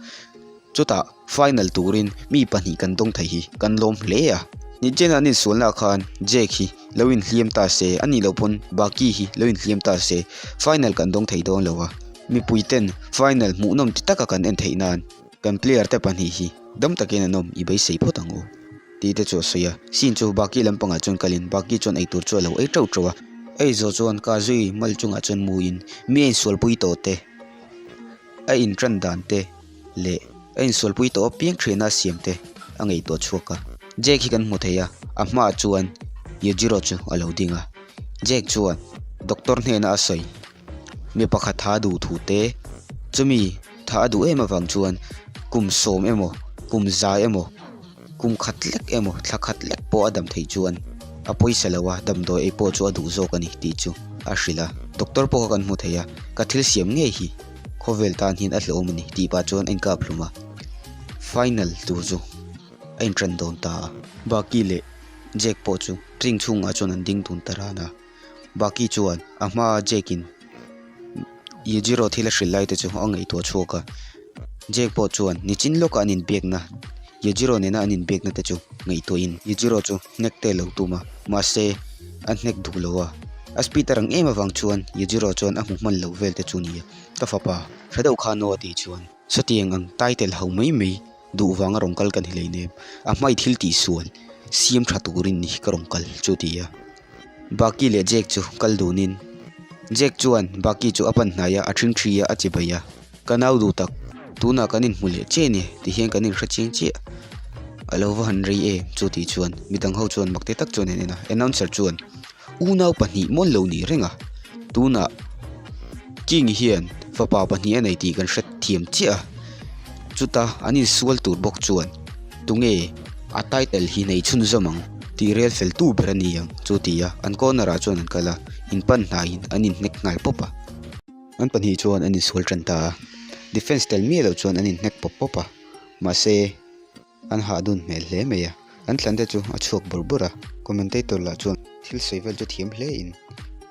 Chutah final turin mi pahnih kan dawng thei hi kan lawm hle a. Nichena an insualna ah khan Jake hi lo inhliam ta se, a nih loh pawn Baki hi lo inhliam ta se final kan dawng thei dawn lo a. Mipui ten final hmuhnawm ti taka kan en theih nan kan player te pahnih hi dam takin an awm i beisei phawt ang u tih te chu a sawi a. Scene chu Baki lampangah chuan kalin Baki chuan eitur chu a lo ei teuh teuh a. Ei zawh chuan Kazui mal chungah chuan muin mi a insualpui tawh te a intan dan te leh a insualpui tawh apiang thiana a siam te a ngaihtuah chhuak a. Jake hi kan hmu thei a, a hmaah chuan Yujiro chu a lo ding a. Jake chuan doctor hnena a sawi mi pakhat tha duh thu te, chumi tha a duh em avang chuan kum sawm emaw kum za emaw kum khat lek emaw thla khat lek pawh a dam theih chuan a pawisa lo a, damdawi ei pawh chu a duh zawk a ni tih chu a hrilh a. Doctor pawh kha kan hmu thei a, ka thil siam ngei hi. Khawvel tan hian a hlauhawm a ni tih pah chuan a inkap hlum a, final tur chu a intran dawn ta a. Baki leh Jake pawh chu ring chhungah chuan an ding dun ta ran a, Baki chuan a hmaa Jake in Yujiro thil a hrilh lai te chu a ngaihtuah chhuak a, Jake pawh chuan nichin lawka an inbiakna Yujiro nena an inbiakna te chu ngaihtuahin Yujiro chu hnek te lo tum a, mahse a hnek duh lo a. A speed a rang em avang chuan Yujiro chuan a hmu hman lo vel te chu ni a, ka fapa hre deuh kha no a tih chuan sawtiang ang title ho mai mai duh vanga rawn kal ka ni hleinem, a hmai thil tih sual siam tha turin ni ka rawn kal chu a ti a. Baki leh Jake chu kal dunin Jake chuan Baki chu a pan hnai a, a ṭhingṭhi a, a chibai a. Ka nau duh tak, tunah kan inhmu leh chiah ni ti hian kan inhre chiang chiah. A lo va han rei em chu tih chuan midang ho chuan mak te tak chuan an en a, announcer chuan unau pahnih mawn lo nih reng a, tunah King hian fapa pahnih a nei tih kan hre thiam chiah a, chuta an insual tur bawk chuan tunge a title hi nei chhunzawm ang tih rel fel tu ber a ni ang chu ti a, an corner ah chuan an kal a, inpan hnaiin an inhnek nghal pawp a. An pahnih chuan an insual tan ta a, defence tel miah loh chuan an inhnek pawp pawp a, mahse an hah dun hmel hle mai a, an thlan te chu a chhuak bawrh bawrh a, commentator lah chuan thil sawi vel chu thiam hle in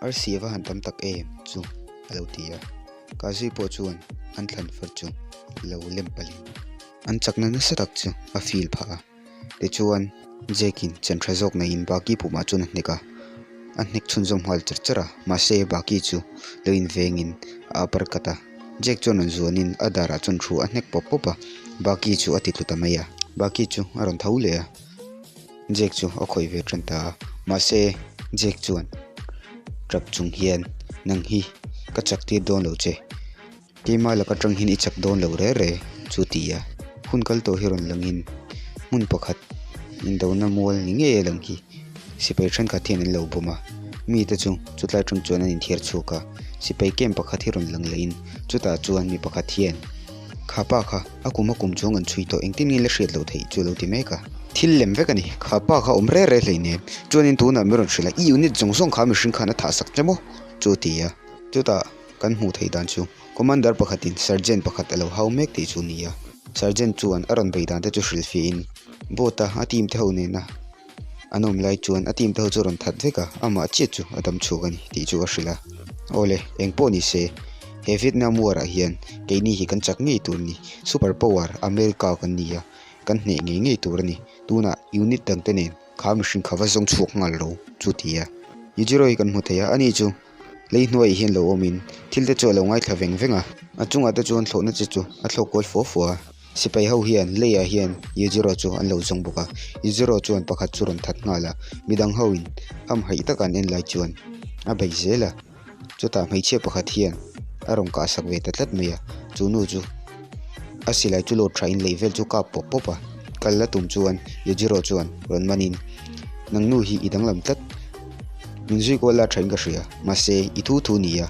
arsi a va han tam tak em chu a lo ti a, Kazi pawh chuan an thlan far chu lo lem palh in an chakna nasa tak chu a feel phah a. Tichuan, Jake-in chan tha zawk neiin Bucky pumah chuan a hnek a, a hnek chhunzawm nghal char char a, mahse Bucky chu lo invengin a upper cut a. Jake chuan rawn zuanin a darah chuan thu a hnek pawp pawp a, Bucky chu a ti tlu ta mai a. Bucky chu a rawn tho leh a, Jake chu a khawih ve tan ta a, mahse Jake chuan tap chung hian, Nang hi ka chak tir dawn lo che. Keimah laka tang hian i chak dawn lo re re chu ti a, hun kal tawh hi rawn langin hmun pakhat indona mual ni ngei a lang hi sipai thenkhat hian an lo bawm a, mite chu chutlai tang chuan an inthiar chhuak a, sipai camp pakhat hi rawn lang lehin chutah chuan mi pakhat hian kha pa kha a kum a kum chuang an chhui tawh engtin nge la hriat loh theih chu a lo ti mek a, thil lem vek a ni, kha pa kha awm re re hleinem chuanin tunah min rawn hrilh a, i unit zawng zawng kha mihring khan a thah sak che maw chu a ti a, chutah. Kan hmuh theih dan chu Commander pakhatin Sergeant pakhat a lo hau mek tih chu ni a. Sergeant chuan a rawn bei dan te chu hrilhfiahin boat a a team te ho nena an awm lai chuan a team te ho chu a rawn that vek a, amah chiah chu a dam chhuak a ni tih chu a hrilh a. Awle, eng pawh ni se, he Vietnam War ah hian keini hi kan chak ngei tur a ni. Super power America kan ni a, kan hneh ngei ngei tur a ni. Tunah unit dang te nen kha mihring kha va zawng chhuak nghal lo chu ti a. Yujiro hi kan hmu thei a, ani chu lei hnuaiah hian lo awmin thil te chu a lo ngaithla veng veng a. A chungah te chuan thlawhna che chu a thlawk kual fua fua a. Sipai ho hian leiah hian Yujiro chu an lo zawng bawk a. Yujiro chuan pakhat chu rawn that nghal a, midang ho in hamhaih taka an en lai chuan a bei zel a. Chutah hmeichhia pakhat hian a rawn kah sak ve ta tlat mai a, chu nu chu a silai chu load thain lei vel chu kap pawp pawp a, kal la tum chuan Yujiro chuan rawn manin Nang nu hi i danglam tlat, min zui kual la thain ka hria, mahse i thu thu nia,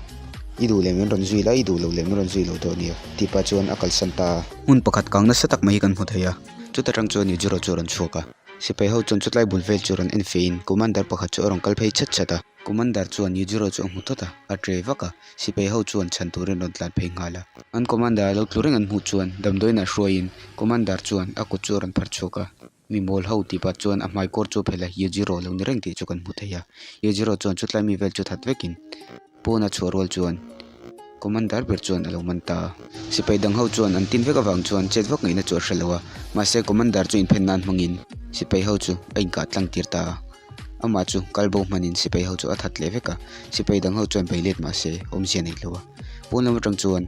i duh leh min rawn zui la, i duh loh leh min rawn zui lo tawh nia tih pah chuan a kalsan ta a. Hmun pakhat kang nasa tak mai hi kan hmu thei a, chuta tang chuan Yujiro chu a rawn chhuak a, sipai ho chuan chutlai bul vel chu rawn en feiin commander pakhat chu a rawn kal phei chhat chhat a. Commander chuan Yujiro chu a hmu thawt a, a tre vak a, sipai ho chuan chhan turin rawn tlan phei nghal a. An Commander a lo tlu reng an hmuh chuan damdawiin ah hruaiin Commander chuan a kut chu a rawn phar chhuak a, mi mawl ho tih pah chuan a hmai kawr chu a phelh a, Yujiro lo ni reng tih chu kan hmu thei a. Yujiro chuan chutlai mi vel chu that vekin pawn a chhuah rual chuan Commander ber chuan a lo man ta a. Sipai dang ho chuan an tin vek avang chuan chet vak ngaihna chu a hre lo a, mahse Commander chu inphen nan hmangin sipai ho chu a inkah tlang tir ta a. Amah chu kal bo hmanin sipai ho chu a that leh vek a, sipai dang ho chuan bei let mah se awmzia nei lo a. Pawn lam atang chuan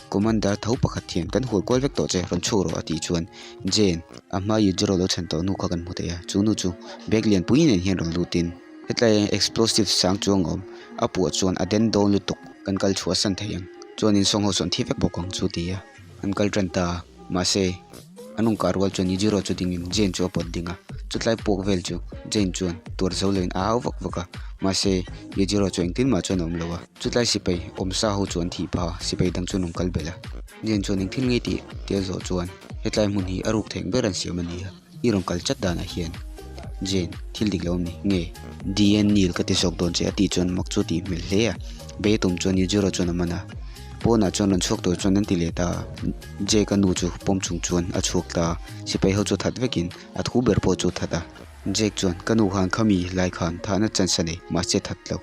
Commander tho pakhat hian kan hual kual vek tawh che rawn chhuak rawh a tih chuan Jane a hma Yujiro lo chhan tawh nu kha kan hmu thei a, chu nu chu bag lian pui nen hian rawn lut in hetlai explosive sang chuang a awm a puah chuan a den dawn lutuk kan kal chhuah san thei ang chuanin sawng ho sawn thi vek bawk ang chu ti a an kal tan ta a. Mahse, an rawn kah rual chuan Yujiro chu dingin Jane chu a pawt ding a, chutlai puak vel chu Jane chuan tuar zo loin a au vak vak a, mahse Yujiro chu engtin mah chuan a awm lo a, chutlai sipai awmsa ho chu an thih phah a, sipai dang chu an rawn kal belh a. Jane chuan engthil ngei tih tia zawh chuan hetlai hmun hi a ruk theng ber an siam a ni a, i rawn kal chat danah hian Jane thil dik lo a ni nge? DN Neil ka ti zawk dawn che a tih chuan mak chu a tih hmel hle a, bei a tum chuan Yujiro chuan a man a, pawnah chuan rawn chhuak tur chuan an ti leh ta a. Jake-a nu chu pawm chung chuan a chhuak ta a, sipai ho chu that vekin a thu ber pawh chu that a. Jake chuan, Ka nu khan khami lai khan thahna chance a nei, mahse that lo.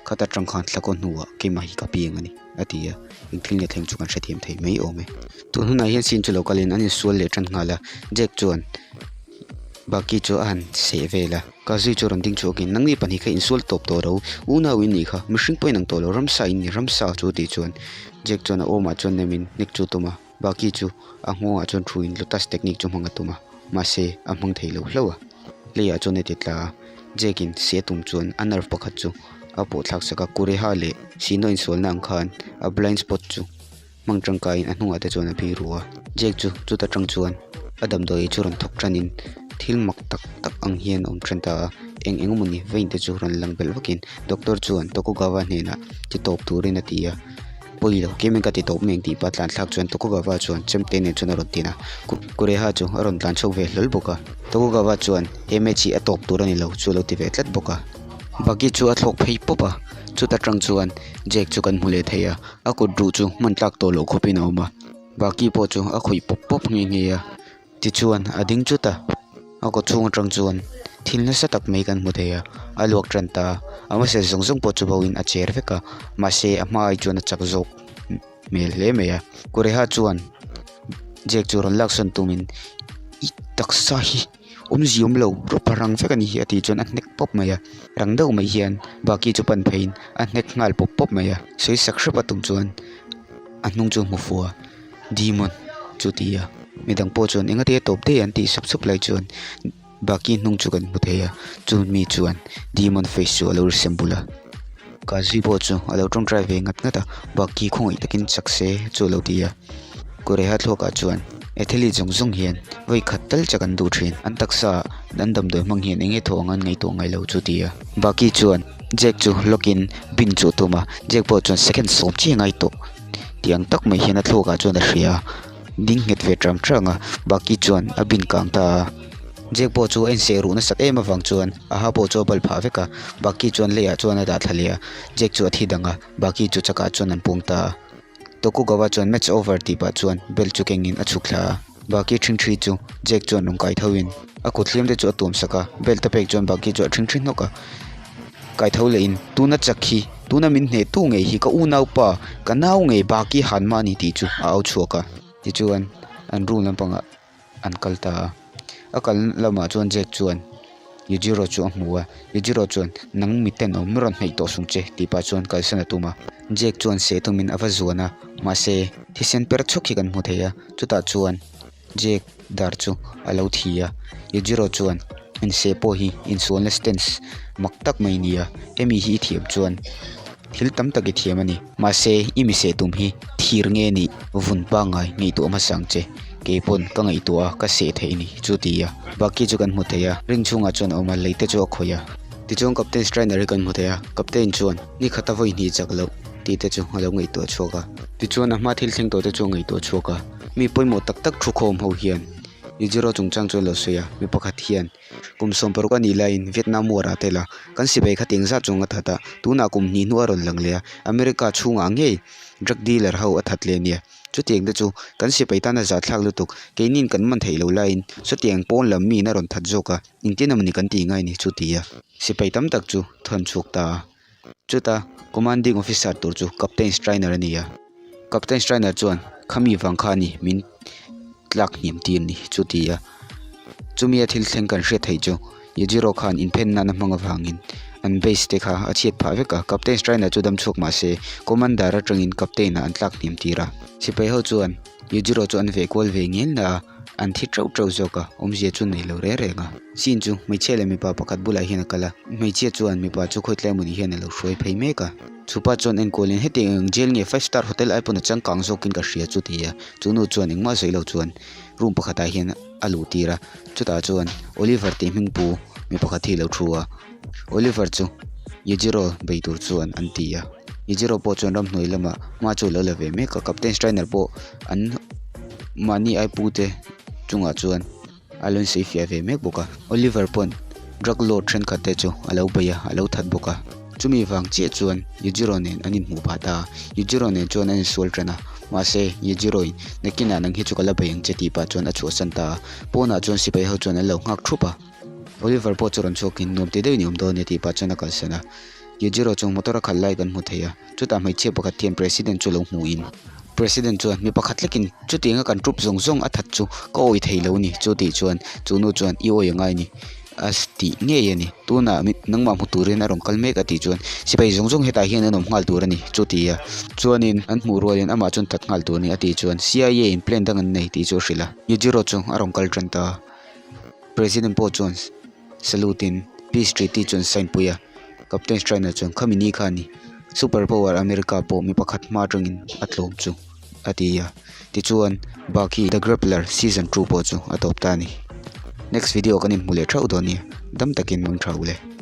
Khata tang khan thlakaw hnuah keimah hi ka piang a ni, a ti a. Engthil nge thleng chu kan hrethiam thei mai awm e. Tun hunah hian scene chu lo kalin an insual leh tan nghal a, Jake chuan Bucky chu a han seh vel a. Kazi chu rawn ding chhuakin, Nangni pahnih kha insual tawp tawh ro, unau in nih kha, mihring pawhin ang tawh lo, ramsa in ni, ramsa chu tih chuan Jack chuan a awmah chuan nemin hnek chu a tum a, Bucky chu a nghawngah chuan thuin lotus technique chu hmang a tum a, mahse a hmang thei lo hlauh a. Leiah chuan a ti tla a, Jack in seh a tum chuan a nerve pakhat chu a pawh thlak sak a, Kureha leh Sino insualna ang khan a blind spot chu hmang tangkaiin a hnungah te chuan a phei ru a. Jack chu chuta tang chuan a damdawi chu rawn thawk tanin thil mak tak tak ang hian a awm tan ta a, eng eng emawni vein te chu rawn lang belh vakin doctor chuan Tokugawa hnenah ti tawp turin a ti a, pawi lo keimah ka ti tawp mai ang tih pah tlan thlak chuan Tokugawa chuan chemte nen chuan a rawn tin a, Kureha chu a rawn tlan chhuak ve hlawl bawk a, Tokugawa chuan he match hi a tawp tur a ni lo chu a lo ti ve tlat bawk a. Buggy chu a thlawk phei pawp a, chuta tang chuan Jack chu kan hmu leh thei a. A kut ruh chu hman tlak tawh loh khawpin a awm a, Baki pawh chu a khawih pawp pawp nghe nghe a, tichuan a ding chut a, a kaw chhung atang chuan thil nasa tak mai kan hmu thei a, a luak tan ta a, a hmasa zawng zawng pawh chu bo in a cher vek a, mahse a hma ai chuan a chak zawk hmel hle mai a, Kureha chuan Jack chu rawn laksawn tumin i taksa hi. Awmzia awm lo, rawpa rang vek a ni hi a tih chuan a hnek pawp mai a, rang deuh mai hian Baki chu pan pheiin a hnek nghal pawp pawp mai a, sawi sak hrep a tum chuan a hnung chu a hmu fuh a, Demon chu a ti a, midang pawh chuan eng ati a tawp daih an tih sup sup lai chuan Baki hnung chu kan hmu thei a, chu mi chuan Demon face chu a lo resemble a, Kazi pawh chu a lo tawngtai ve ngat ngat a, Baki khawngaih takin chak se chu a lo ti a, Kureha thluakah chuan Athlete zawng zawng hian vawi khat tal chak an duh thin. An taksa an damdawi hmang hian eng nge thawh ang an ngaihtuah ngai lo chu ti a. Bucky chuan Jack chu lawkin bin chu a tum a, Jack pawh chuan second sawm chiah ngai tawh tih ang tak mai hian a thluakah chuan a hria a, ding nghet ve tang tang a, Bucky chuan a bin kang ta a. Jack pawh chu a inseh ruh nasat em avang chuan a ha pawh chu a bal phah vek a, Bucky chuan leiah chuan a dah thla leh a, Jack chu a thi dang a, Bucky chu chakah chuan an pung ta a. Tokugawa chuan match over tih pah chuan belt chu kengin a chhuk thla a. Baki ṭhingṭhi chu Jake chuan rawn kai thoin a kut hliam te chu a tuam sak a, belt a pek chuan Baki chu a ṭhingṭhi hnawk a. Kai tho lehin, Tuna chak hi, tuna min hneh tu ngei hi ka unaupa, ka nau ngei Baki Hanma a ni tih chu a au chhuak a. Tichuan an room lampangah an kal ta a. A kal lamah chuan Jake chuan Yujiro chu a hmu a, Yujiro chuan, Nang mi tenawm rawn hnaih tawh sung che tih pah chuan kalsan a tum a. Jake chuan seh tumin a va zuan a, mahse thisen per chhawk hi kan hmu thei a, chutah chuan Jake dar chu a lo thi a. Yujiro chuan, Inseh pawh hi insualna stance mak tak mai nia, hemi hi i thiam chuan thil tam tak i thiam a ni. Mahse, i mi seh tum hi thir nge nih vun pangngai ngaihtuah hmasa ang che. Kei pawn ka ngaihtuah a, ka seh theih ni, chu ti a. Bucky chu kan hmu thei a, ring chhungah chuan a awm a, lei te chu a khawih a. Tichuan Captain Strainer hi kan hmu thei a, Captain chuan ni khata vawi hnih chak loh tih te chu a lo ngaihtuah chhuak a. Tichuan a hma thil thleng tawh te chu a ngaihtuah chhuak a, mi pawimawh tak tak thukhawm ho hian Yujiro chungchang chu a lo sawi a, mi pakhat hian Kum 60 a nih laiin Vietnam War ah tel a, kan sipai kha tiang zat chuang a that a, tunah kum hnih hnu a rawn lang leh a, America chhungah ngei drug dealer ho a that leh a nia. Chutiang te chu kan sipai tan a zahthlak lutuk, keiniin kan man theih loh laiin chutiang pawn lam miin a rawn that zawk a, engtin emawni kan tih ngai ni chu ti a. Sipai tam tak chu thawn chhuak ta a, chuta commanding officer tur chu Captain Strainer a ni a, Captain Strainer chuan khami vang kha a ni min tlak hniam tir ni chu ti a, chumi a thil thleng kan hriat theih chu Yujiro khan inphen nana hmang avangin an base te kha a chhiat phah vek a, Captain Strainer chu dam chhuak mah se Commander atangin Captain ah an tlak hniam tir a. Sipai ho chuan Yujiro chu an veh kual ve ngel na a, an thi teuh teuh zawk a, awmzia chu nei lo reng reng a. Scene chu hmeichhia leh mipa pakhat bulah hian a kal a, hmeichhia chuan mipa chu khawi tlai mawni hian a lo hruai phei mek a. Chupa chuan enkualin hetiang eng jail nge five star hotel ai pawn a changkang zawkin ka hria chu ti a, chu nu chuan engmah sawi lo chuan room pakhatah hian a luh tir a, chutah chuan Oliver tih hming pu mi pakhat hi a lo thu a, Oliver chu Yujiro bei tur chuan an ti a, Yujiro pawh chuan ramhnuai lamah hma chu a lo la ve mek a, Captain Strainer pawh an mahni ai pu te chungah chuan a lo insawi fiah ve mek bawk a, Oliver pawn drug lord thenkhat te chu a lo bei a, a lo that bawk a, chumi vang chiah chuan Yujiro nen an inhmuh phah ta a, Yujiro nen chuan an insual tan a, mahse Yujiro in nakinah nang hi chu ka la bei ang che tih pah chuan a chhuahsan ta a, pawnah chuan sipai ho chuan an lo nghak thup a, Oliver pawh chu rawn chhuakin nuam ti deuhin i awm dawn nia tih pah chuan a kalsan a, Yujiro chu motor a khalh lai kan hmu thei a, chutah hmeichhia pakhat hian President chu lo hmuhin President chuan mi pakhat hlekin chutianga kan troop zawng zawng a that chu ka awi thei lo ni chu tih chuan chu nu chuan i awi angai ni a tih ngei a ni tunah nangmah hmu turin a rawn kal mek a tih chuan sipai zawng zawng hetah hian an awm nghal tur a ni chu ti a chuanin an hmuh rualin amah chuan that nghal tur a ni a tih chuan CIA in plan dang an nei tih chu a hrilh a Yujiro chu a rawn kal tan ta a President pawh chuan salute in peace treaty chu an sign pui a Captain Strainer chuan khami ni kha a ni super power America pawh mi pakhat hma atangin a tlawm chu a ti a tichuan bak hi the grappler season 2 pawh chu a tawp ta a ni next video kan inhmu leh theuh dawn nia dam takin mang tha ule.